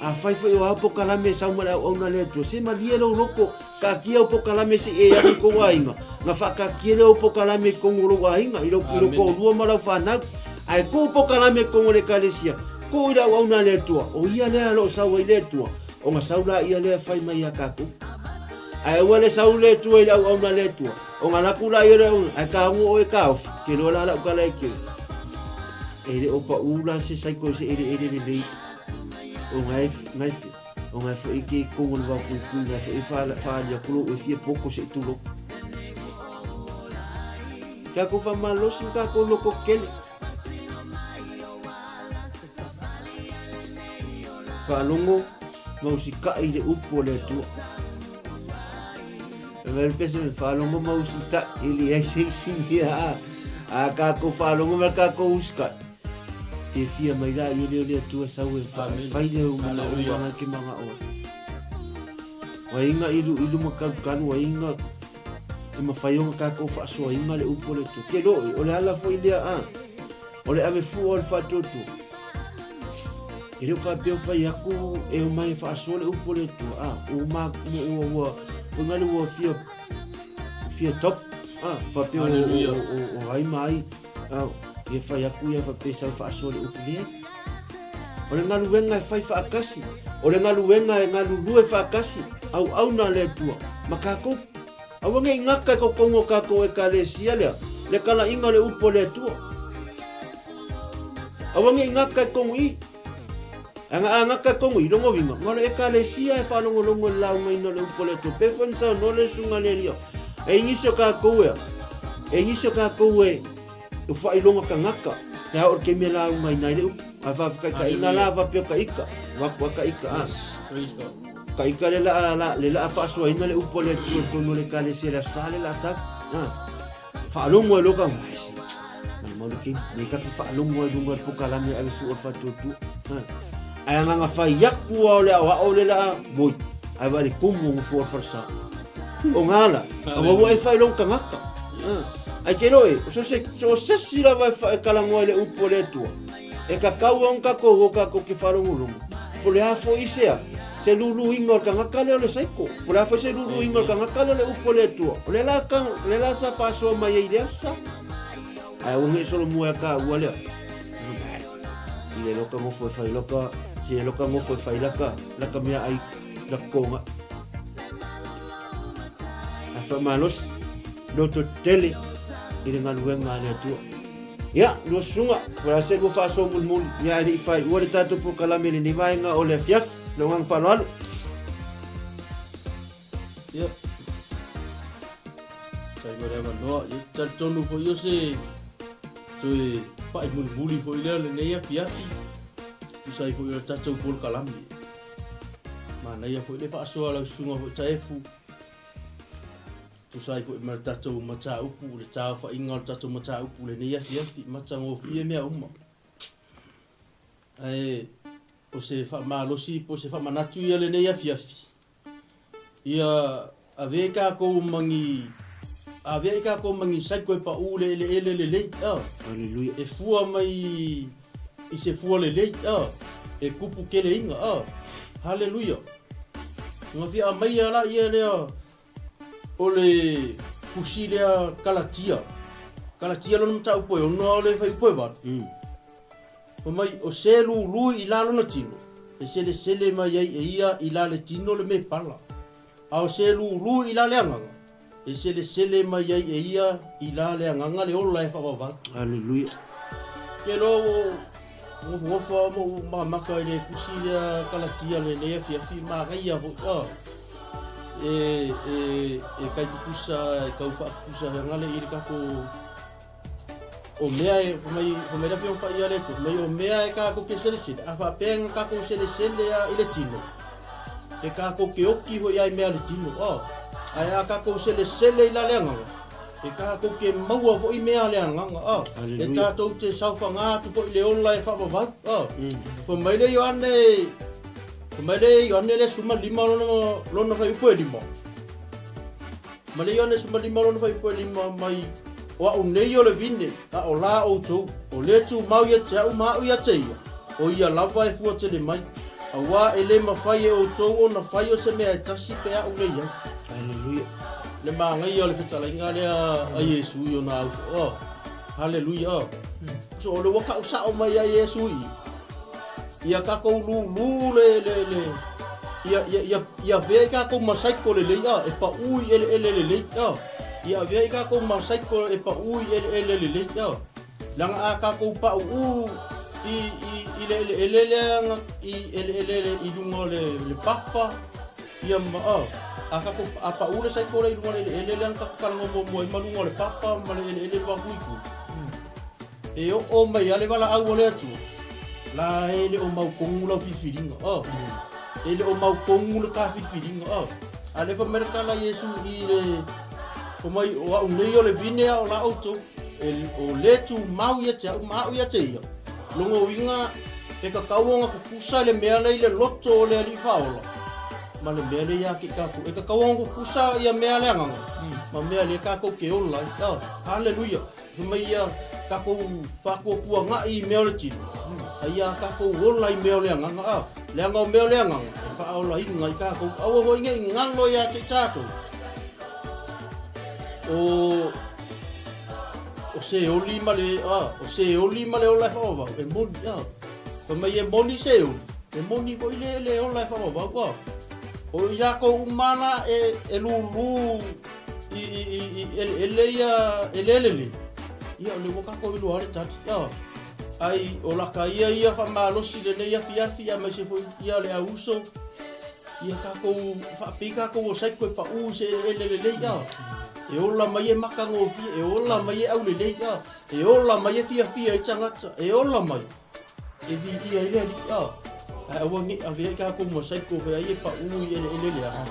Afai foi o a pokalame e sau ma le auauna a le Atua, se malie lou loto, taatia au pokalame se i e alu i kou aiga, na faataatia lea o pokalame i totonu o lou aiga, i lou, i lou toalua ma lau fanau. Ae tuu pokalame i totonu o le Ekalesia, tuu i le auauna a le Atua, o ia lea o lo o sau ai le Atua, ona sau laia lea e fai mai ia tatou. Ae aua le sau le Atua i le auauna a le Atua, ona alu atu laia le auauna, ae taogo oe e taofi, te iloa la lau tala e te, e le o pau la se saiko i se eleele lelei. O nga e, nga e, o nga e foi ke kongo le vao kuikui, nga e foi whaali atu lou e fia poko se i tulou. Takou whamalosi, takou loko kele. Faalogo ma usitaʻi i le upu a le Atua. Fai mai le pese mai, faalogo ma usitaʻi, e leai se isi mea a tatou faalogo ma le tatou usitaʻi. Fiafia mai la ia lea o le Atua sau e fai le ou manaoga na e te manao ai. Ua iga iluilu ma kalukalu, ua iga e mafai ona tatou faasoaina le upu a le Atua. Ke loe, o le ala foi lea a. O le ave fua o le faatuatua. E le o faapea o fai atu e omai e faasoa le upu a le Atua, a, ua ma, ua, ua, foi nale ua fia, fia top, a, faapea o, o, o, o ai ma ai, a, ia fai atu ia faapea sau faasoa le upu leai. O le galuega e fai faatasi, o le galuega e galulue faatasi, auauna a le Atua, ma tatou. Aua ne i gata i totonu o tatou Ekalesia lea, le talaiga o le upu a le Atua. Aua ne i gata i totonu i i. Ae a gata i totonu i i, lona uiga, na o le Ekalesia e faalogologo i le laugaina o le upu a le Atua. Pe foi na saunoa le Susuga i le Alii, e i nisi o tatou ea, e i nisi o tatou e, o faailoga tagata, pe a oo i le taimi e laugaina ai le upu. Ae faafetaitaiga la faapea ka ika, vaku a ka ika a. Praise God. Ka ika le laa, la, le laa faasoaina le upu a le Atua i totonu o le Ekalesia i le Aso Sa le laa sau. A. Faalogo ai loa ka, ai se, maumau le taimi, nei ka te faalogo ai luga o le pokalame e ave fua o le faatuatua. A. Ae agaga fai atu lava o le aoao le laa moi, ae vaai le tumu o gofua o le falesa. O ngā la, aua ua e faailoga tagata. A. Ae te iloa e, so se, so o se isi lava e, fa, e talanoa i le upu a le Atua, e tatau ona tatou o tatou te faalogologo. Po o le a foi se a, se luluina o le tagata lea o le saiko. Po o le a foi se luluina o le tagata lea o le upu a le Atua. O lea la, o lea la sa faasoa mai ai i le aso sa. Ae aua nei solomua ia taua lea. Si le loka ngofo e fai loka, si le loka ngofo e fai laka, laka mea ai, laka konga. Ae faamalosi, loto tele i le galuega a le Atua. Ia, lua susuga, po o le a se lua faasoa mulimuli, ia ae le i faaiua le tatou polokalame i lenei vaega o le afiafi. Le agaga faaaloalo. Ia. Faafetai mo le avanoa. Ia, talitonu foi o se toe pai mulimuli foi lea o lenei afiafi. Tusa ai foi o le tatou polokalame. Manaia foi le faasoa a lau susuga foi Taefu. Tusa ai foi ma le tatou mataupu, le taofaiga o le tatou mataupu i lenei afiafi, matagofie mea uma. Ae o se faamalosi po o se faamanatu ia lenei afiafi, ia avea i tatou ma ni avea i tatou ma ni saiko e paʻu le eleele lelei, a. Haleluia. E fua mai i se fua lelei, a. E kupu keleina, a. Haleluia. Nga fia aumaia la ia lea O le tusi lea Kalatia. Kalatia lona mataupu e ono a o le fuaiupu e valu. Fai mai, o se lului i la lona tino, e selesele mai ai e ia i la le tino le mepala. A o se lului i la le agaga, e selesele mai ai e ia i la le agaga le ola e faavavau. Haleluia. Ke loa ua ou nofonofo lava ma ou makamaka i le tusi lea Kalatia lenei afiafi, manaia foi. Ah. E, e, e kai pupusa, e kau faapupusa feagale i le tatou o mea e fai mai, fai mai le Afioga Paia a le Atua, mai o mea e tatou te selesele, a faapea na tatou selesele a i le tino, e tatou te oki foi ai mea le tino. Oh. Ae a kākou selesele i la le agaga, e kākou ke maua foʻi mea a le agaga, a. E tātou te saofaga atu foʻi le ola e faavavau, a. Fai mai le Ioane, fai mai le Ioane le 15 lona, lona fuaiupu e lima. Ma le Ioane 15 lona fuaiupu e lima mai, O a'u nei o le vine, a o la ʻoutou, o le tumau ia te a'u ma a'u ia te ia, ʻo ia lava e fua tele mai, auā e le mafai e ʻoutou ona fai o se mea e tasi pe a'u le i ai. Haleluia. Le magaia o le fetalaiga lea a Iesu i ona auso. Oh, haleluia. Oh. So o le ua ka'u sa'o mai ai Iesu i ia kākou lūlū le, le, le, ia, ia, ia, ia avea i kākou ma saiko lelei, a, e paʻū i ʻeleʻele lelei, a, ia avea i kākou ma saiko e paʻū i ʻeleʻele lelei, a, leaga a kākou paʻuʻū i, i, i le ʻeleʻele lea, i ʻeleʻele i luga o le, le papa, ia ma, a, a kākou, a paʻū le saiko lea i luga o le ʻeleʻele lea na kākou talanoa muamua ai ma luga o le papa ma le ʻeleʻele le wā kuikui. E oo mai a le valaau a le Atua, la e le o mautonu lau filifiliga, oh. E le o mautonu le ta filifiliga, oh. A le fa mai le tala Iesu i le fa mai o a'u nei o le vine a o la outou, e o le tumau ia te a'u ma a'u ia te ia. Logo uiga e kakau ona kukusa le mea lea i le loto o le Alii Faaola, ma le mea lea ia te i tatou. E kakau ona kukusa ia mea le agaga, ma mea lea tatou te ola ai. Oh, haleluia. Fai mai ia takou faatuatuagaʻi i mea o le tino, a ia takou ola i mea o le agaga, a, leaga o mea o le agaga, e faaolaina i takou. Aua foi ne i galo ia te i tatou, o, o Seoli ma le, a, o Seoli ma le ola e faavavau, e moni, a. Fai mai e moni Seoli, e moni foi le, le ola e faavavau, a. O i lakou uma la e, e lūlū i, i, i, i eleele ia eleele le, ia o le ua kākou iloa le tali. Ia, ai o laka ia ia whamalosi lenei afiafi aemaise foi ia le au uso, ia kākou whaapei kākou o saiko e paʻū se eleele lelei, ia. E ola mai e makangofie, e ola mai e aulelei, ia. E ola mai e fiafia i tangata, e ola mai. E viia ai le Alii, a, ae aua ne i avea i kākou ma saiko fai ai e paʻū i ʻeleʻele leaga.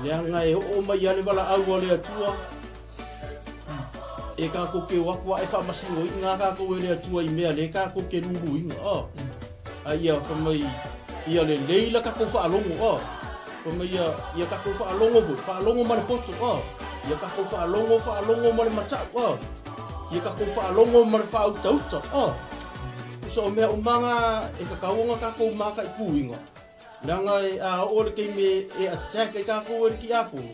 Leaga e oo mai a le valaau a le Atua, e kākou ke o aku a e faamasinoiga a kākou e le Atua i mea le kākou ke luluiga, a. A ia fai mai, ia lelei la kākou faalogo, a. Fai mai ia, ia kākou faalogo foi, faalogo ma le poto, a. Ia kākou faalogo, faalogo ma le mataʻu, a. Ia kākou faalogo ma le fāutauta, a. Tusa o mea uma nga e kakau ona kākou mākaʻikūiga, leaga e a oo le taimi e, e attack ai kākou e le kiʻapolo,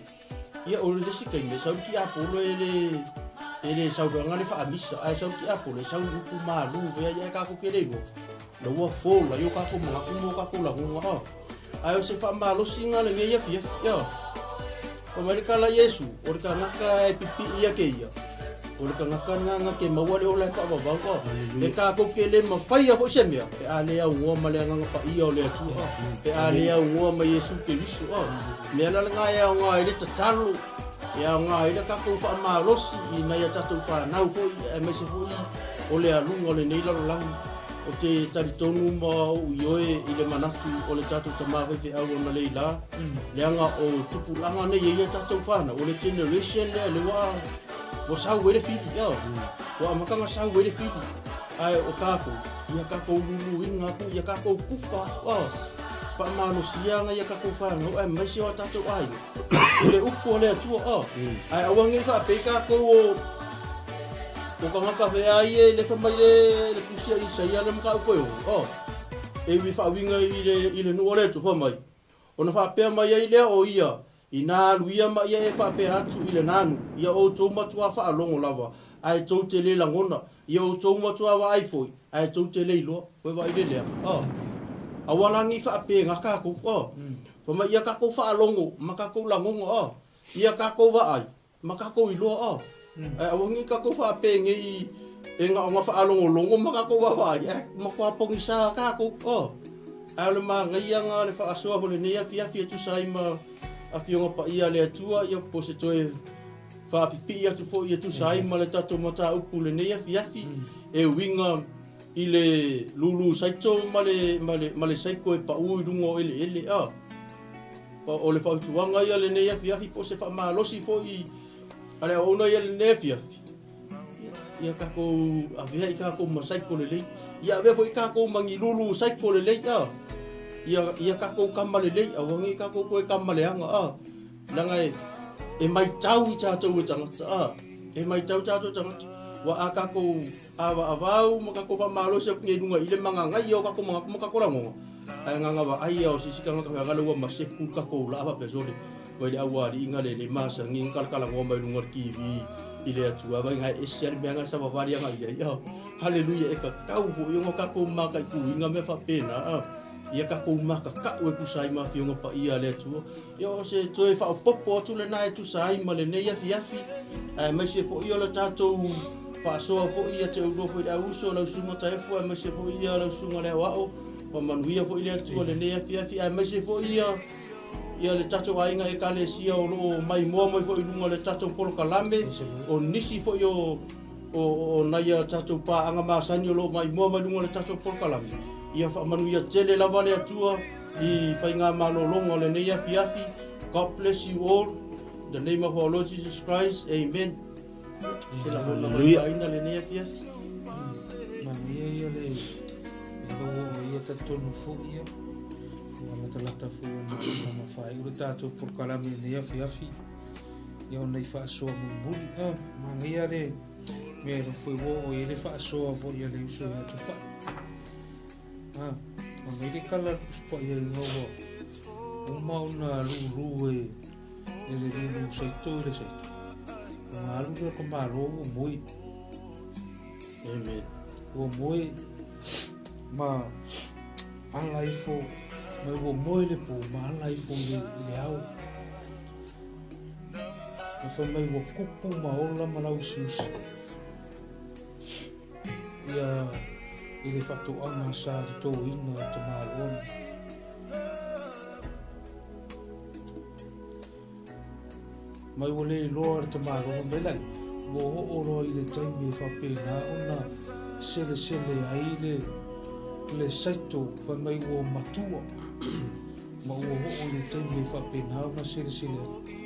ia o le isi taimi e sau le kiʻapolo e le e le sau leaga le faamisa, ae sau le kiʻapolo e sau i upu malū fea ia e kākou ke le iloa. La ua fola i o kākou manatu ma o kākou lagona, a. Ae o se faamalosiga lenei afiafi, a. Fai mai le tala a Iesu, O le kanaka e pipiʻi ia kēia, o le kanaka lena ke maua le ola e faavavau, a e kākou ke le mafaia foi se mea, pe a le augoa ma le Agaga Paia o le Atua, a pe a le augoa ma Iesu Keriso, a mea la lena e aoga ai le tatalo, e aoga ai le kākou faamalosi i nai a tatou fanau foi, aemaise foi o le aluga o lenei lalolagi. Ou te talitonu ma ou ioe i le manatu o le tatou tama faifeau ona lei la, leaga o tupulaga nei e ia tatou whanau, o le generation lea le ua, ua sau ai le fili, ia. Ua amata na sau ai le fili. Ae o kākou, ia kākou luluina aku, ia kākou kufa, ia. Faamalosia ana ia kākou whanau, aemaise o a tātou aiga. I le upu a le Atua, ia. Ae aua nei faapei kākou o, O tagata whea ai e lefa mai le, le tusi a Isaia le mataupu e ono, oh, e iwi whaawinga i le, i le nuu o le Atua, wha mai. Ona whaapea mai ai lea o ia, Inā alu ia ma ia e whaapea atu i le nanu, ia outou matua whaalongo lava, ae tou te le langona, ia outou matua vaai foi, ae tou te le iloa. Koe vaai le lea. Oh. Aua la nei whaapea ngā kākou. Oh. Wha mai ia kākou whaalongo ma kākou langonga. Oh. Ia kākou vaai, Ma kakou iloa a. Ae aua nei kakou faapenei e gaoga faalogologo ma kakou vaavaai, ae matua pogisa kakou a. Ae o le magaiaga le faasoa foi lenei afiafi e tusa ai ma Afioga Paia a le Atua, ia po o se toe faapipii atu foi e tusa ai ma le tatou mataupu lenei afiafi e uiga i le lulu saito ma le, ma le, ma le saiko e paʻū i luga o eleele a. O le fautuaga ia lenei afiafi po o se faamalosi foi a le auauna ia lenei afiafi, ia tatou avea i tatou ma saiko lelei. Ia avea foi tatou ma ni lulu saiko lelei a. Ia ia tatou kama lelei aua nei tatou toe kama leaga a. Leaga e e maitau i tatou e tagata a. E maitau tatou e tagata. Ua a tatou avaavau ma tatou faamalosi atu nei i luga i le magagaia o tatou manatu ma tatou lagona, ae agaga vaai ia o se isi tagata faiaga ua masepu le tatou laa faapea sole mai le aualii na lele masani na talatalanoa mai luga o le TV i le Atua vai na e ese lava le mea na savavali agai i ai a. Haleluia e tatau foi ona tatou mataituina mea faapena a. Ia tatou matatau e tusa ai ma Afioga Paia a le Atua. Ia o se toe faaopoopo atu lena e tusa ai ma lenei afiafi, aemaise foi o le tatou faasoa foi ia te oulua foi le auuso, lau susuga Taefu, aemaise foi ia lau susuga le Aoao, faamanuia foi le Atua lenei afiafi, aemaise foi ia ia le tatou aiga ekalesia o lo o maimoa mai foi i luga o le tatou polokalame, o nisi foi o o, o nai a tatou paaga masani o lo o maimoa mai luga o le tatou polokalame. Ia faamanuia tele lava le Atua i faigamalologa o lenei afiafi. God bless you all. In the name of our Lord Jesus Christ. Amen. Se lagona vaivaiina lenei afiafi. Manaia ia le ua oo ia talitonu foi ia. Ua latalata foi ona ona faaiu le tatou polokalame i lenei afiafi. Ia ona i faasoa mulimuli. Ah, manaia le mea foi ua oo i ai le faasoa foi a le uso ia Tupai. A, aumai le kala a le Tusi Paia ina ua uma ona lulu e, e le lulu saito i le saito. Ona alu lea o le tamaloa ua moe. Amen. Ua moe ma ala ifo, ma ua moe le po ma ala ifo i le, i le ao. Ma fai mai ua kupu ma ola ma lauusiusi. Ia i le faatoaga sa totoina e tamaloa nei. Mai ua le iloa le tamaloa mai lai, ua oo loa i le taimi e faapena ona selesele ai le, le saito fai mai ua matua ma ua oo i le taimi e faapena ona selesele ai.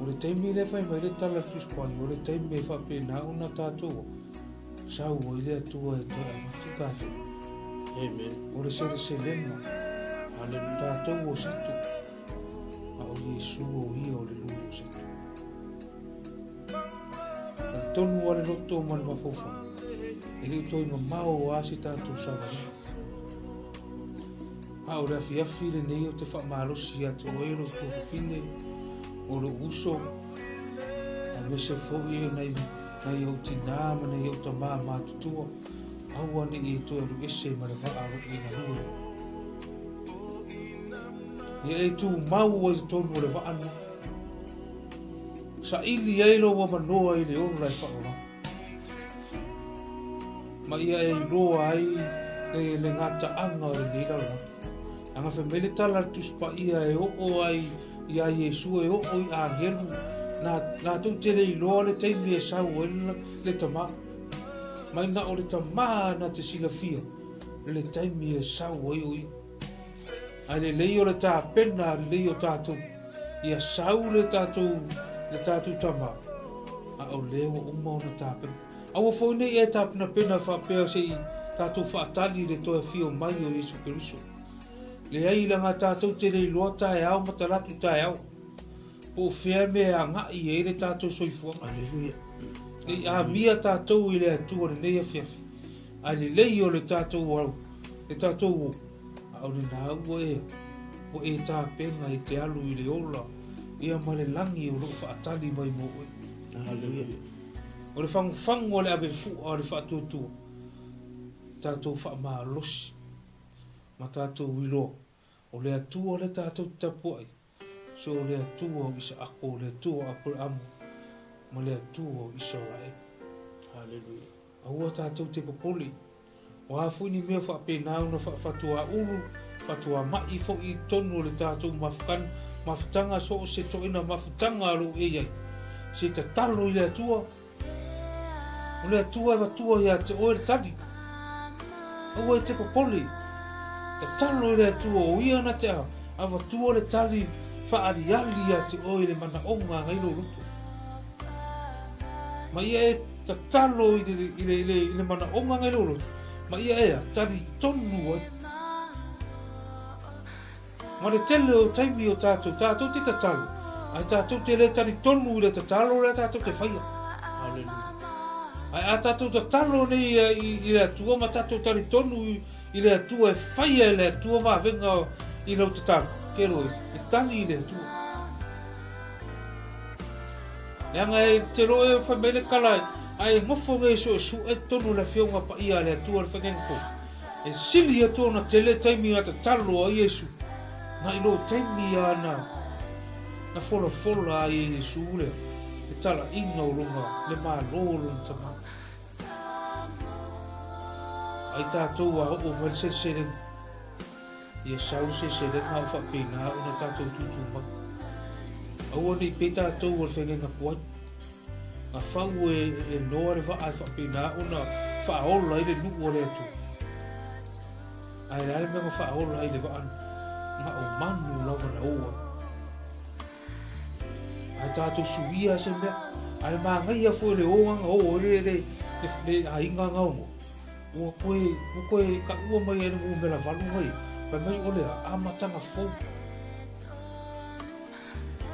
O le taimi lea fai mai le tala a le Tusi Paia, o le taimi e faapena ona tatou sau ai le Atua e toe avatu tatou. Amen. O le seleselega, Hallelujah. Tatou o sato, a o Iesu o ia o le lulu o sato. Talitonu a le loto ma le mafaufau, e le o toe mamao a se tatou savaliga. A o le afiafi lenei ou te faamalosi ia te oe lou tuafafine, o lou uso, aemaise foi o nai, nai ou tinā ma nai ou tamā matutua, aua ne i e toe alu ese ma le vaa o lo o e galue. Ia e tumau ai i totonu o le vaa lena. Saili ai lou avanoa i le ola e faaola. Ma ia e iloa ai le, le gataaga o lenei lalolagi. Leaga fai mai le tala a le Tusi Paia e oo ai iā Iesu e oo i agelu, na, latou te le iloa le taimi e sau ai le, le tamā. Mai na o le tamā na te silafia le taimi e sau ai o ia. Ae lelei o le tapena lelei o tatou ia sau le tatou le tatou tama a o lea ua uma ona tapena. Aua foi nei e tapenapena faapea se i tatou faatali le toe afio mai o Iesu Keriso. Leai leaga tatou te le iloa taeao ma talatu taeao po o fea mea e agai i ai le tatou soifuaga. Aleluia. Ne i amia tatou i le Atua lenei afiafi. Ae lelei o le tatou au, le tatou o, a o lena ua e, ua e tapena i te alu i le ola, ia ma le lagi o lo o faatali mai mo oe. Haleluia. O le fagufagu o le ave fua o le faatuatua, tatou faamalosi ma tatou iloa, o le Atua lea tatou te tapuai, So o le Atua o Isaako, o le Atua o Aperaamu, ma le Atua o Isaraelu. Haleluia. Aua tatou te popole, o a foi ni mea faapena ona faafatuaulu, fatuama'i foi i totonu o le tatou mafukan, mafutaga so o se toena mafutaga o lo o e i ai. Se tatalo i le Atua, O le Atua e avatua ia te oe le tali. Aua e te popole. Tatalo i le Atua o ia na te Avatua le tali faaaliali ia te oe i le manaoga a ngai lou loto. Ma ia e tatalo i le, i le, i le, i le manaoga ngai lou loto, ma ia e a, tali tonu ai. Ma le tele o taimi o tatou, tatou te tatalo, ae tatou te le talitonu i le tatalo lea tatou te faia. Hallelujah. Ae a tatou tatalo nei i, i le Atua ma tatou talitonu i, i le Atua e faia e le Atua vavega i lau tatalo, kelo e, e tali i le Atua. Leaga e te loa e fai mai le tala, a e nofo nei e suesue totonu o le Afioga Paia a le Atua le Faigaiga Fou. E sili atu ona tele taimi na tatalo ai Iesu na i lo taimi a na na folafola ai e Iesu le le talaiga o lona le malo o lona tama. Ai tatou a oo mai le seleselega, ia sau le seleselega a o faapena ona tatou tutu mai. Aua ne i pei tatou o le faigaina kuai. Na fau e, e Noa le vaa e faapena ona faaola ai le nuu o le Atua. Ae le a le mea na faaola ai le vaa na o manu lava na o ai. Ae tatou suia se mea. Ae manaia foi le oga na o ai le, le, le, le aiga na o Noa. Ua toe, ua toe taua mai ai le numera valu nei. Fai mai o le amataga fou.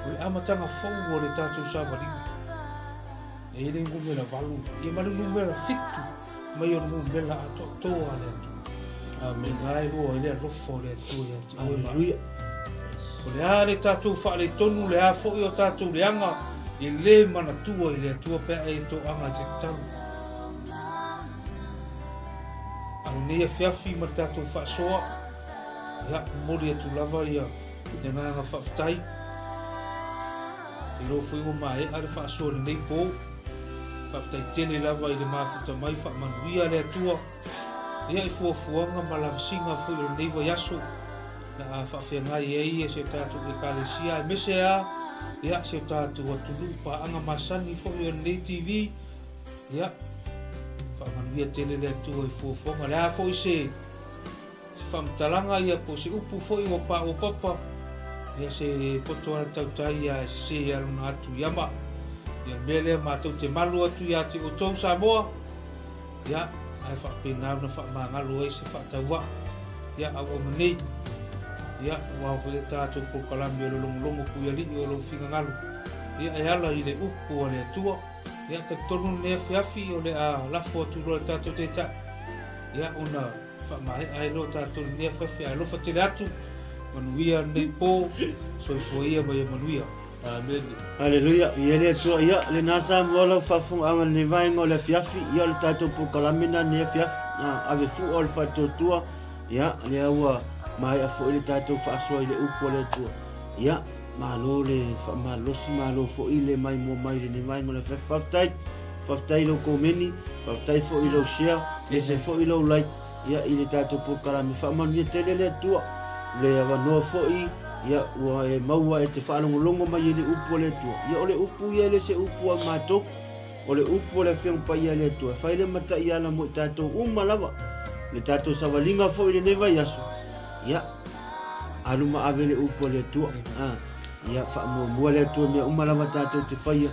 O le amataga fou o le tatou savaliga. E i ai le numera 8, ia ma le numera 7 mai o le numera atoatoa a le Atua. Amen. Na e lua ai le alofa o le Atua ia te oe ma Hallelujah. O le a le tatou faaletonu, le a foi o tatou leaga, e le manatua i le Atua pe a e toaga e te tatalo. A lenei afiafi ma le tatou faasoa, ia, momoli atu lava ia Le agaga faafetai. Iloa foi ua maea le faasoa i lenei po. Faafetai tele lava i le mafuta mai, faamanuia le Atua ia i fuafuaga ma lavasiga foi o lenei vaiaso na a faafeagai ai ia si o tatou Ekalesia aemaise a ia si o tatou atunuu paaga masani foi o lenei TV. Ia faamanuia tele le Atua i fuafuaga. Le a foi se Se faamatalaga ia po o se upu foi ua paopapa, ia se poto a le tautai ia e sese ia lona atu i ama. Ia le mea lea matou te malu atu ia te outou Samoa, ia ae faapena ona faamagalo ai se faatauvaa ia auauna nei. Ia ua ao foi le tatou polokalame o le logologo puialii o lou finagalo, ia e ala i le upu a le Atua. Ia talitonu lenei afiafi o le a lafo atu loa i le tatou Taitai, ia ona Faamaea ai loa tatou i lenei afiafi ae alofa tele atu. Manuia lenei po. Soifua ia ma ia manuia. Amene. Haleluia, ia le Atua, ia lena Samoa lau faafofogaaga i lenei vaega o le afiafi, ia o le tatou polokalame lena lenei afiafi, a, ave fua o le faatuatua, ia lea ua maea foi le tatou faasoa i le upu a le Atua, ia malo le faamalolosi, malo foi le maimoa mai i lenei vaega o le afiafi, faafetai. Faafetai i lou komeni, faafetai foi i lou share, ese foi i lou like ia i le tatou polokalame. Faamanuia tele le Atua, le avanoa foi ia ua e maua e te faalogologo mai i le upu a le Atua. Ia o le upu ia e le se upu a matou, o le upu a le Afioga Paia a le Atua e fai le mataiala mo i tatou uma lava. Le tatou savaliga foi i lenei vaiaso, ia alu ma ave le upu a le Atua. Ah, ia faamuamua le Atua mea uma lava tatou te faia.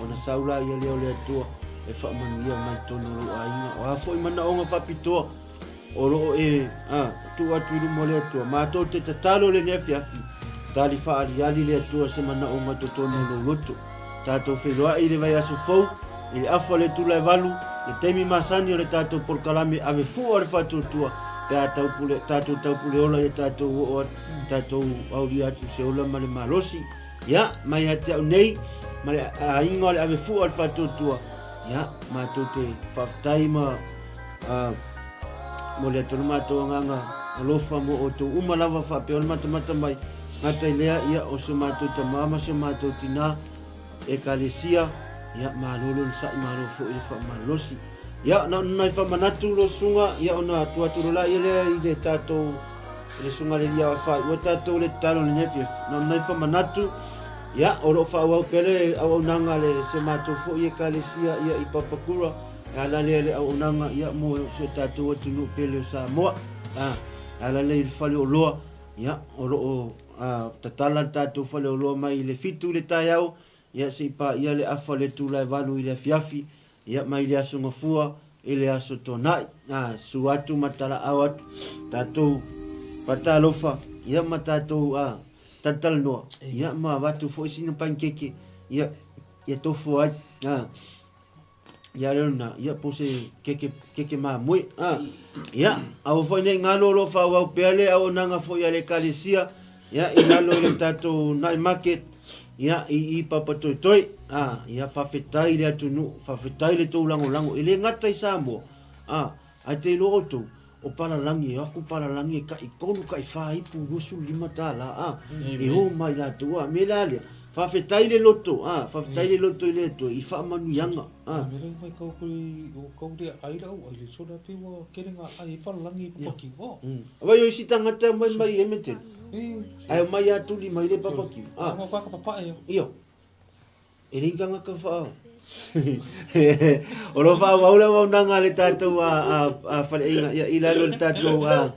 Ona sau la ia lea o le Atua e faamanuia mai totonu o lou aiga. O a foi manaoga faapitoa o lo o e a, tuu atu i luma o le Atua, matou te tatalo i lenei afiafi, tali faaaliali le Atua se manaoga i totonu o lou loto. Tatou feiloai i le vaiaso fou, i le afa o le itula e valu, le taimi masani o le tatou polokalame Ave Fua o le Faatuatua, pe a taupule, tatou taupuleola ia tatou oo atu, tatou aulia atu se ola ma le malosi. Ia, mai ia te au nei, ma le aiga o le ave fua o le faatuatua, ia, matou te faafetai ma uh, mo le atu le matou agaga alofa mo outou uma lava faapea o le matamata mai, gata i lea, ia, o si o matou tamā ma si o matou tinā, Ekalesia, ia, malo le onosai, malo foi le faamalolosi. Ia, na ona nai faamanatu lo susuga, ia, ona tuu atu loa laia lea i le tatou, i le susuga i le Alii Ao e faaiua tatou le tatalo i lenei afiafi. Na ona nai faamanatu, ia, o lo o faaauau pea le auaunaga a le, si o matou foi Ekalesia, ia, i Papakura, e ala lea i le auaunaga, ia, mo si o tatou atunuu pele o Samoa. A, e ala lea i le fale oloa, ia, o lo o. Tatala le tatou faleoloa mai i le 7 i le taeao, ia se i paia le afa le itula e 8 i le afiafi, ia mai le Aso Gafua i le Aso Toonai. Susu atu ma talaau atu tatou faatalofa, ia ma tatou talatalanoa, ia ma avatu foi sina panikeke, ia ia tofu ai. Ia lea lena, ia po se keke, keke mamoe. Ah, ia, aua foi nei galo o lo o faaauau pea le auaunaga foi a le Ekalesia, ia, i lalo i le tatou night market, ia, i i Papatoetoe. Ah, ia, faafetai i le atunuu, faafetai i le tou lagolago, e le gata i Samoa, ah, ae te iloa outou, O palalagi, e o atu palalagi e tai tolu tai fa ipu $25 a, e o mai latou a, me la lea, faafetai le loto a, faafetai le loto i le Atua i faamanuiaga a. Me rau mai kau koe o kau lea ai lau ai le sola pe ua kele nga ai e palalagi e papakiu a. Vai o isi tangata e omai mai i Edmonton, ae omai a tuli mai le papakiu a. Nga ka papae a. Io. E le tagata wha. O lo whaauau le auaunaga a le tatou a whareaiga ia i lalo le tatou a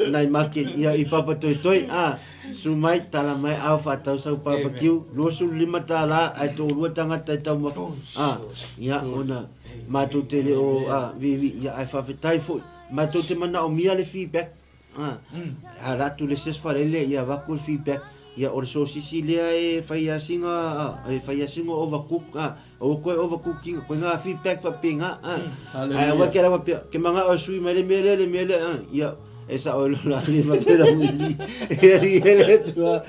nai market ia i Papatoetoe a su mai tala mai ao whaatau sau barbecue $25 ae toalua tagata e taumafa a ia ona matou te le o a vivi ia ae faafetai foi matou te manaomia le feedback. A la atu le isi aso faalele ia avatu le feedback ia o le sosisi lea e fai lava sina e fai lava sina overcook a aua toe overcook ina koe ngā feedback faapena a ae aua ke lava pea ke mana'o e sui mai le mea lea le mea lea a ia e sa'o e lola le faapea wili ia le Atua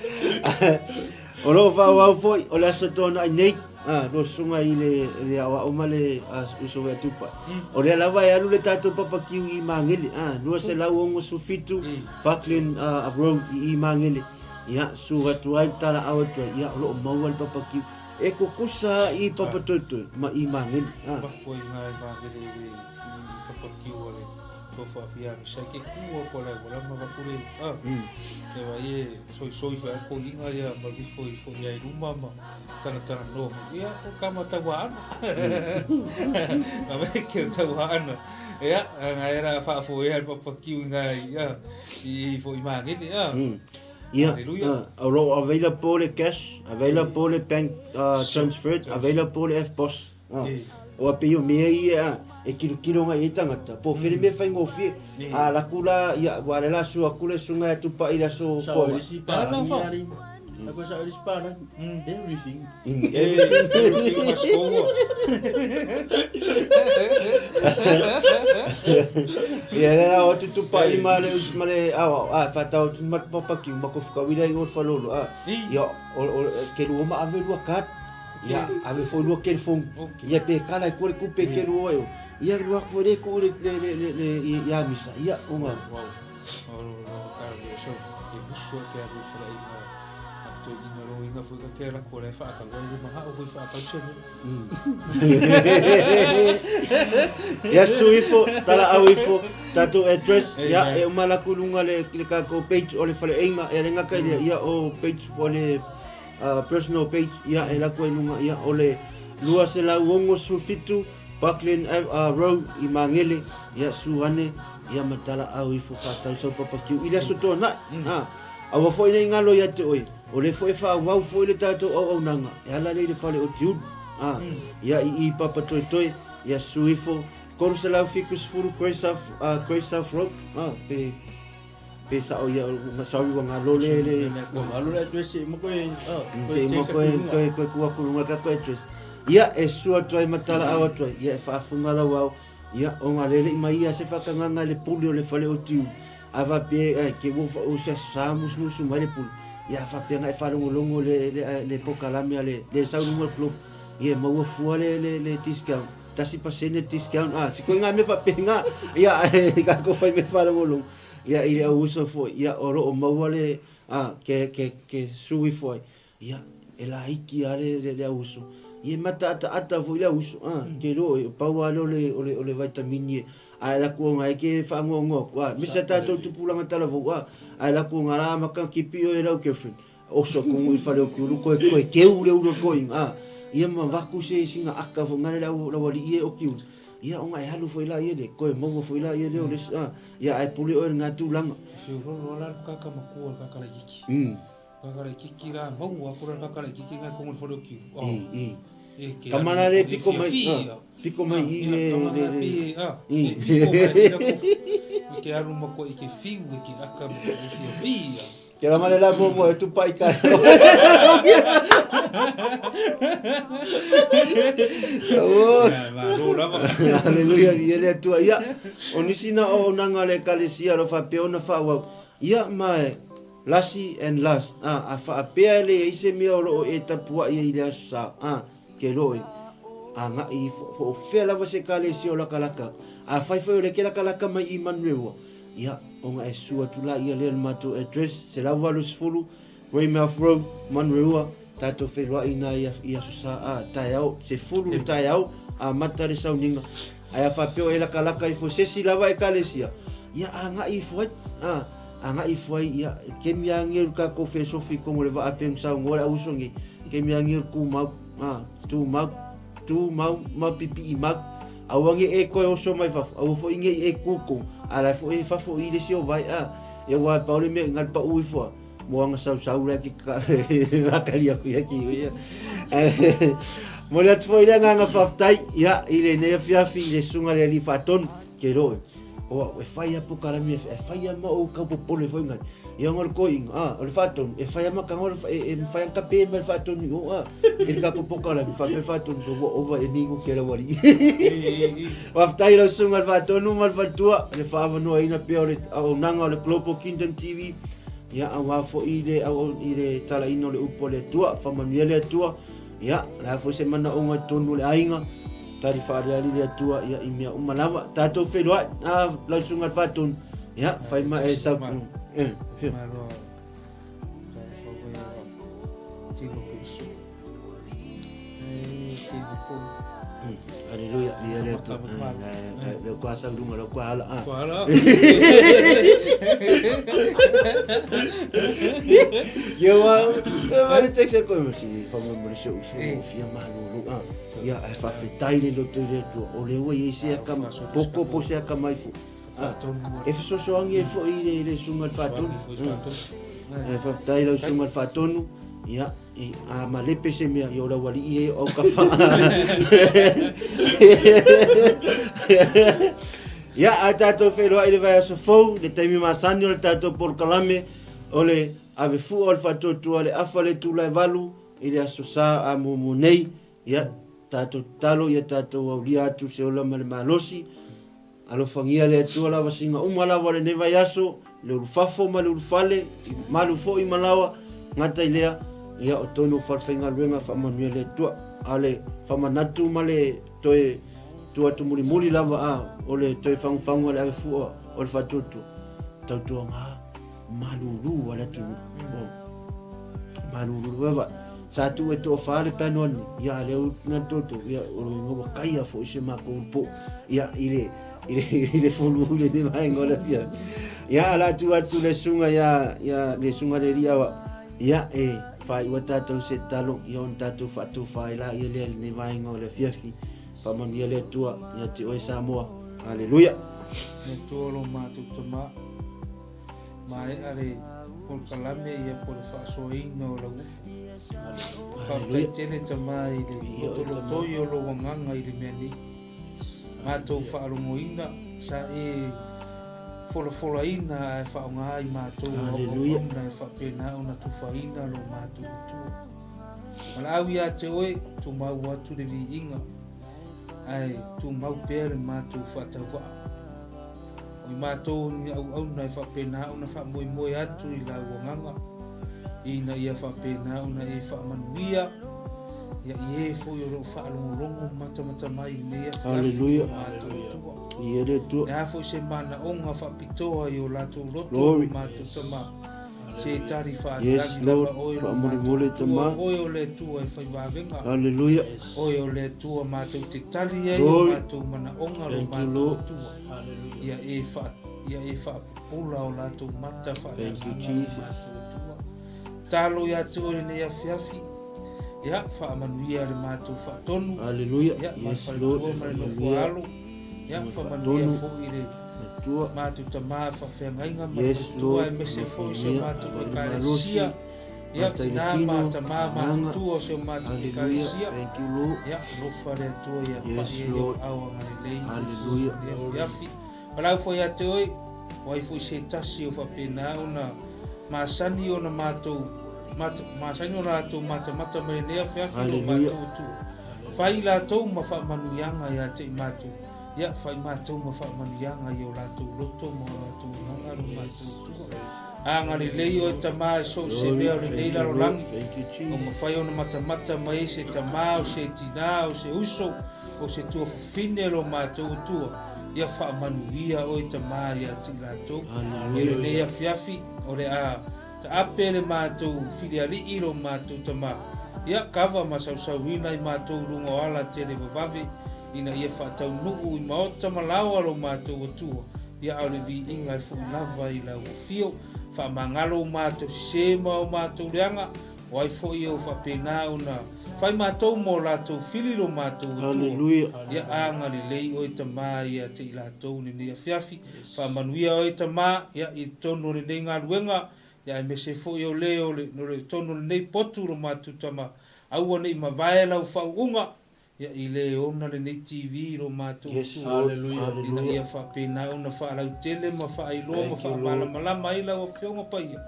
o lo o faaauau foi o le aso Toonai nei a lo susuga i le le aoao ma le uso Veatupa. O lea lava e alu le tatou papakiu i Magele, a 267 Buckland Road i Magele. Ia, susu atu ai, talaau atu ai, ia o lo o maua le papakiu. E kukusa i Papatoetoe ma i Magele. A. Paku ai ngā i Magele i le papakiu a le tofa awhia mi sai ke kua ko le wala ma vakure a. Te wa ie soi soi fa ko inga ia ma vifo i fo ia i ruma ma Tanatana noa hoki. Ia, ko ka ma taua ana. Ka me ke taua ana. Ia, nga era whaafo e ai papa kiu i ngā ia, i fo i māngere, ia. Ia, o lo available le cash, available le bank transfer, available le FPOS. O a pei o mea ia e kirokiro ngai ai tangata, po whele mea whaingofie, a laku la, ia, wa le la su aku le sunga e tupa i la so koa. Everything. Everything must go. Ia le la o tutupa i ma le us ma le awa a whatau tu ma papa ki ma ko whakawira i o whalolo a ia o ke lua ma ave lua card Ia, ave foi lua telefoni. Ia pe kala e kore kupe ke lua o. Ia lua foi le ku le le le le le ia misa. Ia o nga. Wow. O lo lo ka le so e musu ke alu fala inga. A to inga ro inga foi ka ke la ko le fa ka lo le maha o foi fa ka se ni. Ia su ifo tala au ifo tatou address ia e uma la kulunga le le ka ko page o le fale inga e lenga ka ia o page fo le Personal page, ia, e lako ai luga, ia, o le 267 Buckland Road i Māngere, ia, su ane, ia, ma talaau ifo whātau sau papakiu i le aso toanai. Ha, aua foi nei ngalo ia te oe, o le foi e whaauau foi le tātou auaunaga, e ala lei le whale o te ulu. Ha, ia, i i Papatoetoe, ia, su ifo, 370 Grey South, Grey South Road, ha, pe, Pe sao ia sorry ua ngalo le le ua ngalo le address se ma koe se ma koe koe koe kua ku lunga ka koe address ia e sua atu ai ma tala au atu ai ia e faafuga lau ao ia o ngā lele i mai ia se whakanganga le pule o le whale o tiu a whapea ai ke ua o se sa musumusu mai le pule ia whapea ngai whalongolongo le le le pokalame a le le sau lunga club ia maua fua le le le discount 1% discount a si koe ngā mea whapenga ia ka ko whai me whalongolongo Ia, i le au uso foi, ia, o loo maua le, a, ke, ke, ke sui foi, ia, e laiti lava le, le, le au uso. Ia, e mataataata foi le au uso, a, ke iloa oe, pau lava lea o le, o le, o le vaitamini e, a e laku ona e ke faagoagoa atu, a, misa tatou tupulaga talavou, a, a e laku ona la maka kipi oe e lau girlfriend, oso kongo i fale o ke ulu, koe, koe keu le ulu o koinga, a, ia ma vaku se singa aka foi ngale le au, lau alii e o ke ulu. Ia, ona e alu foi la ia le, koe maua foi la ia le o le, a, Ia, ae pule oe i ngā tūlanga. E whiuroro ala le kaka makua le kaka laikiki. Kakalaikiki la maua ko le kakalaikiki ngai kongo le fale o kiu. I, i. Ka mana le piko mai, piko mai i le, le, le. I. Piko mai i le kofu. I ke alu ma koe i ke fiu, i ke aka ma koe i fia fia. Ke la male la mo mo e tupa i ka. Oh. Haleluia, i le Atua. Ia, o nisi na o nanga le ekalesia lo faapea ona faaauau. Ia, ma e, lasi and last, a, a faapea e leai se mea o lo o e tapuai ai i le Aso Sa, a, ke loe, agai ifo, po o fea lava se ekalesia o lakalaka, afai foi o lea e ke lakalaka mai i Manurewa, ia, ona e susu atu laia lea i le matou address, 180 Weymouth Road, Manurewa, tatou feiloai ina i Aso Sa, a, taeao, 10 le taeao, amata le sauniga. Ae a faapea o e lakalaka ifo i se isi lava ekalesia, ia agai ifo ai, a, agai ifo ai, ia, kemi a ngeu takou fesofi kongo le vaa peng saunoa le auuso nei, kemi a ngeu tumau, a, tumau, tumau ma pipii mau, aua ne i e toe oso mai fafo, aua foi ne i e kuku, a la foi e fafo i le isi o vai, a, ia ua pau le mea i ngā pau ifo a, moana sausau la ki ka kali aku ia ki ia. Momoli atu foi le agaga faafetai ia i lenei afiafi i le susuga le Alii Faatonu ke loe. O e fai a pokalami e fai a ma ou kau popole foi ngai. Ia ngol koiinga a o le faatonu e fai a ma kanga e e mafai a kape mai le faatonu i o a i le tatou pokalami faapea faatonu ua ova e ningo ke lau alii. Faafetai lau susuga le Faatonu ma le faletua le faaavanoaina pea o le auaunaga o le Global Kingdom TV. Ia, aua foi le i le talaina o le upu a le Atua, faamanuia le Atua. Ia, o le a foi se manaoga i totonu o le aiga, tali faaaliali le Atua ia i mea uma lava. Tatou feiloai, a lau susuga i le Faatonu, ia, fai ma e sau. E, Malo, tino pe Aleluia, ia le Atua. Le kua sau lunga, le kua ala. Kua ala. Ia wa, e va le text ko mo si fa mo mo se uso mo fia malolo. Ah, ia e fa fetai le loto i le Atua. O le ua i se aka poko po se aka mai fu. E fesoasoani ai foi i le susuga i le Faatonu. E faafetai i lau susuga i le Faatonu, ia, a malepe se mea, ia o lau alii e o ka wha. Ia, a tātou whairoa i le vaiaso fou, le taimi masani o le tātou polokalame, o le ave fua o le whaatuatua, le afa le tūlae valu, i le aso sa a muamua nei, ia, tātou tatalo, ia tātou aulia atu se ola ma le malosi, Alofagia le Atua lavasiga uma lava o lenei vaiaso, le ulufafo ma le ulufale, i malu foi ma laoa, gata i lea, ia o tonu o falefaigaluega faamanuia le Atua. A o le famanatu ma le toe tuu atu mulimuli lava a o le toe fagufagu a le avefua o le faatuatua, tautuaga malulu a le atunuu. O, malulu lava. Sa tuu e toafa le peanoa nei, ia a lea ua na toto, ia o le uiga ua kaia foi se makou po, ia i le, i le, i le fulu i lenei vaega o le afiafi. Ia a la tuu atu le susuga ia, ia le susuga le alii aoao, ia e faaiu ai tatou se tatalo, ia ona tatou faatofa ai laia lea i lenei vaega o le afiafi. Faamanuia le Atua ia te oe Samoa. Aleluia. Le Atua o lo matou Tama, Maea le polokalame ia po le faasoaina o lau upu. Faafetai tele tama i le lotolotoi o lou agaga i le mea nei. Matou faalogoina sa e folafolaina ae faaaoga ai matou auauauna e faapena ona tufaina lo matou Atua. Valaau ia te oe, tumau atu le viiga, ae tumau pea le matou faatauvaa. O i matou ni auauna e faapena ona faamoemoe atu i lau agaga, ina ia faapena ona e faamanuia ia i e foi o lo o faalogologo matamata mai i lenei afiafi o matou Atua. Ia le Atua. Le a foi se manaoga faapitoa i o latou loto o matou tama. Se tali Yes, faalagi Lord. lava oe lo Faamolemole matou Atua, tama. oe o le Atua e fai vavega. Hallelujah. Oe o le Atua matou te tali ai o Glory. matou manaoga lo Thank you, matou Lord. Atua. Ia e wha, ia e whaapopola o latou mata Thank you, whaaleagaga o Jesus. matou Atua. Talo ia te oe lenei afiafi, ia whaamanuia le matou whaatonu, Hallelujah. ia ma le Yes, Lord. faletua ma le nofo Faamanuia. alo, ia whaamanuia Faatonu. foi le Atua. matou tama faafeagaiga ma Yes, faletua Lord. aemaise foi si o Faamanuia. matou Alofa i le malosi. ekalesia. Ia, Faafetai i le tina tino, ma tama agaga. matutua o si o matou Hallelujah. Ekalesia. Thank you, Lord. Ia, alofa le Atua ia Yes, pai ai Lord. o ao agalelei Hallelujah. i lenei afiafi. Valaau foi ia te oe, o ai foi se tasi o faapena ona masani ona matou mata, masani ona latou matamata mai lenei afiafi o Hallelujah. matou Atua. Fai latou ma faamanuiaga ia te i matou. Ia, fai matou ma faamanuiaga i o latou loto ma o latou agaga lo matou Atua. Agalelei oe Tama e so o se mea o lenei lalolagi, o mafai ona matamata mai ai se tama, o se tina, o se uso, o se tuafafine lo matou Atua. Ia faamanuia oe Tama ia te i latou. I lenei afiafi, o le a taape le matou filialii lo matou Tama. Ia kava ma sausauina i matou luga o ala tele vavave, ina ia faataunuu i maota ma laoa lo matou Atua, ia a o le viiga e fo'i lava i lau afio. Faamagalo o matou sesē ma o matou leaga, o ai fo'i o faapena ona fai matou ma o latou fili lo matou Atua. Hallelujah. Ia agalelei oe Tama ia te i latou lenei afiafi. Faamanuia oe Tama ia i totonu o lenei galuega, ia aemaise foi o le o le, no le totonu o lenei potu lo matou Tama. Aua ne i mavae lau faauuga, Ia i le ona lenei TV i lo matou Yes, Atua, Lord. ina Hallelujah. ia faapena ona faalautele ma faailoa ma Thank you, Lord. faamalamalama ai lau Afioga Paia,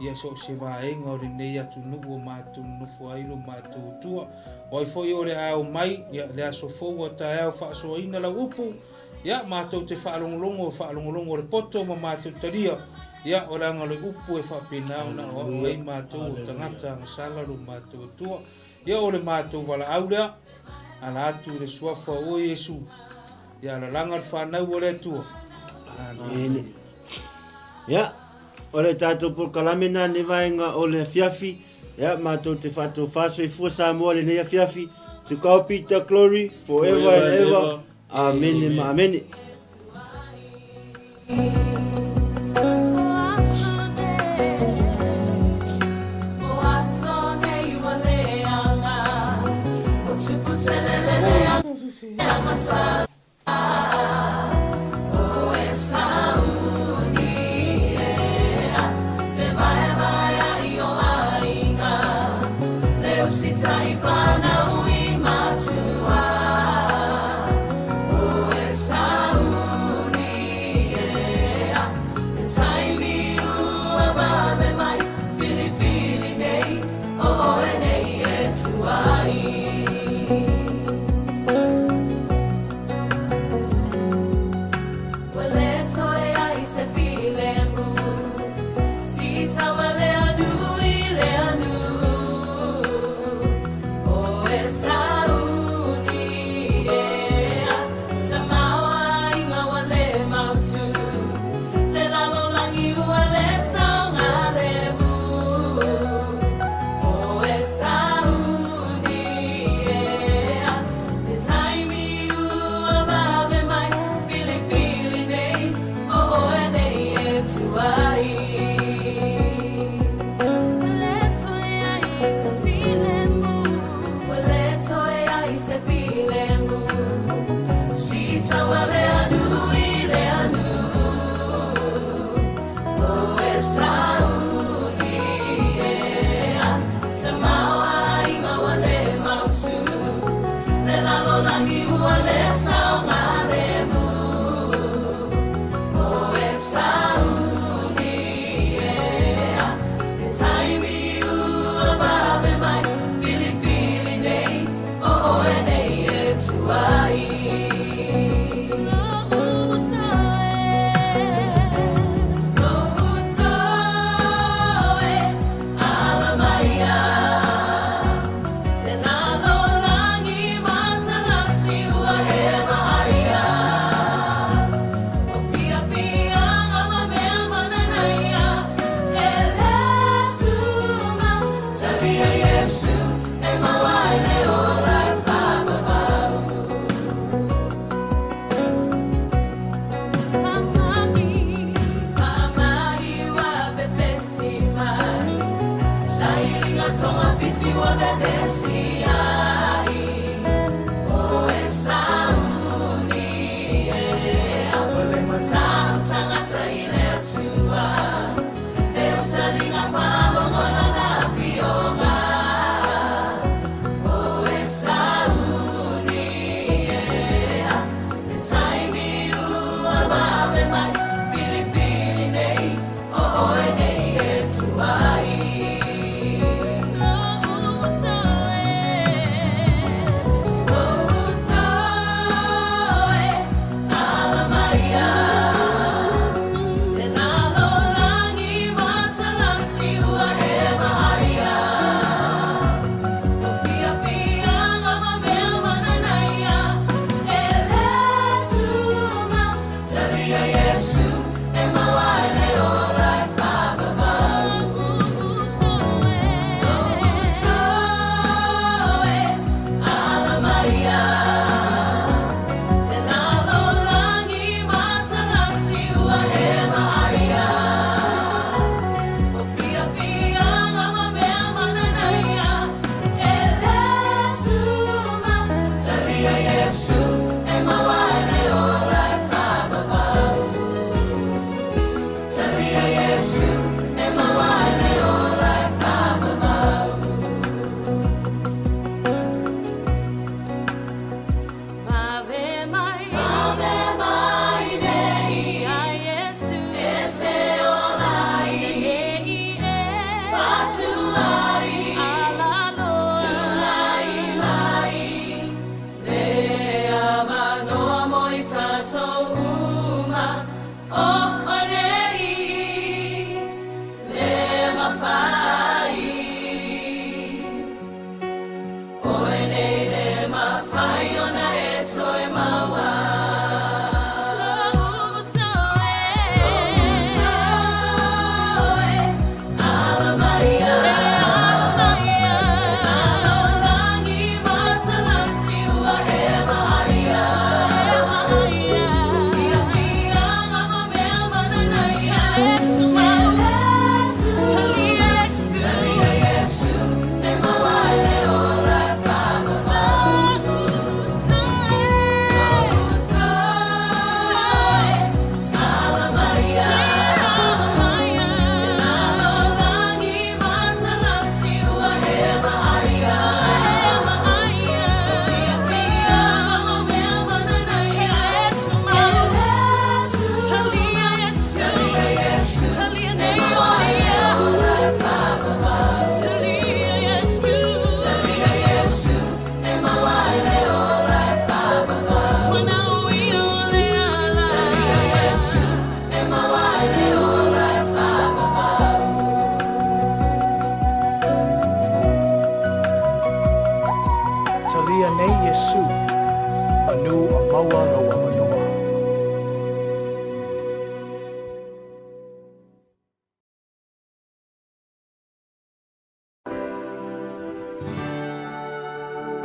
ia so o se vaega o lenei atunuu o matou nonofo ai lo matou Atua. O ai foi o le a ao mai, ia le aso fou a taeao faasoaina lau upu, ia matou te faalogologo, faalogologo le poto ma matou talia, ia o leaga o le upu e faapena ona aoao ai Hallelujah. matou o tagata agasala lo matou Atua. Ia o le matou valaau lea, ala atu i le suafa o oe Iesu, ia alalaga le fanau o le Atua. Amene. Ia, o le tatou polokalame na nei vaega o le afiafi. Ia, matou te faatofa soifua Samoa lenei afiafi. To God be the glory forever and ever. Amene ma amene.